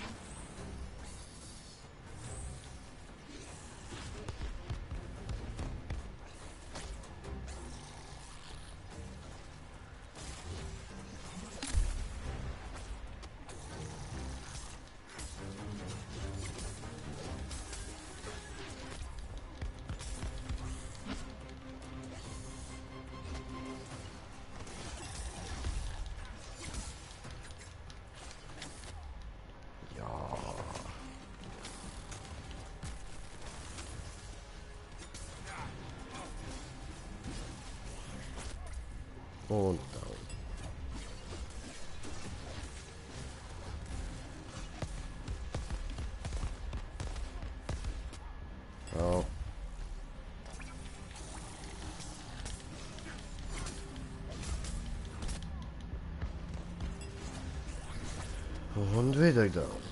Und down. Ja. Und wieder down.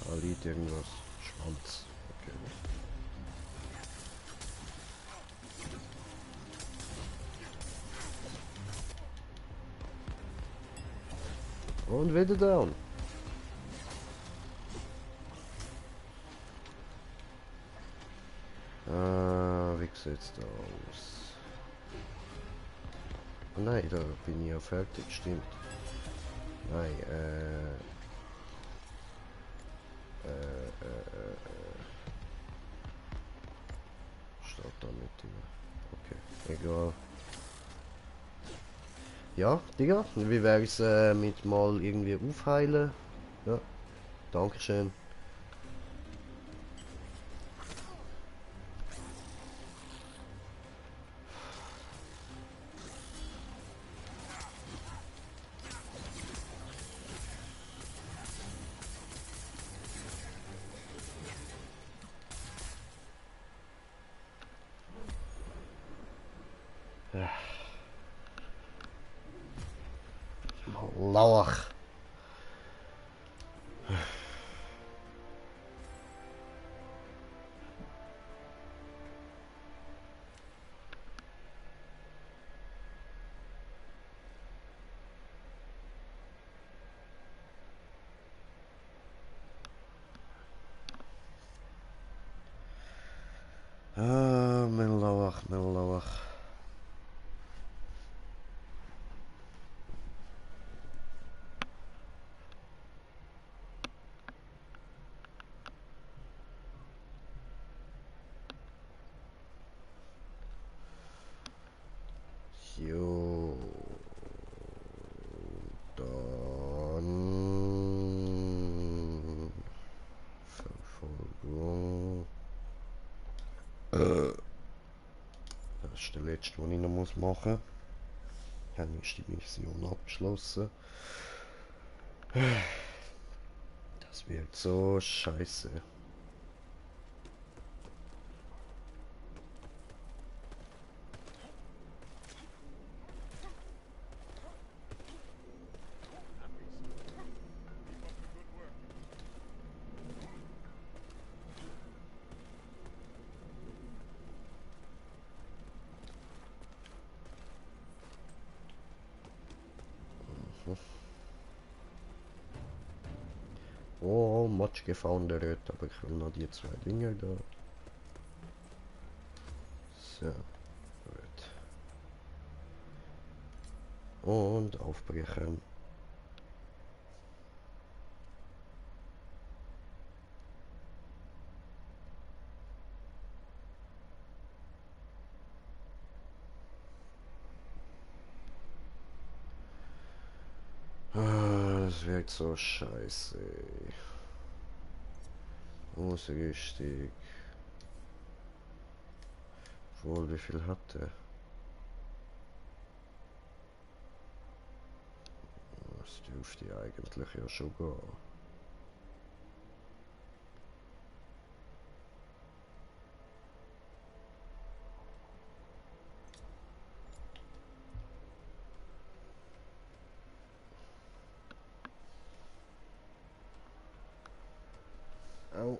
Da liegt irgendwas. Schwanz. Okay. Und wieder down. Wie sieht's da aus? Nein, da bin ich ja fertig, stimmt. Nein, steht da nicht drin. Okay, egal. Ja, Digga, wie wär's mit mal irgendwie aufheilen? Ja, dankeschön. Lauch. Mellauach, Mellauach. Jo. Dann Verfolgung. Das ist der letzte, den ich noch machen muss. Dann ist die Mission abgeschlossen. Das wird so scheiße. Oh, Matsch gefoundert, aber ich will noch die zwei Dinger da. So, gut. Und aufbrechen. Das wirkt so scheiße. Ausrüstung. Wohl, wie viel hat er? Das dürfte eigentlich ja schon gehen. Au.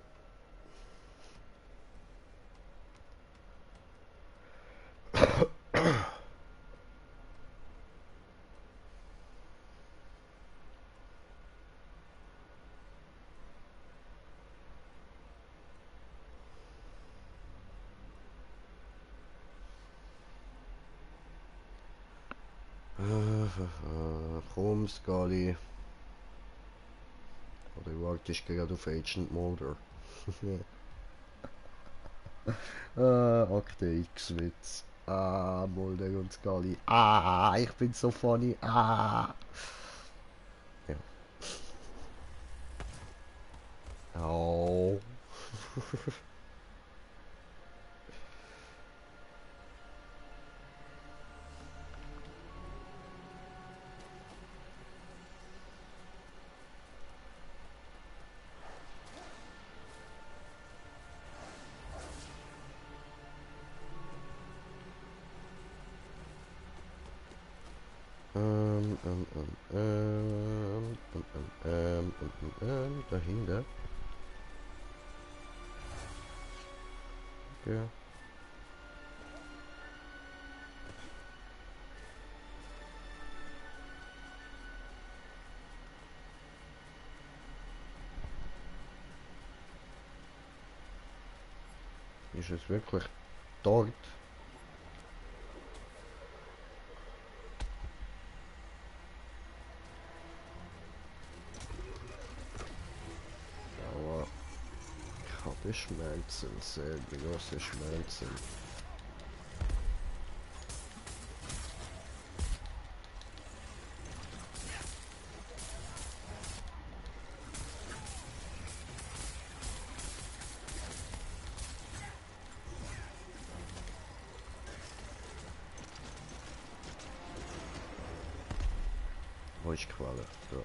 Komm, Scully. Oder warte ich gerade auf Agent Mulder. Akte X-Witz. Mulder und Scully. Ich bin so funny. Ja. Au. Dahinter. Ja. Ist es wirklich dort? Aber ich habe Schmerzen, sehr große Schmerzen. Wo ist die Quelle? Da.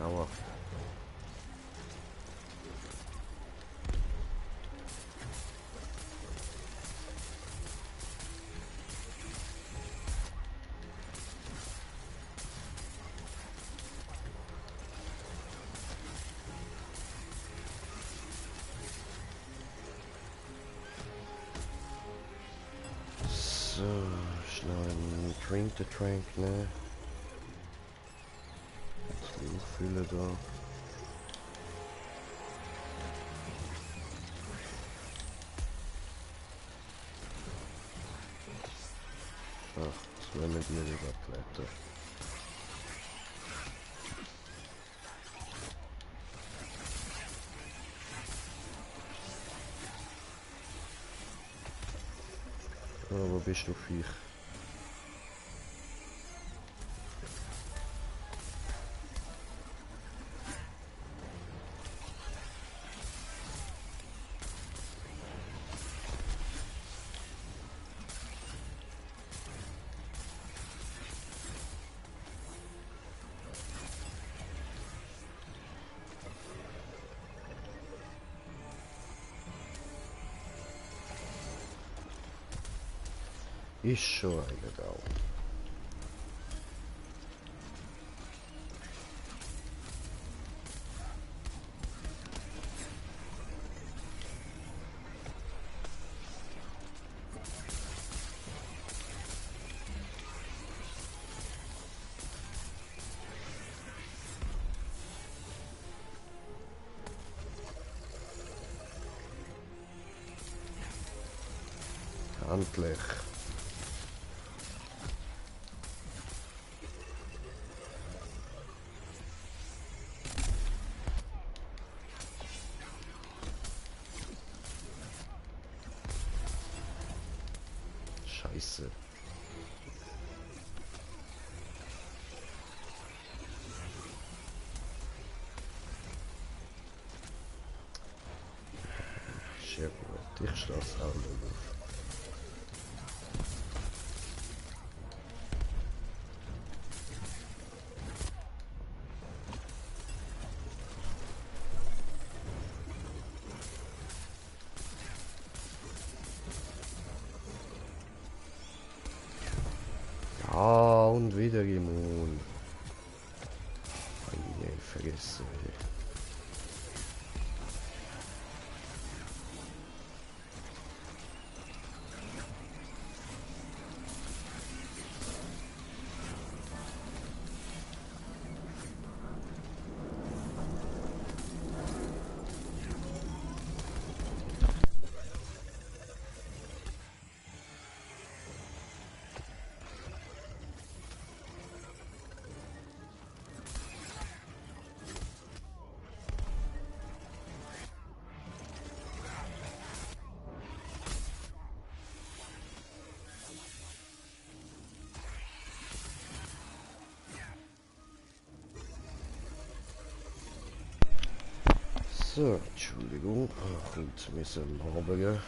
Aua. So, schnell einen Drink the Trank, ne? Zu viele da. Ach, das wäre mit mir überklettert. Oh, wo bist du, Viech? Ist schon eine da. Handlich. Scheiße. Sehr gut. Ich stehe auch noch auf. Ah, und wieder immun. Ei, vergessen. So, Entschuldigung. Und müssen labern.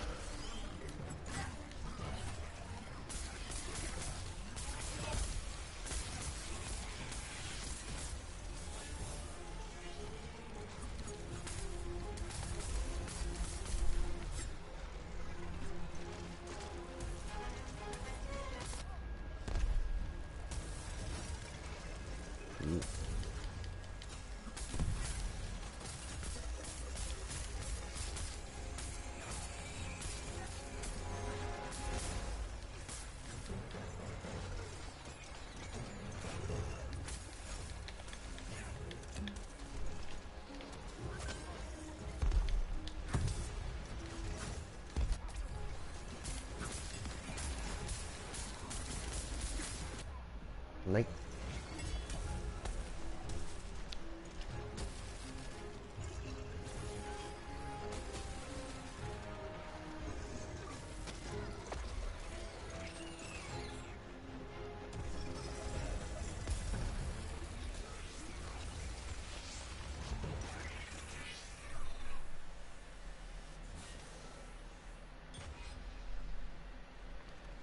Nein.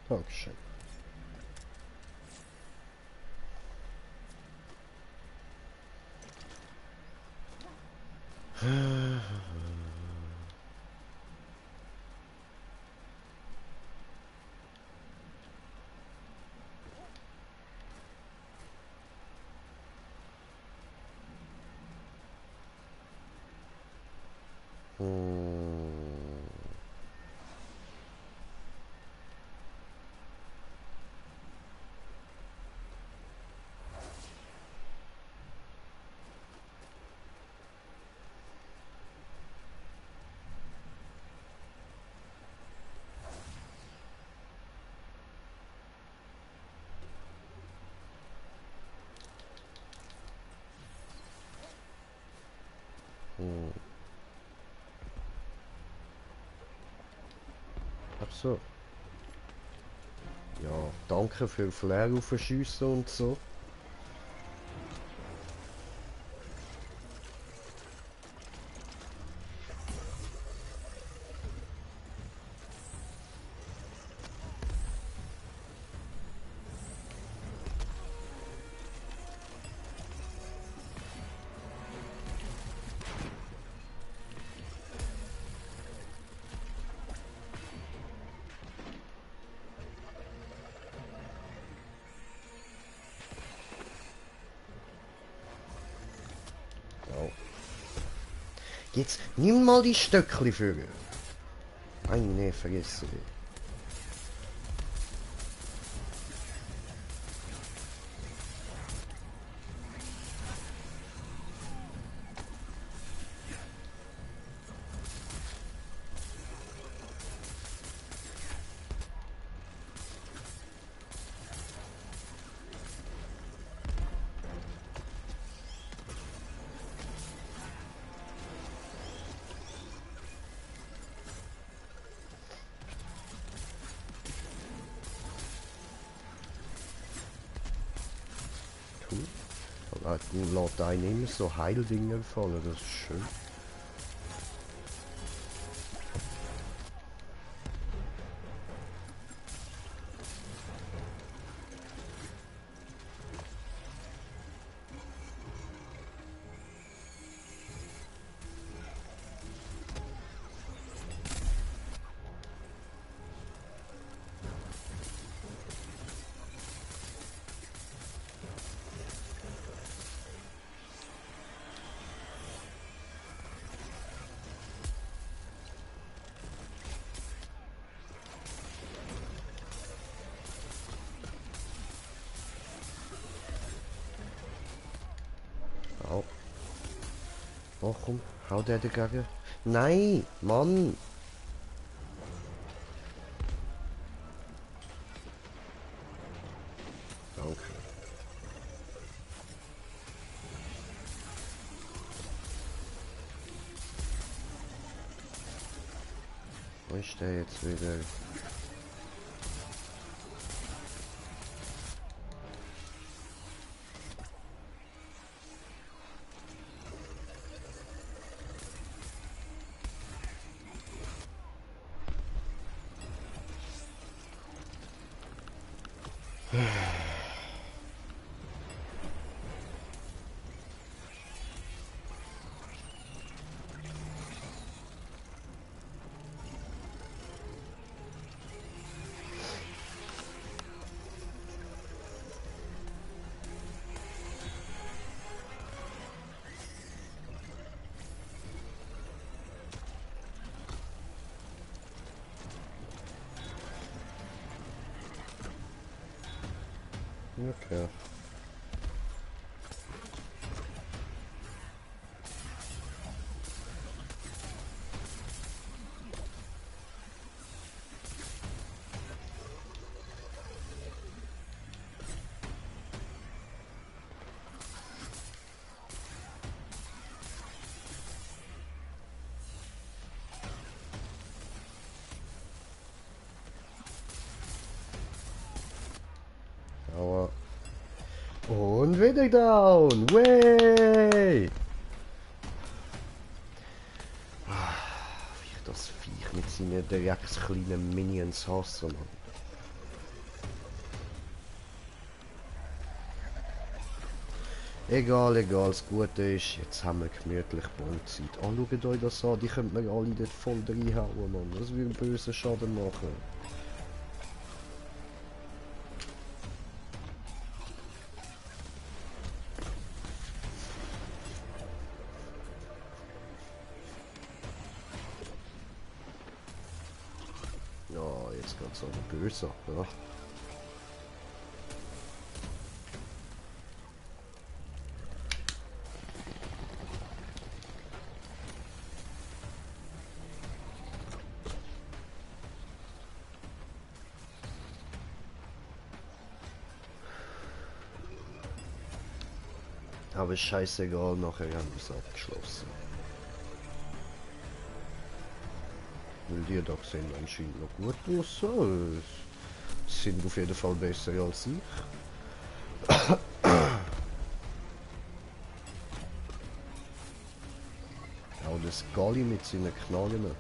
Dankeschön. Ach so. Ja, danke für Flair aufschiessen und so. Ja. Jetzt nimm mal die Stöckli für. Nein, nee, vergiss sie. Du lässt einen immer so Heildinger fallen, das ist schön. Au. Oh komm, hau der dagegen. Nein, Mann! Danke. Wo ist der jetzt wieder? Okay. Aua. Und wieder down. Way! Wie ich das Viech mit seinen dreckskleinen Minions hasse, Mann. Egal, egal, das Gute ist, jetzt haben wir gemütlich Bondzeit. Oh, schaut euch das an, die könnten wir alle dort voll reinhauen, Mann. Das würde bösen Schaden machen. Ja, jetzt geht's aber böse, ja. Aber ist scheißegal, nachher haben wir es abgeschlossen. Weil die da sehen anscheinend noch gut aus. Sind auf jeden Fall besser als ich. Auch das Gali mit seinen Knallen.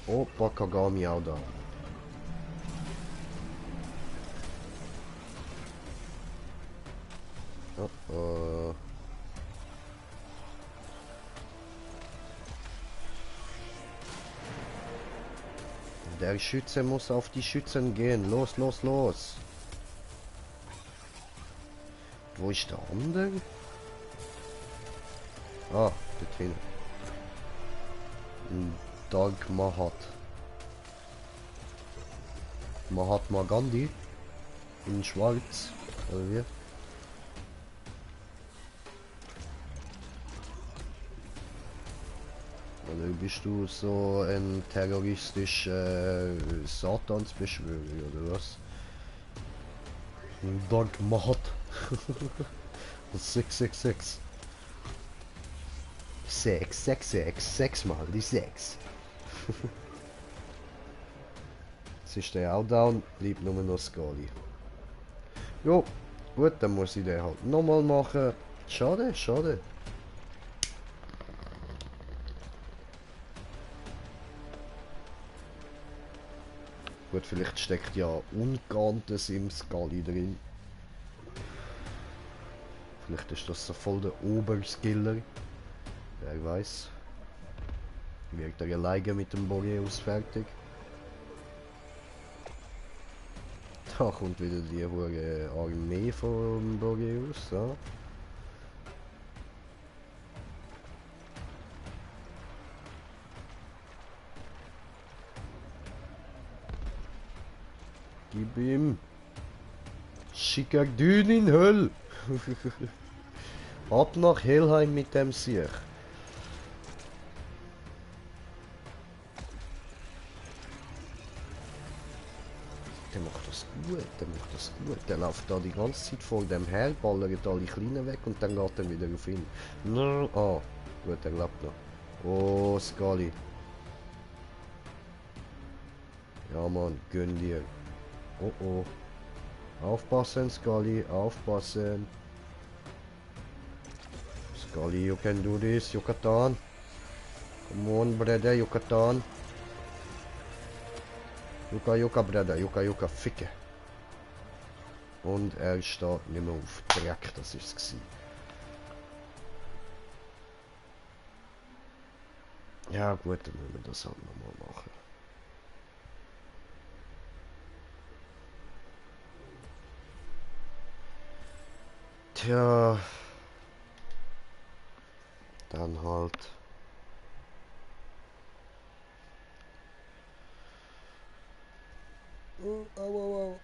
Oh, Bakagami auch da. Oh, Der Schütze muss auf die Schützen gehen. Los, los, los. Wo ist der andere? Ah, dort hinten. Dark Mahat. Mahatma Gandhi. In schwarz. Oder wie? Oder bist du so ein terroristischer Satansbeschwörer oder was? Dark Mahat. 666. 666. 6 mal die 6. Jetzt ist der auch down, bleibt nur noch Skali. Jo, gut, dann muss ich den halt nochmal machen. Schade, schade. Gut, vielleicht steckt ja Ungeahntes im Skali drin. Vielleicht ist das so voll der Oberskiller. Wer weiß. Wird er alleine mit dem Boreus fertig? Da kommt wieder die hohe Armee von Boreus. Ja. Gib ihm. Schicker Dün in Höll. Ab nach Helheim mit dem Sieg. Der macht das gut, der macht das gut. Der läuft da die ganze Zeit vor dem her, ballert alle Kleinen weg und dann geht er wieder auf ihn. No. Ah, gut, er lebt noch. Oh, Skali. Ja, Mann, gönn dir. Oh, oh. Aufpassen, Skali, aufpassen. Skali, you can do this, Yucatan. Come on, brother, Yucatan. Jucka, Jucka, Bruder, Jucka, Jucka, Ficke. Und er ist da nicht mehr auf Dreck, das ist es. Ja gut, dann müssen wir das halt nochmal machen. Tja. Dann halt. Oh, au, au, au.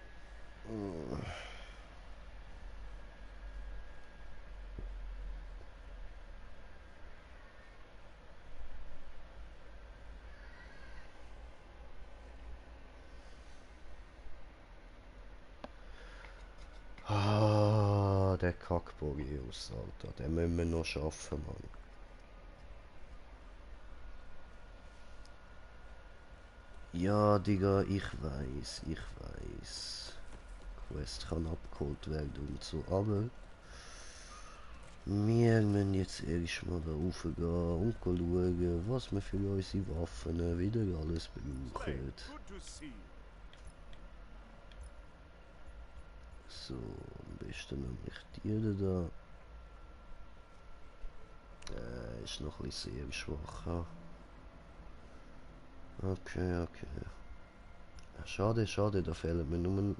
Ah, der Kackbogius, Alter. Den müssen wir noch schaffen, Mann. Ja, Digga, ich weiß, ich weiß. Quest kann abgeholt werden und so, aber wir müssen jetzt erstmal da raufgehen und schauen, was wir für unsere Waffen wieder alles Slade, brauchen. good to see you. So, am besten nämlich die da. Ist noch ein bisschen sehr schwach. Ja. Okay, okay. Schade, schade, da fehlt mir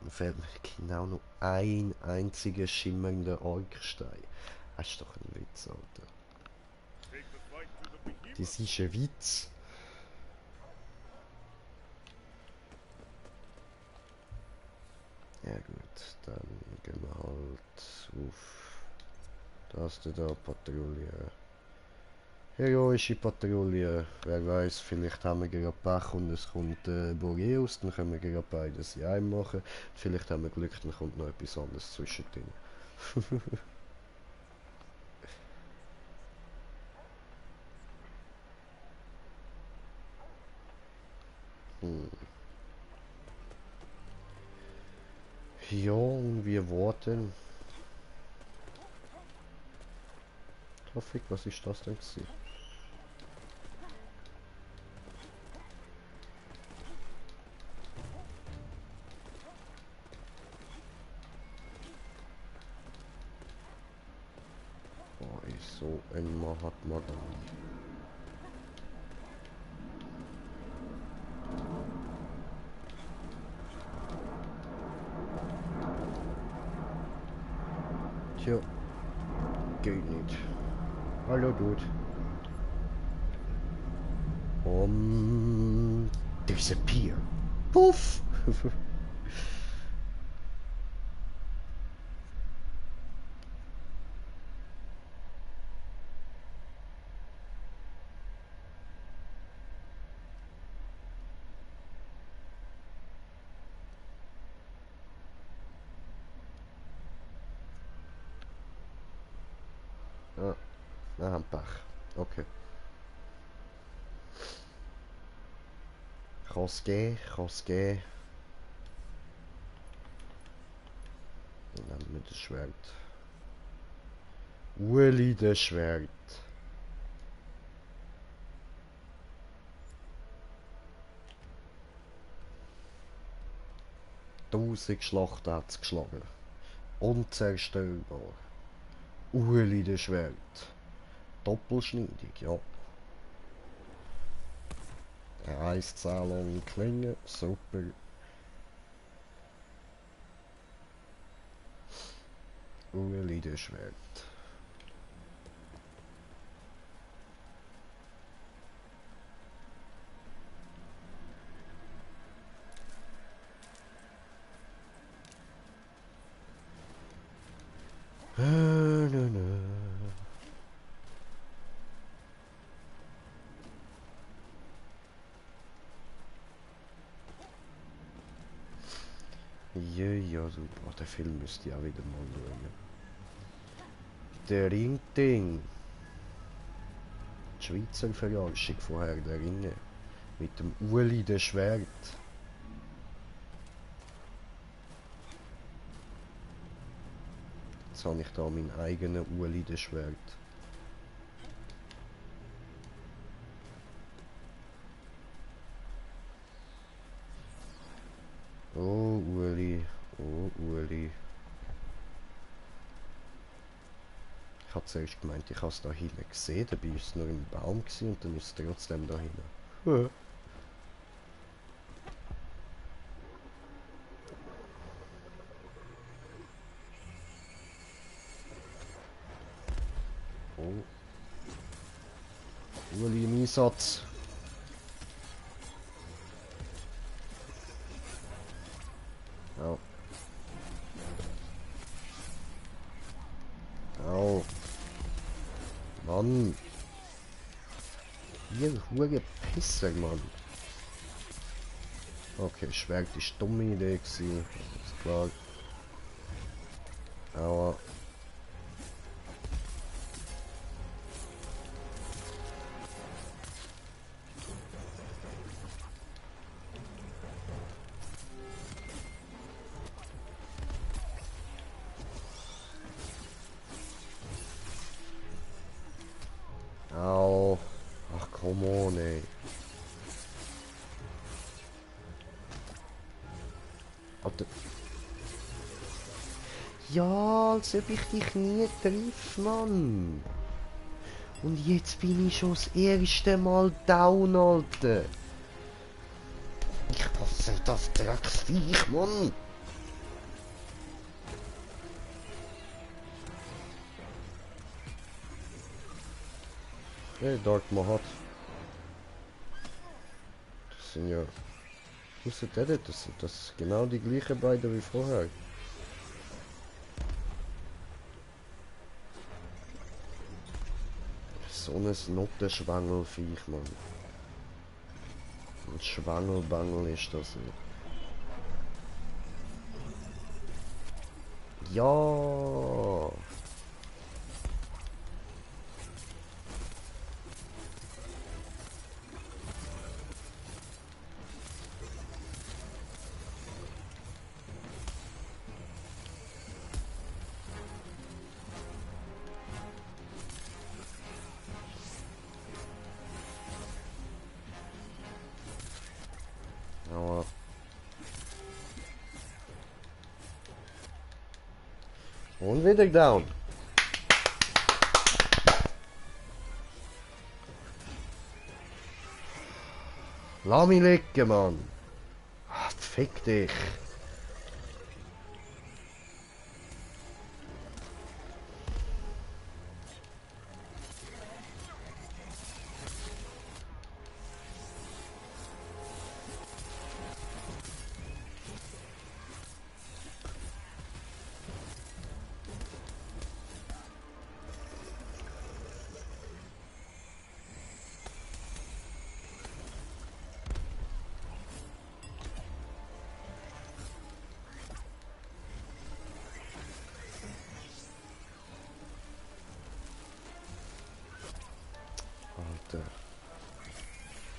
genau noch ein einziger schimmernder Orkstein. Das ist doch ein Witz, Alter. Take the fight to the behemoth. Das ist ein Witz. Ja gut, dann gehen wir halt auf das da Patrouille. Heroische Patrouille. Wer weiß, vielleicht haben wir gerade Pech und es kommt Boreus, dann können wir gerade beides in einem machen. Vielleicht haben wir Glück, dann kommt noch etwas anderes zwischendrin. Hm. Ja, und wir warten. Traffic, was ist das denn gewesen? Oh, ist so ein Mahatma Gandhi. Tja, geht nicht. Hallo Dude. Disappear. Puff! Ah, wir haben Pech. Okay. Kann's gehen, kann's gehen. Dann nehmen wir das Schwert. Uli, das Schwert. 1000 Schlachten hat's geschlagen. Unzerstörbar. Uli, das Schwert. Doppelschneidig, ja. Reißzahlung, Klinge, super. Uli, das Schwert. Na, na. Ja, ja, super. Den Film müsst ihr auch wieder mal schauen. Der Ring-Ding. Die Schweizer Verarschung von Herr der Ringe. Mit dem Uli, das Schwert. Jetzt habe ich da meinen eigenen Uli, das Schwert. Ich habe zuerst gemeint, ich habe es da hinten gesehen, dabei war es nur im Baum gewesen, und dann ist es trotzdem da hinten. Ja. Oh. Uli im Einsatz. Au. Au. Mann. Ihr hure Pisser, Mann. Okay, Schwert ist eine dumme Idee gewesen. Ist klar. Aua. Au. Ach, come on, ey. Alter. Ja, als ob ich dich nie triff, Mann. Und jetzt bin ich schon das erste Mal down, Alter. Ich hasse das Drecksviech, Mann. Hey, Dark Mahat. Das sind ja... Wusstet ihr das? Das sind genau die gleichen beiden wie vorher. So ein Nottenschwangelviech, Mann. Ein Schwangelbangel ist das. Ja. Aua. Und wieder down. Lass mich liegen, Mann. Ah, fick dich. Alter.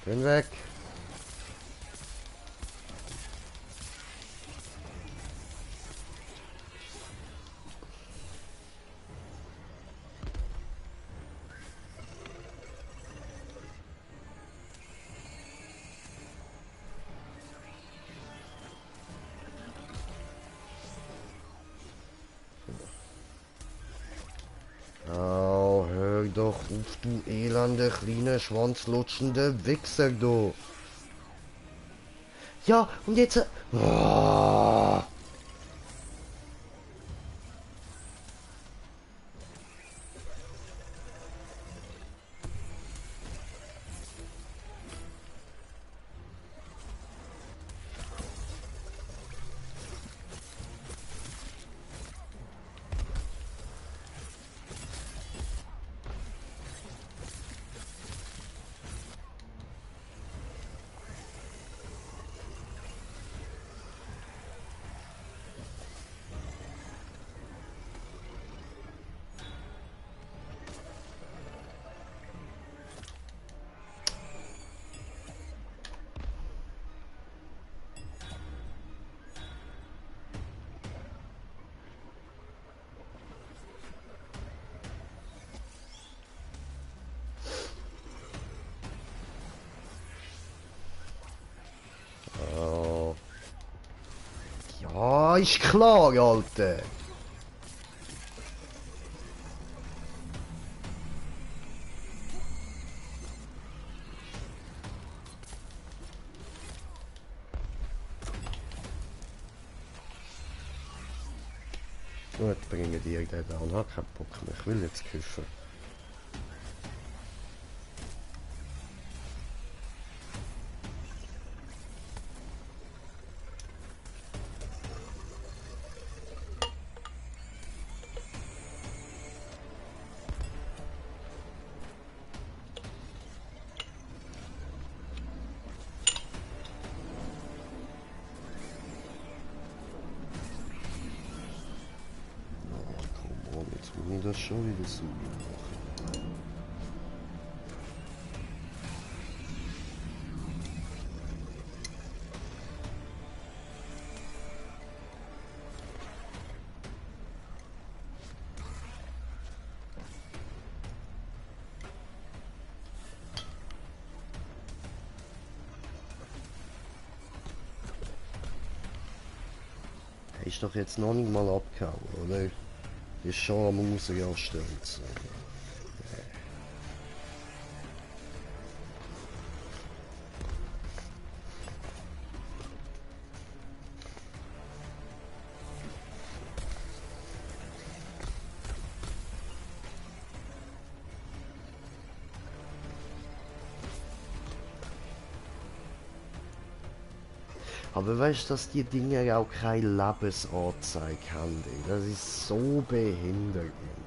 Bin weg. Au, hör doch auf, du elende, kleine, schwanzlutschende Wichser, du. Ja, und jetzt... Oh. Oh. Ja, ist klar, Alter. Gut, bringen die den da und hab keinen Bock mehr. Ich will jetzt kiffen. Komm on, jetzt muss ich das schon wieder sauber machen. Er ist doch jetzt noch nicht mal abgehauen, oder? Ist schon am Rausrasten und so. Aber weißt du, dass die Dinger auch keine Lebensanzeige haben? Ey? Das ist so behindert. Mann.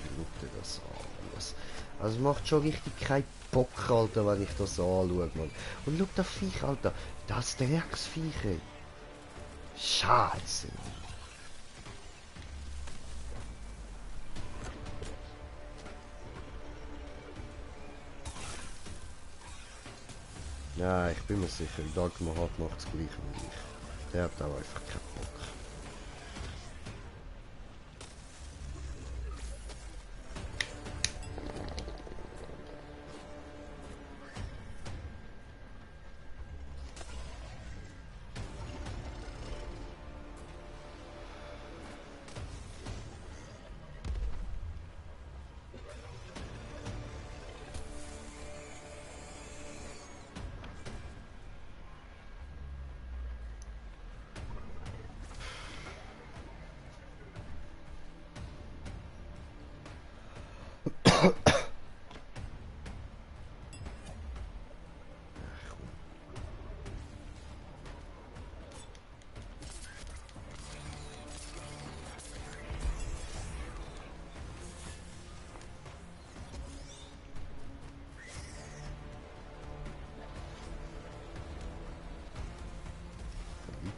Schau dir das an. Also es macht schon richtig keinen Bock, Alter, wenn ich das anschaue, Mann. Und schau das Viech, Alter. Das Drecksviech, ey. Scheiße. Ja, ich bin mir sicher, Dagmar hat macht das gleiche wie ich. Der hat auch einfach keinen Bock.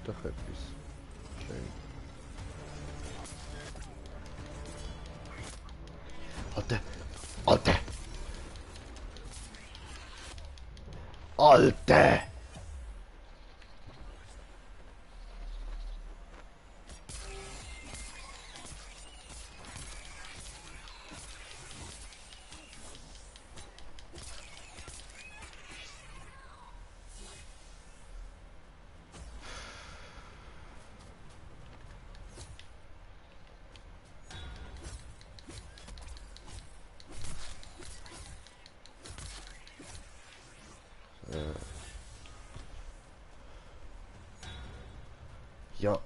Doch etwas. Schön. Alter! Alter! Alter! Ja,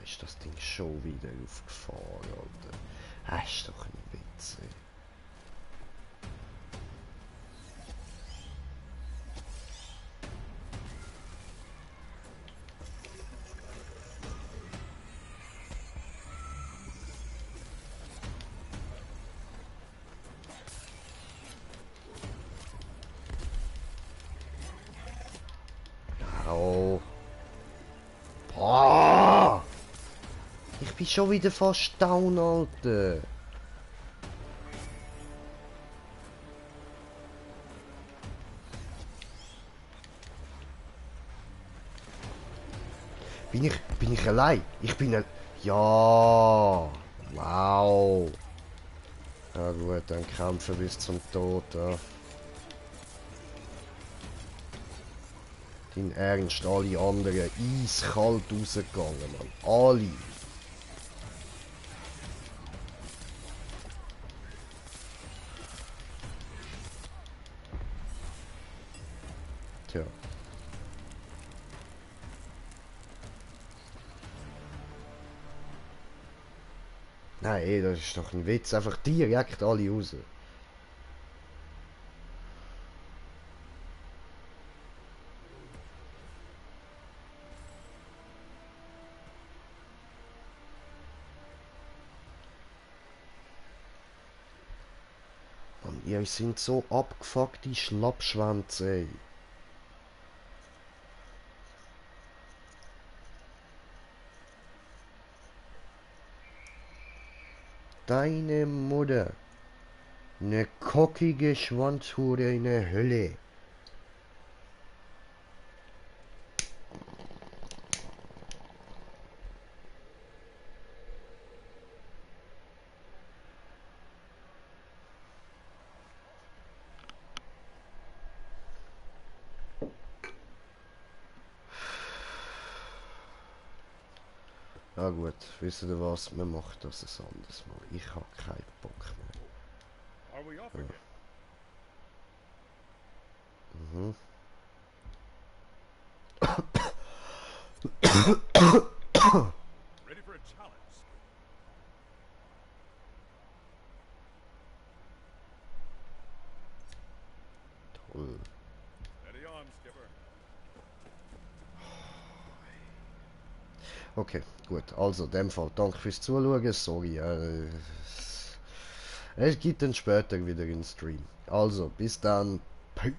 ist das Ding schon wieder aufgefahren, Alter. Das ist doch ein Witz, ey. bin schon wieder fast down, Alter. Bin ich allein? Ich bin ein... Ja. Wow. Ja gut, dann kämpfen bis zum Tod, ja. Dein Ernst, alle anderen eiskalt rausgegangen, Mann. Alle. Tja. Nein, ey, das ist doch ein Witz. Einfach direkt alle raus. Mann, ihr sind so abgefuckte Schlappschwänze, ey. Deine Mutter. Ne kockige Schwanzhure in der Hölle. Na gut, wisst ihr was? Wir machen das ein anderes Mal. Ich habe keinen Bock mehr. Are we off again? Mhm. Ready for a challenge? Toll. Steady on, Skipper. Okay, gut. Also, in dem Fall danke fürs Zuschauen. Sorry, es gibt dann später wieder einen Stream. Also, bis dann. Peace.